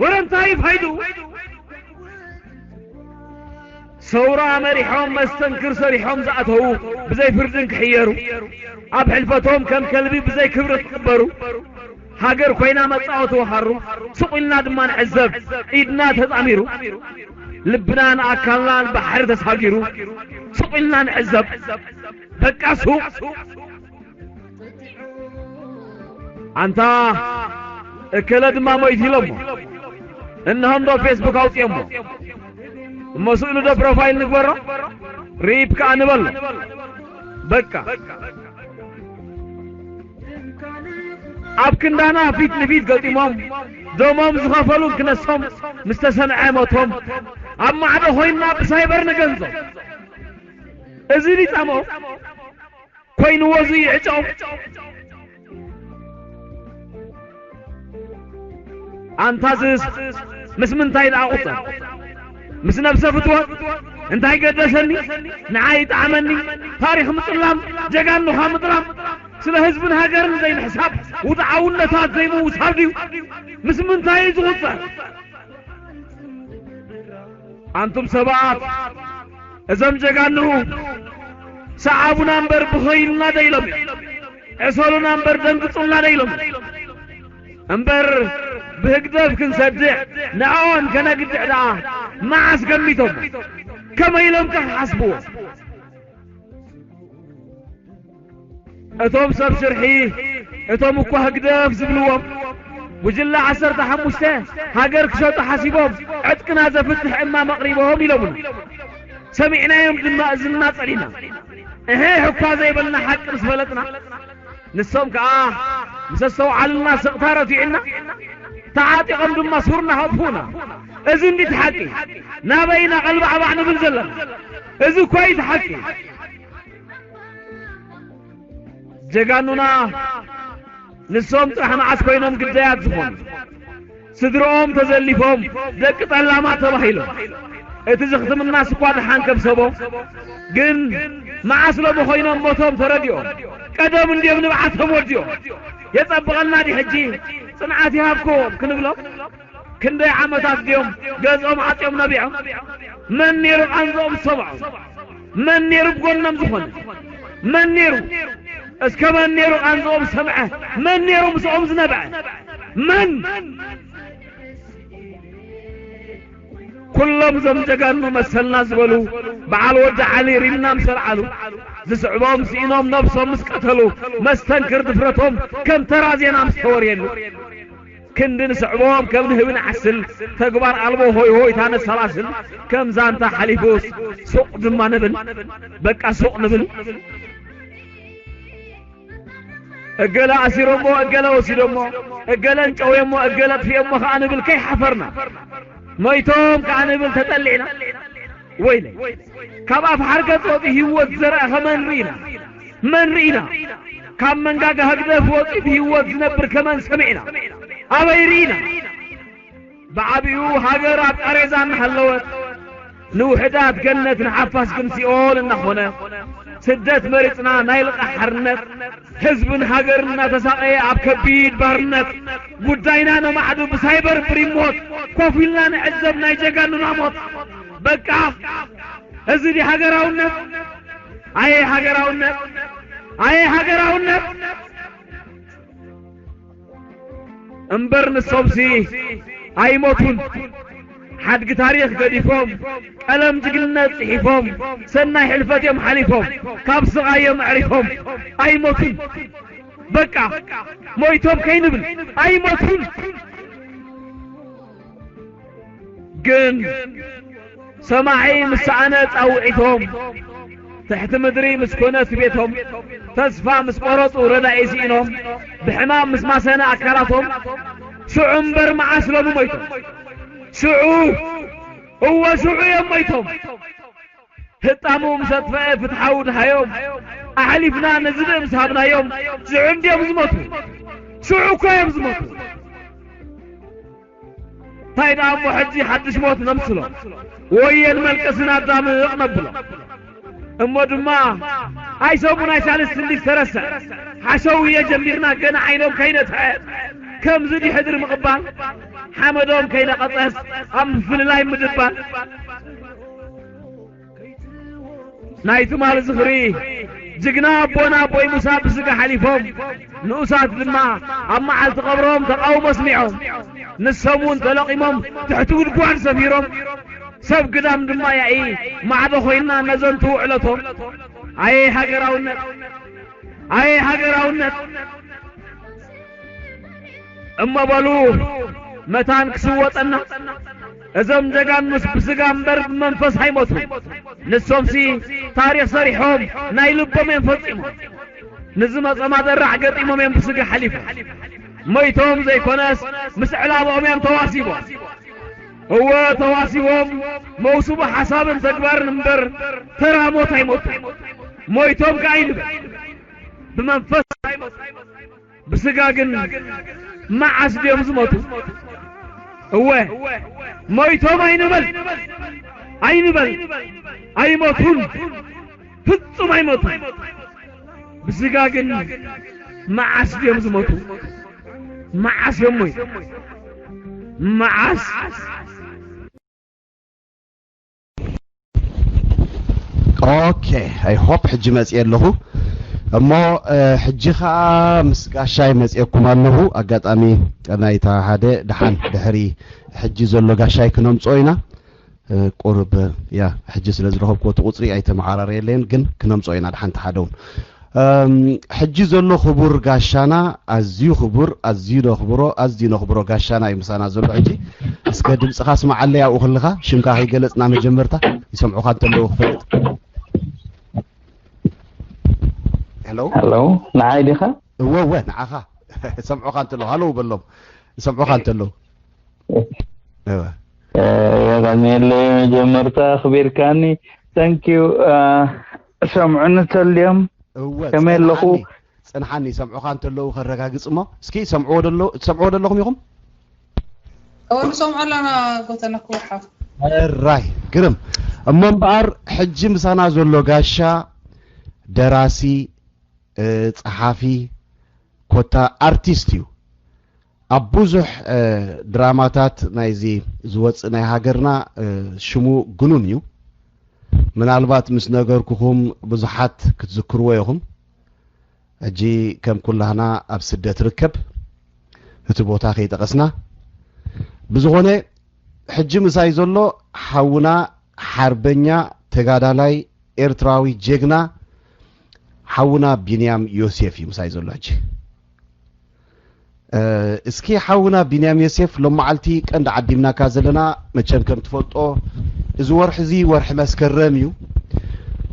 ወረ እንታይ እዩ ፋይዱ? ሰውራ መሪሖም መስተንክር ሰሪሖም ዝኣተዉ ብዘይ ፍርድን ክሕየሩ፣ ኣብ ሕልፈቶም ከም ከልቢ ብዘይ ክብሪ ክቕበሩ፣ ሃገር ኮይና መጻወቲ ወኻሩ፣ ስቕ ኢልና ድማ ንዕዘብ፣ ኢድና ተጻሚሩ፣ ልብናን ኣካልናን ባሕሪ ተሳጊሩ፣ ስቕ ኢልና ንዕዘብ። በቃ ሱቕ! ኣንታ እከለ ድማ ሞይቱ ኢሎሞ። እንሆ እንዶ ፌስቡክ ኣውጺኦሞ። እሞ ስእሉ ዶ ፕሮፋይል ንግበሮ? ሪፕ ከኣ ንበሎ። በቃ። ኣብ ክንዳና ፊት ንፊት ገጢሞም፣ ደሞም ዝኸፈሉ ክነሶም፣ ምስ ተሰምዐ ሞቶም፣ ኣብ ማዕዶ ኮይንና ብሳይበር ንገንዞም። እዚ ሊጻሞ ኮይንዎ እዚ ይዕጨው። ኣንታዝስ ምስ ምንታይ ደኣ ቁጸር? ምስ ነብሰ ፍትወት እንታይ ገደሰኒ? ንዓይ ይጥዓመኒ። ታሪኽ ምጽላም፣ ጀጋኑኻ ምጥላም፣ ስለ ህዝብን ሃገርን ዘይምሕሳብ፣ ውድዓውነታት ዘይምውሳድ ድዩ? ምስ ምንታይ እዩ ዝቑጸር? ኣንቱም ሰባት፣ እዞም ጀጋኑ ሰዓቡና እምበር ብኸይልና ደይሎም እዮም። ዕሰሉና እምበር ደንግጹልና ደይሎም እዮም። እምበር ብህግደፍ ክንሰድዕ ንዕኦም ከነግድዕ ደኣ መዓስ ገሚቶም? ከመይ ኢሎም ከ ክሓስብዎ? እቶም ሰብ ሽርሒ፣ እቶም እኳ ህግደፍ ዝብልዎም፣ ጉጅለ ዓሰርተ ሓሙሽተ ሃገር ክሸጡ ሓሲቦም ዕጥቅና ዘፍትሕ እማም ኣቕሪቦም ኢሎምና። ሰሚዕናዮም ድማ እዝንና ጸሊና። እሄ እኳ ዘይበልና ሓቂ ምስ ፈለጥና፣ ንሶም ከኣ ምስ ኣስተውዓሉልና ስቕታ ረቲዑና፣ ተዓጢቖም ድማ ሱርና ሃፉና። እዚ እንዲት ሓቂ፣ ናበይ ኢና ቀልባዕባዕ ንብል ዘለና? እዚ እኳ እዩ እቲ ሓቂ። ጀጋኑና ንሶም ጥራሕ መዓስ ኮይኖም ግዳያት ዝኾኑ? ስድርኦም ተዘሊፎም፣ ደቂ ጠላማት ተባሂሎም። እቲ ዝኽትምናስ እኳ ደሓን ከብሰቦም፣ ግን መዓስ ሎሚ ኮይኖም ሞቶም ተረዲኦም? ቀደም እንድዮም ንብዓቶም ወዲኦም። የጸብቐልና ድዩ ሕጂ? ጽንዓት ይሃብኩም ክንብሎም? ክንደይ ዓመታት ድዮም ገዝኦም ዓጽዮም ነቢዖም? መን ነይሩ ቃንዝኦም ዝሰምዖም? መን ነይሩ ብጎኖም ዝኾነ? መን ነይሩ? እስከ መን ነይሩ ቃንዝኦም ዝሰምዐ? መን ነይሩ ምስኦም ዝነበዐ? መን? ኩሎም እዞም ጀጋኑ መሰልና ዝበሉ በዓል ወዲ ዓሊ ሪምና ምስ ኣልዓሉ፣ ዝስዕቦም ስኢኖም ነብሶም ምስ ቀተሉ፣ መስተንክር ድፍረቶም ከም ተራ ዜና ምስ ተወርየሉ፣ ክንዲ ንስዕቦም ከም ንህቢ ንዓስል፣ ተግባር ኣልቦ ሆይ ሆይታ ነሰላስል፣ ከም ዛንታ ሓሊፉስ ሱቕ ድማ ንብል፣ በቃ ሱቕ ንብል። እገለ ኣሲሮሞ፣ እገለ ወሲዶሞ፣ እገለ እንጨውዮሞ፣ እገለ ኣጥፊኦሞ ከኣ ንብል ከይሓፈርና፣ ሞይቶም ከኣ ንብል ተጠሊዕና። ወይለይ፣ ካብ ኣፍ ሓርገጽ ወጺኡ ህይወት ዝዘርአ ከመን ርኢና? መን ርኢና? ካብ መንጋጋ ህግደፍ ወጺኡ ብህይወት ዝነብር ከመን ሰሚዕና? ኣበይ ርኢና? ብዓቢኡ ሃገር ኣብ ቃሬዛ እናሃለወት፣ ንውሑዳት ገነት ንሓፋሽ ግን ሲኦል እናኾነ፣ ስደት መሪጽና ናይ ልቓሕ ሓርነት፣ ህዝብን ሃገርን እናተሳቐየ ኣብ ከቢድ ባርነት፣ ጉዳይና ነማዕዱ ብሳይበር ብሪሞት ኮፍ ኢልና ንዕዘብ ናይ ጀጋኑና ሞት። በቃ፣ እዚ ድዩ ሃገራውነት? ኣየ ሃገራውነት! ኣየ ሃገራውነት! እምበር ንሶምሲ ኣይሞቱን። ሓድጊ ታሪኽ ገዲፎም፣ ቀለም ጅግንነት ጽሒፎም፣ ሰናይ ሕልፈት እዮም ሓሊፎም፣ ካብ ስቓይ እዮም ኣዕሪፎም። ኣይሞቱን። በቃ ሞይቶም ከይንብል፣ ኣይሞቱን። ግን ሰማዒ ምስ ሰኣነ ጻውዒቶም፣ ትሕቲ ምድሪ ምስ ኮነት ቤቶም፣ ተስፋ ምስ ቆረጹ ረዳኢ ስኢኖም፣ ብሕማም ምስ ማሰነ ኣካላቶም፣ ሽዑ እምበር መዓስ ሎሚ ሞይቶም? ሽዑ፣ እወ ሽዑ እዮም ሞይቶም። ህጣሙ ምስ ኣጥፈአ ፍትሓዊ ድሃዮም፣ ኣሕሊፍና ንዝብኢ ምስ ሃብናዮም፣ ሽዑ እንድዮም ዝሞቱ። ሽዑ እኮ እዮም ዝሞቱ። እንታይ ደኣ እሞ ሕጂ ሓድሽ ሞት ነምስሎ? ወየን መልቀስን ኣዳምቕ ነብሎ። እሞ ድማ ኣይሰሙን ኣይሳልስትን ድዩ ዝተረስዐ? ሓሸውየ ጀሚርና ገና ዓይኖም ከይነትሐ፣ ከምዚ ድዩ ሕድሪ ምቕባል? ሓመዶም ከይነቐጸስ ኣብ ምፍልላይ ምድባል? ናይ ትማል ዝኽሪ ጅግና ኣቦና ኣቦይ ሙሳ ብስጋ ሓሊፎም፣ ንኡሳት ድማ ኣብ መዓልቲ ቀብሮም ተቃውሞ ኣስሚዖም። ንሶም እውን ተለቒሞም ትሕቲ ጉድጓድ ሰፊሮም። ሰብ ግዳም ድማ ያኢ ማዕዶ ኮይና ነዘንቱ ውዕለቶም። ኣየ ሃገራውነት! ኣየ ሃገራውነት! እሞ በሉ መታን ክስወጠና፣ እዞም ጀጋኑስ ብስጋ እምበር ብመንፈስ ኣይሞቱን። ንሶምሲ ታሪኽ ሰሪሖም ናይ ልቦም እዮም ፈጺሞም። ንዝመጾም ኣደራዕ ገጢሞም እዮም ብስጋ ሓሊፎም። ሞይቶም ዘይኮነስ ምስ ዕላምኦም እዮም ተዋሲቦም። እወ ተዋሲቦም መውስቦ ሓሳብን ተግባርን እምበር ተራ ሞት ኣይሞቱን። ሞይቶም ከኣ ኣይንበል ብመንፈስ ኣይሞቱን። ብስጋ ግን መዓስ ድዮም ዝሞቱ? እወ፣ ሞይቶም ኣይንበል፣ ኣይንበል፣ ኣይሞቱን፣ ፍጹም ኣይሞቱን። ብስጋ ግን መዓስ ድዮም ዝሞቱ? መዓስ እዮም ሞይቶም? መዓስ? ኦኬ፣ ኣይ ሆፕ ሕጂ መፅየ ኣለኹ። እሞ ሕጂ ከዓ ምስ ጋሻይ መፅየኩም ኣለኹ። ኣጋጣሚ ናይታ ሓደ ደሓን ድሕሪ ሕጂ ዘሎ ጋሻይ ክነምፅኦ ኢና። ቁርብ ያ ሕጂ ስለ ዝረኸብኩዎ እቲ ቁፅሪ ኣይተመዓራረየለይን፣ ግን ክነምፅኦ ኢና ደሓን ተሓደውን። ሕጂ ዘሎ ክቡር ጋሻና፣ ኣዝዩ ክቡር፣ ኣዝዩ ነኽብሮ፣ ኣዝዩ ነኽብሮ ጋሻና እዩ ምሳና ዘሎ። ሕጂ እስከ ድምፅኻ ስምዓለይ ኣብኡ ከለኻ፣ ሽምካ ከይገለፅና መጀመርታ ይሰምዑኻ እንተለዉ ክፈልጥ። ሄሎ። ሄሎ፣ ንዓይ ዲኻ? እወ እወ፣ ንዓኻ። ሰምዑኻ እንተለዉ ሃለው በሎም፣ ይሰምዑኻ እንተለዉ። እወ። የቐንየለይ፣ መጀመርታ ኣኽቢርካኒ። Thank you። ሰምዑኒ ተልዮም? እወ፣ ከመይ ኣለኹ? ጽንሓኒ፣ ይሰምዑኻ እንተለዉ ከረጋግጽ እሞ። እስኪ ሰምዕዎ ደሎ-፣ ትሰምዕዎ ደለኹም ኢኹም? እወ፣ ንሰምዖ ኣለና ጎተና ክቡር ሓው። ራይ ግርም። እሞ እምበኣር ሕጂ ምሳና ዘሎ ጋሻ ደራሲ፣ ጸሓፊ፣ ኮታ ኣርቲስት እዩ። ኣብ ብዙሕ ድራማታት ናይዚ ዝወፅእ ናይ ሃገርና ሽሙ ግኑን እዩ። ምናልባት ምስ ነገርኩኹም ብዙሓት ክትዝክርዎ ኢኹም። ሕጂ ከም ኩላህና ኣብ ስደት ርከብ፣ እቲ ቦታ ከይጠቐስና። ብዝኾነ ሕጂ ምሳይ ዘሎ ሓውና ሓርበኛ ተጋዳላይ ኤርትራዊ ጀግና ሓውና ቢንያም ዮሴፍ እዩ ምሳይ ዘሎ ሕጂ። እስኪ ሓውና ቢንያም ዮሴፍ፣ ሎም መዓልቲ ቀንዲ ዓዲምናካ ዘለና መቸም ከም ትፈልጦ፣ እዚ ወርሒ እዚ ወርሒ መስከረም እዩ።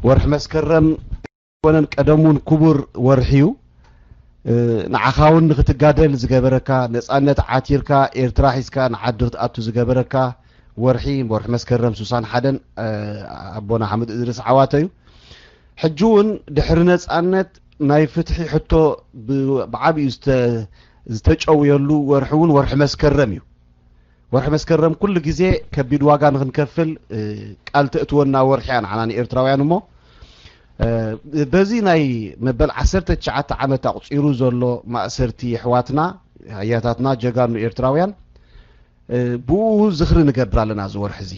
ወርሒ መስከረም ኮነን ቀደሙን ክቡር ወርሒ እዩ። ንዓኻ እውን ንክትጋደል ዝገበረካ፣ ነፃነት ዓቲርካ ኤርትራ ሒዝካ ንዓዲ ክትኣቱ ዝገበረካ ወርሒ፣ ወርሒ መስከረም ሱሳን ሓደን ኣቦና ሓምድ እድሪስ ዓዋተ እዩ። ሕጂ እውን ድሕሪ ነፃነት ናይ ፍትሒ ሕቶ ብዓብዩ ዝተጨውየሉ ወርሒ እውን ወርሒ መስከረም እዩ። ወርሒ መስከረም ኩሉ ግዜ ከቢድ ዋጋ ንክንከፍል ቃል ተእትወና ወርሒ እያ ንዓና ንኤርትራውያን። እሞ በዚ ናይ መበል ዓሰርተ ትሽዓተ ዓመት ኣቑፂሩ ዘሎ ማእሰርቲ የሕዋትና ኣያታትና ጀጋኑ ኤርትራውያን ብኡ ዝኽሪ ንገብር ኣለና እዚ ወርሒ እዚ።